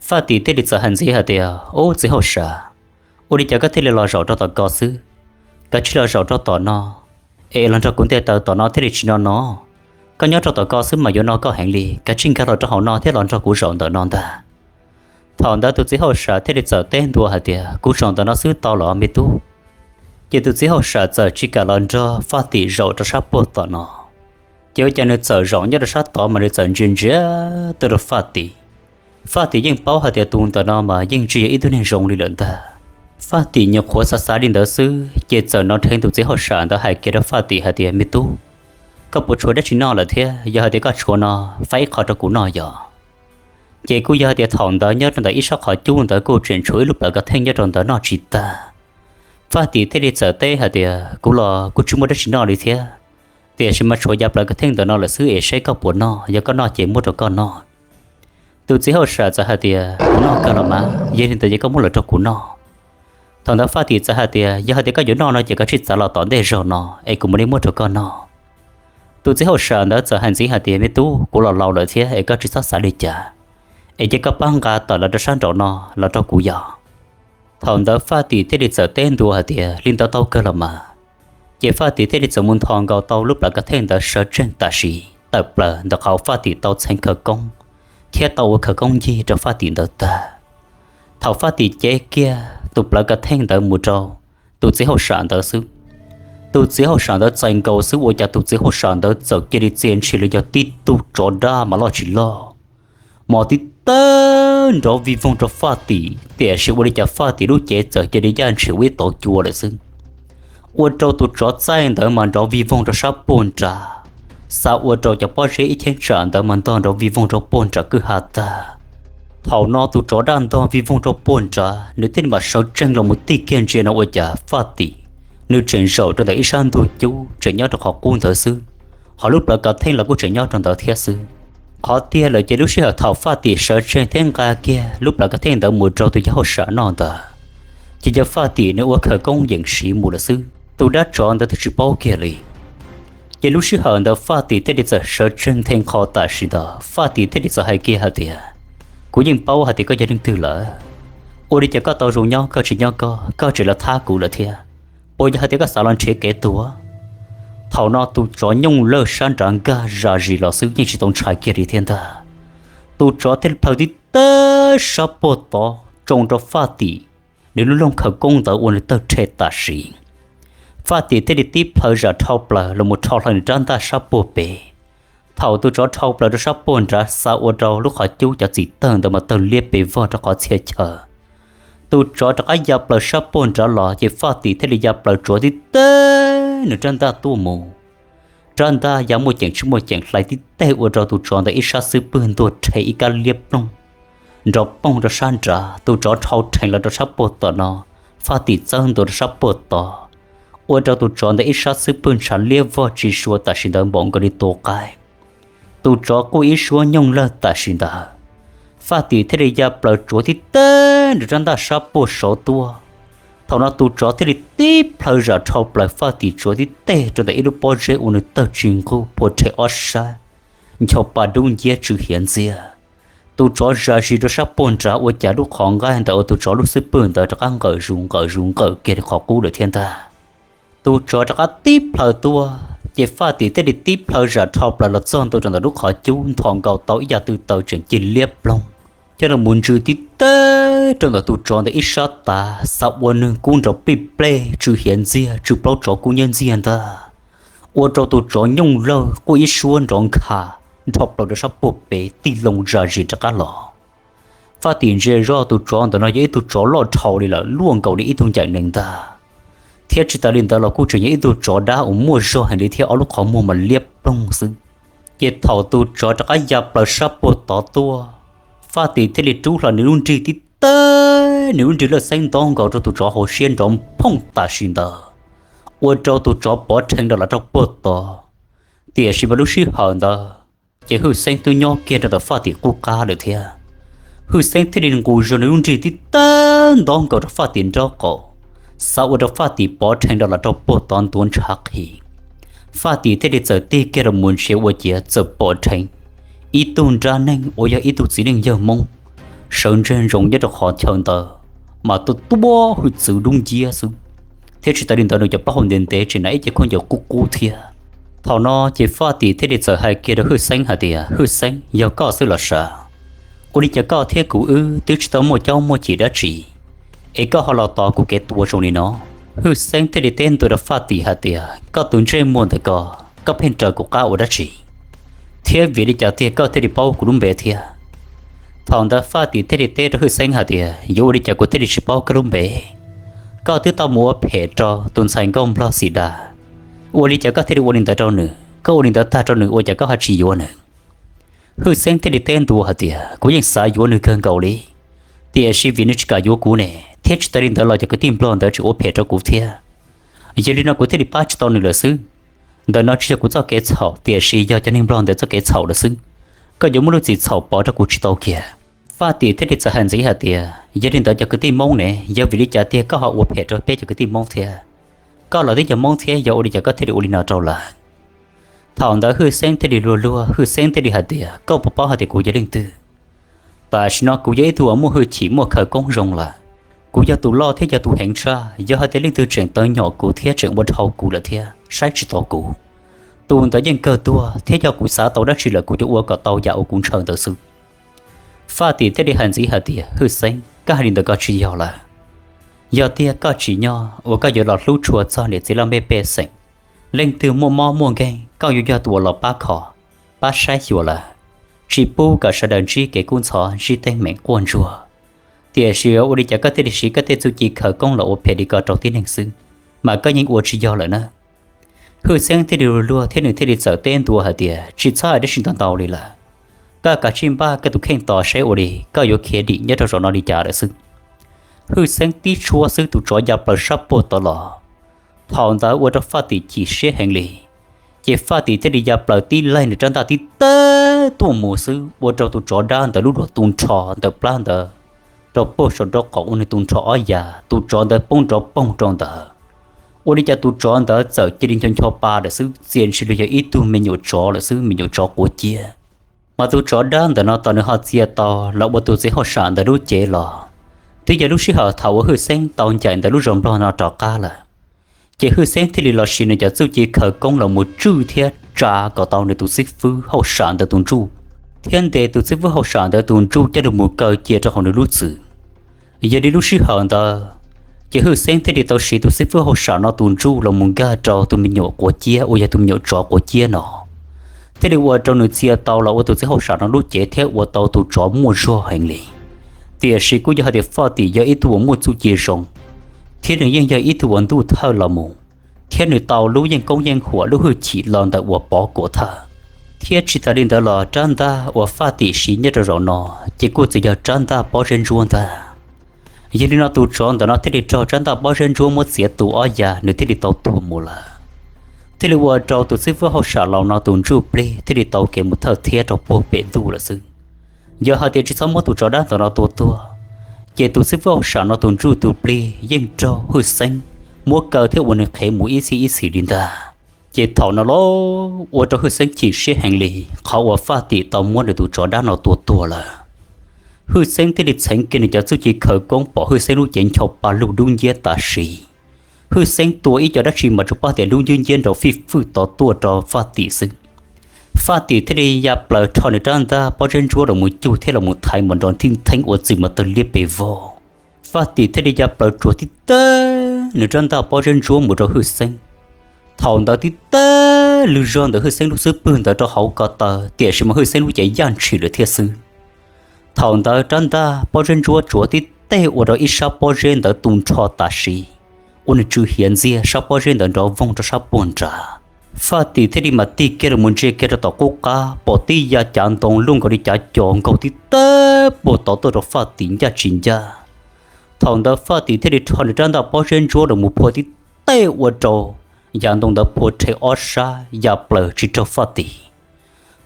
Faj Tim thiaj li txawm hais ntxiv hais tias, Ub, txiv hauj sam, ua li cas koj thiaj li los zaum rau tom ko xwb? Kav tsij los zaum rau tom no es los nrog kuv nte taws tom no thiaj li tsis no no. Koj nyob rau tom ko xwb mas yuav no koj heev li, kav tsij nkag los rau hauv no thiab los nrog kuv zaum ntawm no ntag. Thaum ntawd tus txiv hauj sam thiaj li txawm teb ntua hais tias, Kuv zaum ntawm no xwb tau los me tub? Ces tus txiv hauj sam txawm tsis kam los nrog Faj Tim zaum rau sab puag tom no. Ces ua cas nws txawm zaum nyob rau sab tod mas nws txawm ntsia ntsia tuaj rau Faj Tim. Faj Tim yeej paub hais tias tus ntawm no mas yeej tsis yog ib tug neeg zoo li lawm ntag. Faj Tim nyuam qhuav xav xav li ntawd xwb ces txawm hnov dheev tus txiv hauj sam ntawd hais kiag rau Faj Tim hais tias, Me tub, koj puas tshuav dab tsi noj lawm thiab? Yog hais tias koj tshuav no, faib ib qho rau kuv noj yom. Ces kuj yog hais tias thaum ntawd nyob rau ntawm ib sab qhov cub ntawd kuj tseem tshuav ib lub plawv kav theej nyob rau ntawd noj tsis tag. Faj Tim thiaj li txawm teb hais tias, Kuv los kuj tsis muaj dab tsi noj li thiab, tiam sis mas tshuav yav plawv kav theej ntawm no lawm xwb es saib koj puas noj, yog koj noj ces muab rau koj noj. Tus txiv hauj sam txawm hais tias, Kuv noj kawg los mas, yog li ntawd ces koj muab lawm rau kuv noj. Thaum ntawd Faj Tim txawm hais tias, Yog hais tias koj yuav noj no ces koj tsij txav los tom ntej zog no es kuv mam li muab rau koj noj. Tus txiv hauj sam ntawd txawm hais ntxiv hais tias, Me tub, kuv los laus lawm thiab es koj tsis txhob xav li cas, es cia koj pab nqa tawm los rau sab nraum no los rau kuv yom. Thaum ntawd Faj Tim thiaj li txawm teb ntua hais tias, Li ntawd tau kawg los mas. Ces Faj Tim thiaj li txawm mus nthos nkaus tau lub plawv kav theej ntawd sawv tsees tam sim tawm plaws ntawm qhov Faj Tim tau txheev khawv koob thiab tau ua khawv koob ncig rau Faj Tim ntawd tag. Thaum Faj Tim cev kiag tus plawv kav theej ntawd mus rau tus txiv hauj sam ntawd xwb, tus txiv hauj sam ntawd txais nkaus xwb ua cas tus txiv hauj sam ntawd txawm cia li txia ntshis li yog tib tug tsov dab mas loj tsis loj, mas tib tawg nrov vij voog rau Faj Tim, tiam sis ua li cas Faj Tim lub cev txawm cia li yaj ntshis ua ib tauv cua lawm xwb. Ua rau tus tsov txaij ntawd mas nrov vij voog rau sab puag nrad, xa ua rau cov pob zeb ib cheeb tsam ntawd mas ntog nrov vij voog rau puag nram kwj ha tag. Thaum no tus tsov daj ntog vij voog rau puag nrad, nws thiaj li mam sawv tsees los mus tig kiag ntsia no ua cas Faj Tim nws tseem zaum rau ntawm ib sab ntug cub tseem nyob rau qhov qub ntawd xwb, hos lub plawv kav theej los kuj tseem nyob rau ntawd thiab xwb. Qhov tiag lawm ces lub sij hawm thaum Faj Tim sawv tsees thiab nqa kiag lub plawv kav theej ntawd mus rau tus yawg hauj sam noj ntawd, ces yog Faj Tim nws ua khawv koob yeem siv mus lawm xwb, tus dab tsov ntawd twb tsis paub kiag li. Ces lub sij hawm ntawd Faj Tim thiaj li txawm sawv tsees theej qho tam sim ntawd Faj Tim thiaj li txawm hais kiag hais tias, Kuv yeej paub hais tias koj yog leej twg lawm. Ua li cas koj tau zoo nyob koj tsis nyob koj, koj tseem los thab kuv lawm thiab? Puas yog hais tias koj xav los nrhiav kev tuag? Thaum no tus tsov nyooj lawj sab nrad nkag zam zis los xwb yeej tsis tau ntshai kiag li thiab ntag. Tus tsov thiaj li plhaw tib tawg sab puag tod tsoo rau Faj Tim nws lub looj khawv koob ntawd ua nws tawg rhe tam sim. Faj Tim thiaj li tib plhaw zam dhau plaws los mus rho hlo nws rab ntaj sab puag pem. Thaum tus tsov dhau plaws rau sab puag nrad xa ua rau lub qhov cub cov txim tawg ntawd mas tawg liab pes vog rau qhov txhia chaw. Tus tsov rov qab ya plaws sab puag nrad los ces Faj Tim thiaj li ya plaws tsuav tib teg nws rab ntaj tuaj mus. Rab ntaj ya muaj ceem tsis muaj ceem hlais tib teg ua rau tus tsov ntawd ib sab xub pwg ntuag rhe ib kab liab ploog nrov poog rau sab nrad, tus tsov dhau rheev los rau sab puag tom no, Faj Tim txawb ntua rau sab puag tod, ua rau tus tsov ntawd ib sab xub pwg ntshav liab vog tsis sua tam sim ntawd npaum nkaus li tua qaib. Tus tsov quj ib suab nyooj lawg tam sim ntawd, Faj Tim thiaj li ya plaws tsuav tib teg nws rab ntaj sab puag saud tuaj. Thaum no tus tsov thiaj li tib plhaw zam dhau plaws Faj Tim tsuav tib teg rau ntawm ib lub pob zeb ua nws tawg tsis nqug phua rhe ob sab. ncho pa dub nciab tsw hiav ntxiag. Tus tsov zam zis rau sab puag nrad ua cas lub qhov nqaij ntawm uas tus tsov lub xub pwg ntawd rov qab nqawm zus nqawm zus nqawm kiag li qhov qub lawm thiab ntag. Tus tsov rov qab tib plhaw tuaj ces Faj Tim thiaj li tib plhaw zam rho plaws los txog ntua rau ntawm lub qhov cub nthos nkaus tau ib yam tw taw tseem cig liab ploog, coj los mus ntsws tib teb rau ntawm tus tsov ntawd ib sab tav, xav ua nws kub nrov plij plej tsw hiav ntxiag tsw plaub tsov kub nyiab ntxiag ntag, ua rau tus tsov nyooj lawg quaj ib suab nrov nkha, nrho plaws rau sab puag pem tig loo zam zis rov qab los. Faj Tim ntsia zoj tus tsov ntawm no yog ib tug tsov loj dhau li lawm, luaj nkaus li ib tug ncaim nees ntag, thiab tsis tas li ntawd los kuj tseem yog ib tug tsov dab uas muaj zog heev li thiab ob lub qhov muag mas liab ploog xwb. Ces thaum tus tsov rov qab ya plaws sab puag tod tuaj, Faj Tim thiaj li rub hlo nws lub nrig tib teb, nws lub nrig lawj xeeb ntob nkaus rau tus tsov hauv siab nrov phooj tam sim ntawd, ua rau tus tsov pov rheev rau lawm rau puag tod. Tiam sis mas lub sij hawm ntawd ces Hwj Xeeb twb nyob kiag rau ntawm Faj Tim qub qab lawm thiab. Hwj Xeeb thiaj li nqus zog nws lub nrig tib teb ntob nkaus rau Faj Tim nraub qaum, xav ua rau Faj Tim pov rheev rau lawm rau puag tod ntuav ntshav qhi. Faj Tim thiaj li txawm tig kiag rau mus nrhiav ua ciav txawm pom dheev ib tug nrab neeg uas yog ib tug txiv neej yawg Hmoob sawv ntseg ntsoov nyob rau qhov chaw ntawd, mas tuaj tuab hwj txwv dub nciab xwb, thiab tsis tas li ntawd nws cov plaub hau ntev ntev tseem hnav ib ce khaub ncaws qub qub thiab. Thaum no ces Faj Tim thiaj li txawm hais kiag rau Hwj Xeeb hais tias, Hwj Xeeb, yog koj xwb los sav? Ua li cas koj thiab kuv wb twb tsis tau muaj caub muaj chim dab tsi es koj ho los tos kuv kev tua zoo li no? Hwj Xeeb thiaj li teb ntua rau Faj Tim hais tias, Koj tus ntsej muag ntawm ko, koj pheej raws kuv qab ua dab tsi? Thiab vim li cas tiag koj thiaj li paub kuv lub npe thiab? Thaum ntawd Faj Tim thiaj li teb rau Hwj Xeeb hais tias, Yuav ua li cas kuv thiaj li tsis paub koj lub npe? Koj twb tau mus ua phem rau tus ntxhais nkauj nplog Xim Das, ua li cas koj thiaj li ua li ntawd rau nws? Koj ua li ntawd tag rau nws ua cas koj ho tsis yuav nws? Hwj Xeeb thiaj li teb ntua hais tias, Kuv yeej xav yuav nws kawg nkaus li, tiam sis vim nws tsis kam yuav kuv ne, thiab tsis tas li ntawd los cov kwv tij nplog ntawd tseem ua phem rau kuv thiab. Yog li no kuv thiaj li pab tsis tau nws lawm xwb. Ntawm no tsis yog kuv txoj kev txhaum, tiam sis yog cov neeg nplog ntawd txoj kev txhaum lawm xwb. Koj yuav muaj lub txim txhaum pov rau kuv tsis tau kiag. Faj Tim thiaj li txawm hais ntxiv hais tias, Yog li ntawd cov kwv tij Hmoob ne, yog vim li cas tiag koj ho ua phem rau peb cov kwv tij Hmoob thiab? Koj los twb yog Hmoob thiab, yog ua li cas koj thiaj li ua li no rau lawv? Thaum ntawd Hwj Xeeb thiaj li luag luag, Hwj Xeeb thiaj li hais tias, Koj puas paub hais tias kuv yog leej twg? Tam sim no kuv yog ib tug uas muaj hwj chim muaj khawv koob zoo lawm. Kuv yog tus loj thiab yog tus heev tshaj, yog hais tias leej twg tseem tawv nyom kuv thiab tseem ua dhau kuv lawm thiab saib tsis taus kuv, tus ntawd yeej kawg tuag, thiab yog kuv xav tau dab tsi lawm kuv yuav ua kom tau yam uas kuv ntshaw ntawd xwb. Faj Tim thiaj li hais ntxiv hais tias, Hwj Xeeb, koj hais li ntawd koj tsis yog lawm. Yog tiag koj tsim nyog uas koj yuav los hlub tshua txog niam txiv laj mej pej xeem, leej twg muaj mob muaj nkeeg koj yuav yog tus uas los pab kho, pab saib xyuas lawm, tsis pub kom sawv daws ntsib kev kub ntxhov ntsib teeb meem quaj ntsuag. Tiam sis ua li cas koj thiaj li siv koj tej txuj ci khawv koob los ua phem li ko rau tib neeg xwb, mas koj yeej ua tsis yog lawm na. Hwj Xeeb thiaj li luag luag thiab nws thiaj li txawm teb ntua hais tias, Tsis txhob hais dab tsi ntau ntau li lawm. Koj kav tsij npaj koj tus kheej tos seb ua li koj yuav khiav dim nyob rau zaum no li cas lawm xwb. Hwj Xeeb tib tshuab xwb tus tsov ya plaws sab puag tod los. Thaum ntawd ua rau Faj Tim chim siab heev li, ces Faj Tim thiaj li ya plaws tib laig nws rab ntaj tib teb tuaj mus xwb ua rau tus tsov dab ntawd lub duav tu nrho ntawm plab ntawd rau puag saum nraub qaum ua nws tu nrho ob yas, tus tsov ntawd poob nrov poog rau ntawd. Ua li cas tus tsov ntawd txawm cia li ncho ncho pa lawm xwb, txia ntshis li yog ib tug me nyuam tsov lawm xwb, me nyuam tsov quav ciab. Mas tus tsov dab ntawm no tos nws ho txia tau los ua tus txiv hauj sam ntawd lub cev los, twb yog lub sij hawm thaum uas Hwj Xeeb tau ncaim ntawm lub zos nplog no rov qab lawm. Ces Hwj Xeeb thiaj li los siv nws cov txuj ci khawv koob los mus tswj thiab tsa kom tau nws tus xib fwb hauj sam ntawd tus ntsuj, thiab ntes tus xib fwb hauj sam ntawd tus ntsuj coj los mus kaw cia rau hauv nws lub txwm. Yog li lub sij hawm ntawd, ces Hwj Xeeb thiaj li tau siv tus xib fwb hauj sam no tus ntsuj los mus nkag rau tus me nyuam quav ciab uas yog tus me nyuam tsov quav ciab no, thiaj li ua rau nws txia tau los ua tus txiv hauj sam no lub cev thiab ua tau tus tsov muaj zog heev li. Tiam sis kuj yog hais tias Faj Tim yog ib tug uas muaj txuj ci zoo, thiab nws yeej yog ib tug uas ntuj thawj los mus, thiab nws tau lub yeej koob yeej huam lub hwj chim los ntawm uas Pov Kuam Thawj. Thiab tsis tas li ntawd los rab ntaj uas Faj Tim siv nyob rau zaum no ces kuj txawm yog rab ntaj pob zeb ntsuab ntag. Yog li no tus tsov ntawm no thiaj li raug rab ntaj pob zeb ntsuab muab txiav tu ob yas, nws thiaj li tau tuag mus lawm. Thiaj li ua rau tus xib fwb hauj sam laus no tus ntsuj plig thiaj li tau kev mus thawj thiab rau puag pem ntuj lawm xwb. Yog hais tias tsis txhob muab tus tsov dab ntawm no tua tuag, ces tus xib fwb hauj sam no tus ntsuj tus plig yeej raug Hwj Xeeb muab kaw thiab ua nws qhev mus ib txhis ib txhis li ntag. Ces thaum no los ua rau Hwj Xeeb chim siab heev li qhov uas Faj Tim tau muab nws tus tsov dab no tua tuag lawm. Hwj Xeeb thiaj li txheev kiag nws cov txuj ci khawv koob pom Hwj Xeeb lub cev ncho pa lug dub nciab tam sim. Hwj Xeeb tua ib co dab tsi mas tsuas paub tias lub nciab nciab nrov fij fwj tod tuaj rau Faj Tim xwb. Faj Tim thiaj li ya plaws rho nws rab ntaj pob zeb ntsuab los mus cug thiab los mus thaiv mas nrov nthij ntheeb ua txwm mas tawg liab pes vog. Faj Tim thiaj li ya plaws tsuav tib teg nws rab ntaj pob zeb ntsuab mus rau Hwj Xeeb. Thaum ntawd tib teg lug zog ntawm Hwj Xeeb lub xub pwg ntawd rau hauv ko taw, tiam sis mas Hwj Xeeb lub cev yaj ntshis lawm thiab xwb. Thaum ntawd rab ntaj pob zeb ntsuab tsuav tib teg ua rau ib sab pob zeb ntawd tu nrho tam sim, ua nws tsw hiav ntxiag, sab pob zeb ntawd nrov voog rau sab puag nrad. Faj Tim thiaj li mam tig kiag los mus ntsia kiag rau tom qub qab, pom tib yav cav ntoo luj nkaus li cav co nkaug tib teg puag tod tuaj rau Faj Tim ncaj tsis ncaj. Thaum ntawd Faj Tim thiaj li rho nws rab ntaj pob zeb ntsuab los mus phua tib teg ua rau yav ntoo ntawd phua rhe ob sab ya plaws tsis raug Faj Tim.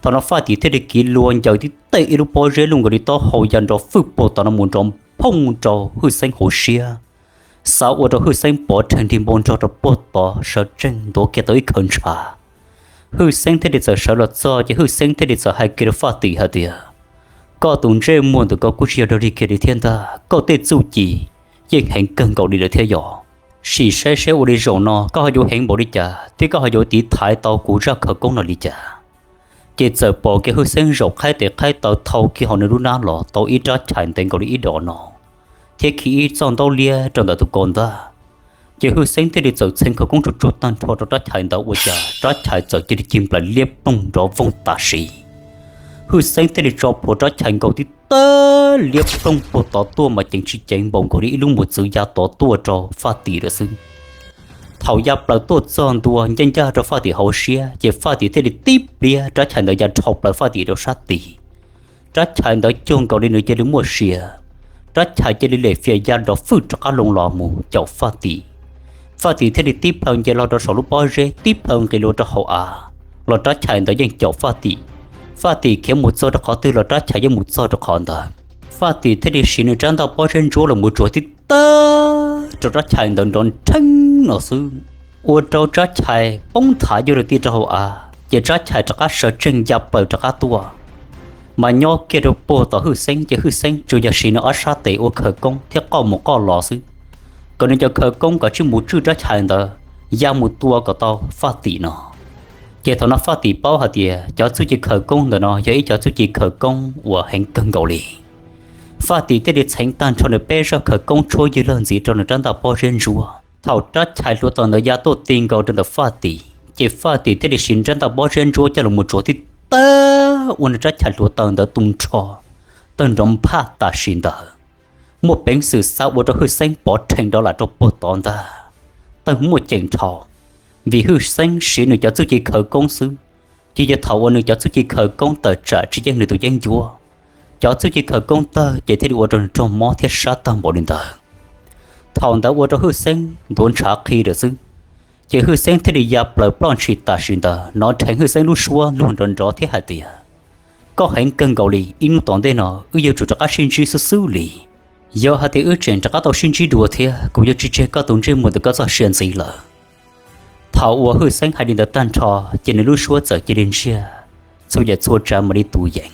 Thaum no Faj Tim thiaj li kiv lua ncaws tib teg ib lub pob zeb luj nkaus li taub hau ya nrov fwj puag tod no mus nrov phooj rau Hwj Xeeb hauv siab, xav ua rau Hwj Xeeb pov rhees nrig npau nrog rau puag tod sawv tsees ntuav kiag tau ib khawv ntshav. Hwj Xeeb thiaj li txawm sawv los txog ces Hwj Xeeb thiaj li txawm hais kiag rau Faj Tim hais tias, koj tus ntsej muag ntawm ko kuj tsis yog dog dig kiag li thiab ntag, koj tej txuj ci yeej heev kawg nkaus li lawm thiab yog. Sim saib seb ua li zaum no koj ho yuav heev npaum li cas thiab koj ho yuav tiv thaiv tau kuv zaj khawv koob no li cas. Ces txawm pom kiag Hwj Xeeb zaum qhaib tes qhaib taw thau kiag hauv nws lub hnab los tau ib rab chais ntev nkaus li ib dos no, thiab khi ib txoj ntaub liab rau ntawm tus kaus ntag. Ces Hwj Xeeb thiaj li txawm txheev khawv koob tsuag tsuag tag nrho rau rab chais ntawd ua cas rab chais txawm cia li cig nplaim liab ploog nrov voog tam sim. Hwj Xeeb thiaj li tso plhuav rab chais nkaus tib teg liab ploog puag tod tuaj mas ceev tsis ceev npaum nkaus li ib lub mos txwv ya tod tuaj rau Faj Tim lawm xwb. Thaum ya plaws tuaj txog ntua ncaj ncaj rau Faj Tim hauv siab ces Faj Tim thiaj li tib pliag rab chais ntawd ya dhau plaws Faj Tim rau sab tid. Rab chais ntawd cuag nkaus li nws cia li muaj sia, rab chais cia li lem fias ya nrov fwj rov qab loo los mus caum Faj Tim. Faj Tim thiaj li tib plhaw nce los rau saum lub pob zeb, tib plhaw nqis lua rau hauv av, los rab chais ntawd yeej caum Faj Tim. Faj Tim khiav mus txog rau qhov twg los rab chais yeej mus txog rau qhov ntawd. Faj Tim thiaj li siv nws rab ntaj pob zeb ntsuab los mus tsuav tib teg rau rab chais ntawd nrov nrheeb no xwb, ua rau rab chais poob nthav yuj lug ti rau hauv av ces rab chais rov qab sawv tsees ya plaws rov qab tuaj. Mas nyob kiag rau puag tom Hwj Xeeb ces Hwj Xeeb tsuas yog siv nws ob sab tes ua khawv koob thiab qoj mus qoj los xwb, kom nws cov khawv koob kom tsij mus tswj rab chais ntawd ya mus tua kom tau Faj Tim no. Ces thaum no Faj Tim paub hais tias cov txuj ci khawv koob ntawm no yog ib cov txuj ci khawv koob uas heev kawg nkaus li. Faj Tim thiaj li txheev tag nrho nws peb zaj khawv koob tshuab ywg lawg ntxiv rau nws rab ntaj pob zeb ntsuab. Thaum rab chais hluav taws ntawd ya tuaj ti nkaus rau ntawm Faj Tim ces Faj Tim thiaj li siv rab ntaj pob zeb ntsuab coj los mus tsuav tib teg ua nws rab chais hluav taws ntawd tu nrho, tawg nrov nphaj tam sim ntawd. Muaj peev xwm xav ua rau Hwj Xeeb pov rhees nrov lam rau puag tod ntag, tawg muaj ceem nrho. Vim Hwj Xeeb siv nws cov txuj ci khawv koob xwb, ces yog thaum uas nws cov txuj ci khawv koob tawm tsam tsis yeej nws tus yeeb ncuab, cov txuj ci khawv koob tawg ces thiaj li ua rau nws raug mob thiab sab tag npaum li ntawd. Thaum ntawd ua rau Hwj Xeeb ntuav ntshav qhi lawm xwb, ces Hwj Xeeb thiaj li ya plaws ploj ntshis tam sim ntawd hnov dheev Hwj Xeeb lub suab luag nrov nrov thiab hais tias, koj heev kawg nkaus li, ib hnub tom ntej no wb yuav tsum rov qab sib ntsib xwb xwb li. Yog hais tias wb tseem rov qab tau sib ntsib dua thiab kuv yuav tsis tseg koj tus ntsej muag ntawm koj txoj sia ntxiv lawm. Thaum uas Hwj Xeeb hais li ntawd tag nrho, ces nws lub suab txawm cia li ntsiag, txhua yam txhua tsav mam li tu yees.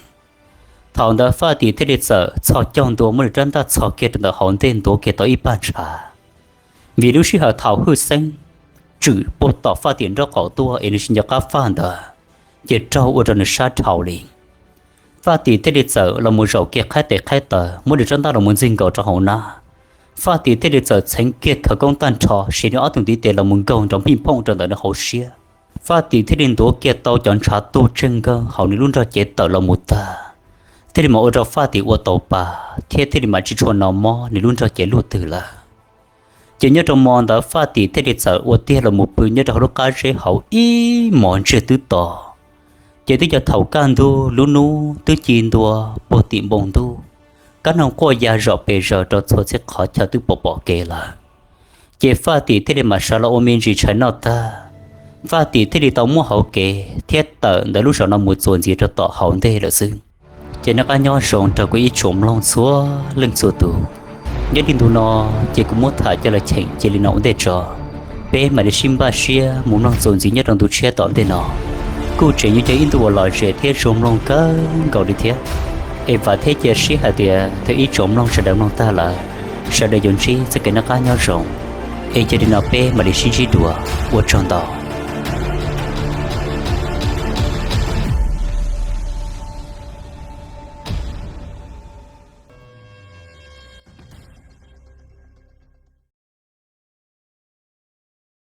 Thaum ntawd Faj Tim thiaj li txawm txhos caug ntua muab nws rab ntaj txhos kiag rau ntawm hauv ntej ntuav kiag tau ib paj ntshav. Vim lub sij hawm thaum Hwj Xeeb tshwm puag tom Faj Tim nraub qaum tuaj es nws tsis nco qab faj ntawd, ces raug ua rau nws sab dhau li. Faj Tim thiaj li txawm los mus zaum kiag qhaib tes qhaib taw muab nws rab ntaj los mus ntxig nkaus rau hauv hnab. Faj Tim thiaj li txawm txheev kiag khawv koob tag nrho siv nws ob tug ntiv tes los mus nkaug nrov nphij nphooj rau ntawm nws hauv siab. Faj Tim thiaj li ntuav kiag tau cov ntshav tuag tsheej nkaug hauv nws lub nrog cev tawm los mus tag, thiaj li mam ua rau Faj Tim ua tau pa, thiab thiaj li mam tsis tshua noj mob nws lub nrog cev luaj twg lawm. Ces nyob rau mo ntawd Faj Tim thiaj li txawm ua tiag los mus pw nyob rau hauv lub qab zeb hauv ib mos ntsiag twb to. Ces twb yog thaum kaj ntug lub hnub twb ci ntua puag tim npoo ntuj, kab noog quaj ya zom pes zaws rau txhua txhia qhov chaw twb pom pom kev lawm. Ces Faj Tim thiaj li mam sawv los ua me ntsis tshais noj tag, Faj Tim thiaj li tau muab hauv kev thiab tawm ntawm lub zos no mus txuas ntxiv rau tom hauv ntej lawm xwb. Ces nej qab nyob zoo rau kuv ib tsoom mloog txhua leej txhua tus. Nyob li ntu no, ces kuv muab tham coj los cheem cia li no ua ntej tso. Peb mam li sib npaj siab mus mloog txuas ntxiv nyob rau ntu tshiab tom ntej no. Kuj tseem yuav yog ib ntu uas lom zem thiab zoo mloog kawg nkaus li thiab. Es vam thiab cia siab hais tias thawj ib tsoom mloog sawv daws mloog tag lawm, sawv daws yuav ntsib txoj kev noj qab nyob zoo. Es yog li no peb mam li sib ntsib dua, ua tsaug ntau.